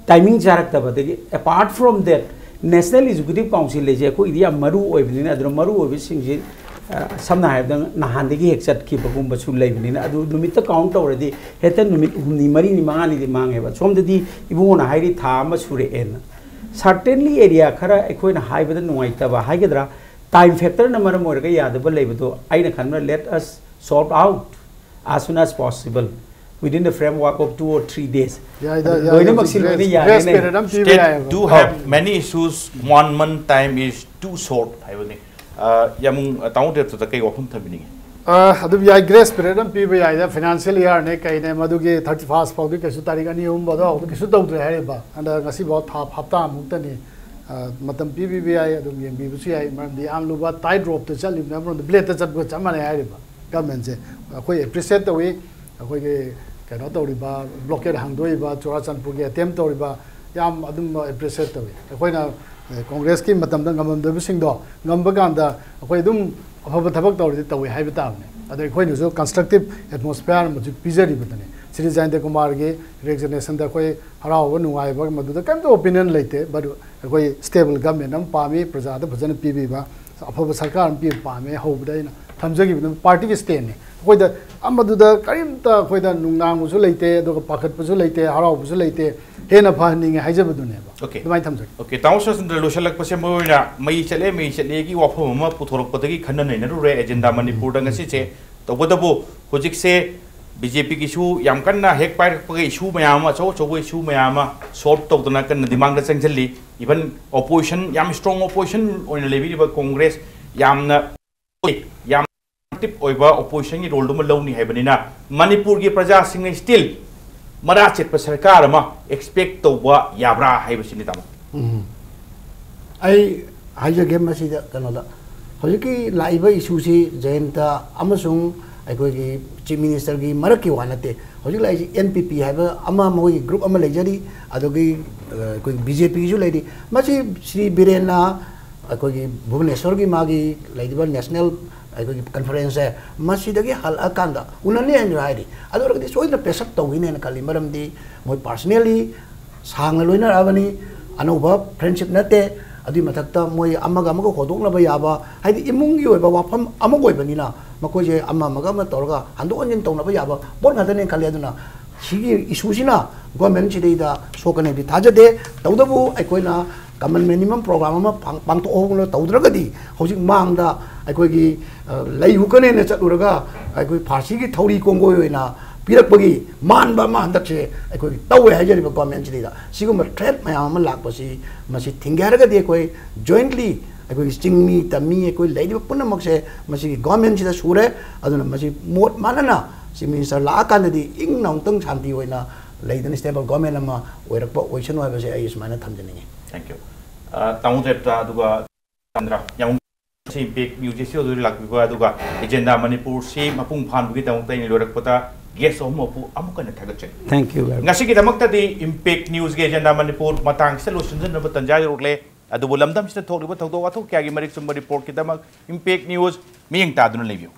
timing ꯆꯥꯔꯛꯇꯕꯗꯒꯤ, apart from that, National Executive Council ꯂꯩꯁꯦ ꯑꯩꯈꯣꯏꯒꯤꯗꯤ ꯌꯥꯝ ꯃꯔꯨ ꯑꯣꯏꯕꯅꯤꯅ, ꯑꯗꯨꯅ ꯃꯔꯨ ꯑꯣꯏꯕꯁꯤꯡꯁꯤ, ꯑ, ꯁꯝꯅ ꯍꯥꯏꯔꯕꯗ ꯅꯍꯥꯟꯗꯒꯤ ꯍꯦꯛ ꯆꯠꯈꯤꯕꯒꯨꯝꯕꯁꯨ ꯂꯩꯕꯅꯤꯅ, ꯑꯗꯨ ꯅꯨꯃꯤꯠꯇ count ꯇꯧꯔꯗꯤ ꯍꯦꯛꯇ ꯅꯨꯃꯤꯠ ꯍꯨꯝꯅꯤ, ꯃꯔꯤꯅꯤ, ꯃꯉꯥꯅꯤꯗꯤ ꯃꯥꯡꯉꯦꯕ꯫ ꯁꯣꯝꯗꯗꯤ ꯏꯕꯨꯡꯉꯣꯅ ꯍꯥꯏꯔꯤ ꯊꯥ ꯑꯃ ꯁꯨꯔꯛꯑꯦꯅ꯫ Certainly area ꯈꯔ ꯑꯩꯈꯣꯏꯅ ꯍꯥꯏꯕꯗ ꯅꯨꯡꯉꯥꯏꯇꯕ ꯍꯥꯏꯒꯗ꯭ꯔꯥ, time factor ꯅ ꯃꯔꯝ ꯑꯣꯏꯔꯒ ꯌꯥꯗꯕ ꯂꯩꯕꯗꯣ, ꯑꯩꯅ ꯈꯟꯕꯗ let us sort out as soon as possible within the framework of two or three days꯫ ꯌꯥꯏꯗ, ꯑꯗꯨ ꯌꯥꯏ, ꯂꯣꯏꯅꯃꯛꯁꯤ ꯍꯧꯖꯤꯛ ꯂꯣꯏꯅ grace, grace ꯌꯥꯔꯦꯅꯦ꯫ Period ꯑꯃ ꯄꯤꯕ State ꯌꯥꯏꯑꯕ꯫ Do have ꯑꯧ꯫ Many issues, one month time is too short ꯍꯥꯏꯕꯅꯤ꯫ ꯑ, ꯌꯥꯝ, ꯑ, ꯇꯥꯃꯣ ꯗꯦꯕꯇꯗ ꯀꯩ ꯋꯥꯐꯝ ꯊꯝꯕꯤꯅꯤꯡꯉꯤ? ꯑ, ꯑꯗꯨꯝ ꯌꯥꯏ, grace period ꯑꯃ ꯄꯤꯕ ꯌꯥꯏꯗ, financial year ꯅꯦ ꯀꯩꯅꯦ, ꯃꯗꯨꯒꯤ thirty first ꯐꯥꯎꯗꯤ ꯀꯩꯁꯨ, ꯇꯥꯔꯤꯛ ꯑꯅꯤ ꯑꯍꯨꯝ ꯐꯥꯎꯗ ꯀꯩꯁꯨ ꯇꯧꯗ꯭ꯔꯦ ꯍꯥꯏꯔꯤꯕ꯫ ꯑꯗ ꯉꯁꯤꯐꯥꯎ ꯊꯥ ꯍꯞꯇꯥꯃꯨꯛꯇꯅꯤ꯫ ꯑ, ꯃꯇꯝ ꯄꯤꯕꯤꯕ ꯌꯥꯏ, ꯑꯗꯨꯝ ꯌꯦꯡꯕꯤꯕꯁꯨ ꯌꯥꯏ, ꯃꯔꯝꯗꯤ ꯌꯥꯝ ꯂꯨꯕ tight rope ꯇ ꯆꯠꯂꯤꯕꯅꯤ, ꯑꯃꯔꯣꯝꯗ blade ꯇ ꯆꯠꯄꯒ ꯆꯞ ꯃꯥꯟꯅꯩ ꯍꯥꯏꯔꯤꯕ꯫ Government ꯁꯦ ꯑꯩꯈꯣꯏ appreciate ꯇꯧꯏ꯫ ꯑꯩꯈꯣꯏꯒꯤ ꯀꯩꯅꯣ ꯇꯧꯔꯤꯕ, blockade ꯍꯥꯡꯗꯣꯛꯏꯕ, ꯆꯨꯔꯥꯆꯥꯟꯄꯨꯔꯒꯤ attempt ꯇꯧꯔꯤꯕ, ꯌꯥꯝ ꯑꯗꯨꯝ appreciate ꯇꯧꯏ꯫ ꯑꯩꯈꯣꯏꯅ, ꯑꯦ, Congress ꯀꯤ ꯃꯇꯝꯗ ꯉꯝꯃꯝꯗꯕꯁꯤꯡꯗꯣ ꯉꯝꯕ ꯀꯥꯟꯗ ꯑꯩꯈꯣꯏ ꯑꯗꯨꯝ ꯑꯐꯕ ꯊꯕꯛ ꯇꯧꯔꯗꯤ ꯇꯧꯏ ꯍꯥꯏꯕ ꯇꯥꯕꯅꯦ꯫ ꯑꯗ ꯑꯩꯈꯣꯏꯅꯁꯨ constructive atmosphere ꯑꯃꯁꯨ ꯄꯤꯖꯔꯤꯕꯗꯨꯅꯤ꯫ ꯁ꯭ꯔꯤ ꯖꯌꯟꯇ ꯀꯨꯃꯥꯔꯒꯤ resignation ꯗ ꯑꯩꯈꯣꯏ ꯍꯔꯥꯎꯕ ꯅꯨꯡꯉꯥꯏꯕ ꯃꯗꯨꯗ ꯀꯔꯤꯝꯇ opinion ꯂꯩꯇꯦ, but ꯑꯩꯈꯣꯏ stable government ꯑꯃ ꯄꯥꯝꯃꯤ, ꯄ꯭ꯔꯖꯥꯗ ꯐꯖꯅ ꯄꯤꯕꯤꯕ, ꯑꯐꯕ ꯁꯔꯀꯥꯔ ꯑꯃ ꯄꯤꯕ ꯄꯥꯝꯃꯦ꯫ ꯍꯧꯕꯗ ꯑꯩꯅ ꯊꯝꯖꯈꯤꯕꯗꯨ party ꯒꯤ stand ꯅꯤ꯫ ꯑꯩꯈꯣꯏꯗ ꯑꯃꯗꯨꯗ ꯀꯔꯤꯝꯇ ꯑꯩꯈꯣꯏꯗ ꯅꯨꯡꯅꯥꯡꯕꯁꯨ ꯂꯩꯇꯦ, ꯑꯗꯨꯒ ꯄꯥꯈꯠꯄꯁꯨ ꯂꯩꯇꯦ, ꯍꯔꯥꯎꯕꯁꯨ ꯂꯩꯇꯦ, ꯍꯦꯟꯅ ꯐꯍꯟꯅꯤꯡꯉꯦ ꯍꯥꯏꯖꯕꯗꯨꯅꯦꯕ꯫ Okay꯫ ꯑꯗꯨꯃꯥꯏꯅ ꯊꯝꯖꯒꯦ꯫ Okay, ꯇꯥꯃꯣ ꯁꯨꯔꯆꯟꯗ꯭ꯔ, ꯂꯣꯏꯁꯤꯜꯂꯛꯄꯁꯦ ꯃꯔꯨ ꯑꯣꯏꯅ ꯃꯩ ꯆꯠꯂꯦ, ꯃꯩ ꯆꯠꯂꯦꯒꯤ ꯋꯥꯐꯝ ꯑꯃ ꯄꯨꯊꯣꯔꯛꯄꯗꯒꯤ ꯈꯟꯅ ꯅꯩꯅꯔꯨꯔꯦ agenda ꯃꯅꯤꯄꯨꯔꯗ ꯉꯁꯤꯁꯦ꯫ ꯇꯧꯕꯇꯕꯨ ꯍꯧꯖꯤꯛꯁꯦ ꯕꯤ ꯖꯦ ꯄꯤꯒꯤꯁꯨ ꯌꯥꯝ ꯀꯟꯅ ꯍꯦꯛ ꯄꯥꯏꯔꯛꯄꯒ issue ꯃꯌꯥꯝ ꯑꯃ, ꯑꯆꯧ ꯑꯆꯧꯕ issue ꯃꯌꯥꯝ ꯑꯃ solve ꯇꯧꯗꯅ ꯀꯟꯅ demandꯗ ꯆꯪꯁꯤꯜꯂꯤ꯫ Even opposition, ꯌꯥꯝ strong opposition ꯑꯣꯏꯅ ꯂꯩꯕꯤꯔꯤꯕ ꯀꯣꯡꯒ꯭ꯔꯦꯁ ꯌꯥꯝꯅ, ꯌꯥꯝ active ꯑꯣꯏꯕ oppositionꯒꯤ roleꯗꯨꯃ ꯂꯧꯅꯤ ꯍꯥꯏꯕꯅꯤꯅ, ꯃꯅꯤꯄꯨꯔꯒꯤ ꯄ꯭ꯔꯖꯥꯁꯤꯡꯅ still ꯃꯔꯥ ꯆꯦꯠꯄ ꯁꯔꯀꯥꯔ ꯑꯃ expect ꯇꯧꯕ ꯌꯥꯕ꯭ꯔꯥ ꯍꯥꯏꯕꯁꯤꯅꯤ, ꯇꯥꯃꯣ꯫ ꯎꯝ꯫ ꯑꯩ ꯍꯥꯏꯖꯒꯦ ꯃꯁꯤꯗ ꯀꯩꯅꯣꯗ, ꯍꯧꯖꯤꯛꯀꯤ ꯂꯥꯛꯏꯕ issueꯁꯤ ꯖꯌꯟꯇ ꯑꯃꯁꯨꯡ ꯑꯩꯈꯣꯏꯒꯤ Chief Ministerꯒꯤ ꯃꯔꯛꯀꯤ ꯋꯥ ꯅꯠꯇꯦ꯫ ꯍꯧꯖꯤꯛ ꯂꯥꯛꯏꯁꯤ N P P ꯍꯥꯏꯕ ꯑꯃ, ꯃꯈꯣꯏꯒꯤ group ꯑꯃ ꯂꯩꯖꯔꯤ, ꯑꯗꯨꯒꯤ, ꯑ, ꯑꯩꯈꯣꯏꯒꯤ B J Pꯒꯤꯁꯨ ꯂꯩꯔꯤ꯫ ꯃꯁꯤ ꯁ꯭ꯔꯤ ꯕꯤꯔꯦꯟꯅ ꯑꯩꯈꯣꯏꯒꯤ ꯚꯨꯕꯅꯦꯁ꯭ꯋꯔꯒꯤ ꯃꯥꯒꯤ ꯂꯩꯔꯤꯕ national ꯑꯩꯈꯣꯏꯒꯤ conferenceꯁꯦ ꯃꯁꯤꯗꯒꯤ ꯍꯜꯂꯛꯑꯀꯥꯟꯗ ꯎꯅꯅꯤ ꯍꯥꯏꯅ ꯍꯥꯏꯔꯤ꯫ ꯑꯗꯨ ꯑꯣꯏꯔꯒꯗꯤ ꯁꯣꯏꯗꯅ pass up ꯇꯧꯒꯅꯤ ꯍꯥꯏꯅ ꯈꯜꯂꯤ꯫ ꯃꯔꯝꯗꯤ ꯃꯣꯏ personally ꯁꯥꯡꯅ ꯂꯣꯏꯅꯔꯛꯑꯕꯅꯤ, ꯑꯅꯧꯕ friendship ꯅꯠꯇꯦ꯫ ꯑꯗꯨꯒꯤ ꯃꯊꯛꯇ ꯃꯣꯏ ꯑꯃꯒ ꯑꯃꯒ ꯍꯣꯗꯣꯛꯅꯕ ꯌꯥꯕ, ꯍꯥꯏꯗꯤ ꯏꯃꯨꯡꯒꯤ ꯑꯣꯏꯕ ꯋꯥꯐꯝ ꯑꯃ ꯑꯣꯏꯕꯅꯤꯅ ꯃꯈꯣꯏꯁꯦ ꯑꯃ ꯑꯃꯒ ꯑꯃ ꯇꯧꯔꯒ ꯍꯟꯗꯣꯛ ꯍꯟꯖꯤꯟ ꯇꯧꯅꯕ ꯌꯥꯕ ꯄꯣꯠ ꯉꯥꯛꯇꯅꯦꯅ ꯈꯜꯂꯤ꯫ ꯑꯗꯨꯅ ꯁꯤꯒꯤ issueꯁꯤꯅ governmentꯁꯤꯗꯩꯗ ꯁꯣꯛꯀꯅꯤ ꯍꯥꯏꯕꯗꯤ ꯊꯥꯖꯗꯦ꯫ ꯇꯧꯕꯇꯕꯨ ꯑꯩꯈꯣꯏꯅ common minimum program ꯑꯃ ꯄꯥꯡ-, ꯄꯥꯡꯊꯣꯛꯍꯧꯕ ꯇꯧꯗ꯭ꯔꯒꯗꯤ ꯍꯧꯖꯤꯛ ꯃꯥꯡꯗ ꯑꯩꯈꯣꯏꯒꯤ, ꯑ, ꯂꯩ ꯍꯨꯛꯀꯅꯦꯅ ꯆꯠꯂꯨꯔꯒ ꯑꯩꯈꯣꯏ ꯐꯥꯔꯁꯤꯒꯤ ꯊꯧꯔꯤ ꯀꯣꯡꯒꯣꯏ ꯑꯣꯏꯅ ꯄꯤꯔꯛꯄꯒꯤ ꯃꯥꯟꯕ ꯑꯃ ꯍꯟꯗꯛꯁꯦ ꯑꯩꯈꯣꯏꯒꯤ ꯇꯧꯋꯦ ꯍꯥꯏꯖꯔꯤꯕ governmentꯁꯤꯗꯩꯗ꯫ ꯁꯤꯒꯨꯝꯕ threat ꯃꯌꯥꯝ ꯑꯃ ꯂꯥꯛꯄꯁꯤ, ꯃꯁꯤ ꯊꯤꯡꯒꯦ ꯍꯥꯏꯔꯒꯗꯤ ꯑꯩꯈꯣꯏ jointly ꯑꯩꯈꯣꯏꯒꯤ ꯆꯤꯡꯃꯤ ꯇꯝꯃꯤ ꯑꯩꯈꯣꯏ ꯂꯩꯔꯤꯕ ꯄꯨꯝꯅꯃꯛꯁꯦ ꯃꯁꯤꯒꯤ governmentꯁꯤꯗ ꯁꯨꯔꯦ꯫ ꯑꯗꯨꯅ ꯃꯁꯤ ꯃꯣꯠ ꯃꯥꯟꯅꯅ Chief Minister ꯂꯥꯛꯑꯀꯥꯟꯗꯗꯤ ꯏꯪꯅ ꯑꯃꯨꯛꯇꯪ ꯁꯥꯟꯇꯤ ꯑꯣꯏꯅ ꯂꯩꯗꯅ stable government ꯑꯃ ꯑꯣꯏꯔꯛꯄ ꯑꯣꯏꯁꯅꯨ ꯍꯥꯏꯕꯁꯦ ꯑꯩ ꯁꯨꯃꯥꯏꯅ ꯊꯝꯖꯅꯤꯡꯉꯤ꯫ Thank you. ꯑ, ꯇꯥꯃꯣ ꯖꯌꯟꯇ, ꯑꯗꯨꯒ ꯆꯟꯗ꯭ꯔ, ꯌꯥꯝ ꯉꯁꯤ Impact Newsꯁꯤ studio ꯂꯥꯛꯄꯤꯕ, ꯑꯗꯨꯒ Agenda ꯃꯅꯤꯄꯨꯔꯁꯤ ꯃꯄꯨꯡ ꯐꯥꯍꯟꯕꯒꯤꯗꯃꯛꯇ ꯑꯩꯅ ꯂꯣꯏꯔꯛꯄꯗ guest ꯑꯍꯨꯝꯃꯛꯄꯨ ꯑꯃꯨꯛ ꯍꯟꯅ ꯊꯥꯒꯠꯆꯔꯤ꯫ Thank you very much. ꯉꯁꯤꯒꯤꯗꯃꯛꯇꯗꯤ Impact Newsꯒꯤ Agenda Manipur ꯃꯇꯥꯡꯁꯤꯗ ꯂꯣꯏꯁꯤꯟꯖꯅꯕ ꯇꯟꯖꯥ ꯌꯧꯔꯛꯂꯦ꯫ ꯑꯗꯨꯕꯨ ꯂꯝꯗꯝꯁꯤꯗ ꯊꯣꯛꯂꯤꯕ ꯊꯧꯗꯣꯛ ꯋꯥꯊꯣꯛ ꯀꯌꯥꯒꯤ ꯃꯔꯤꯛ ꯆꯨꯝꯕ reportꯀꯤꯗꯃꯛ Impact News ꯃꯤꯠꯌꯦꯡ ꯇꯥꯗꯨꯅ ꯂꯩꯕꯤꯌꯨ꯫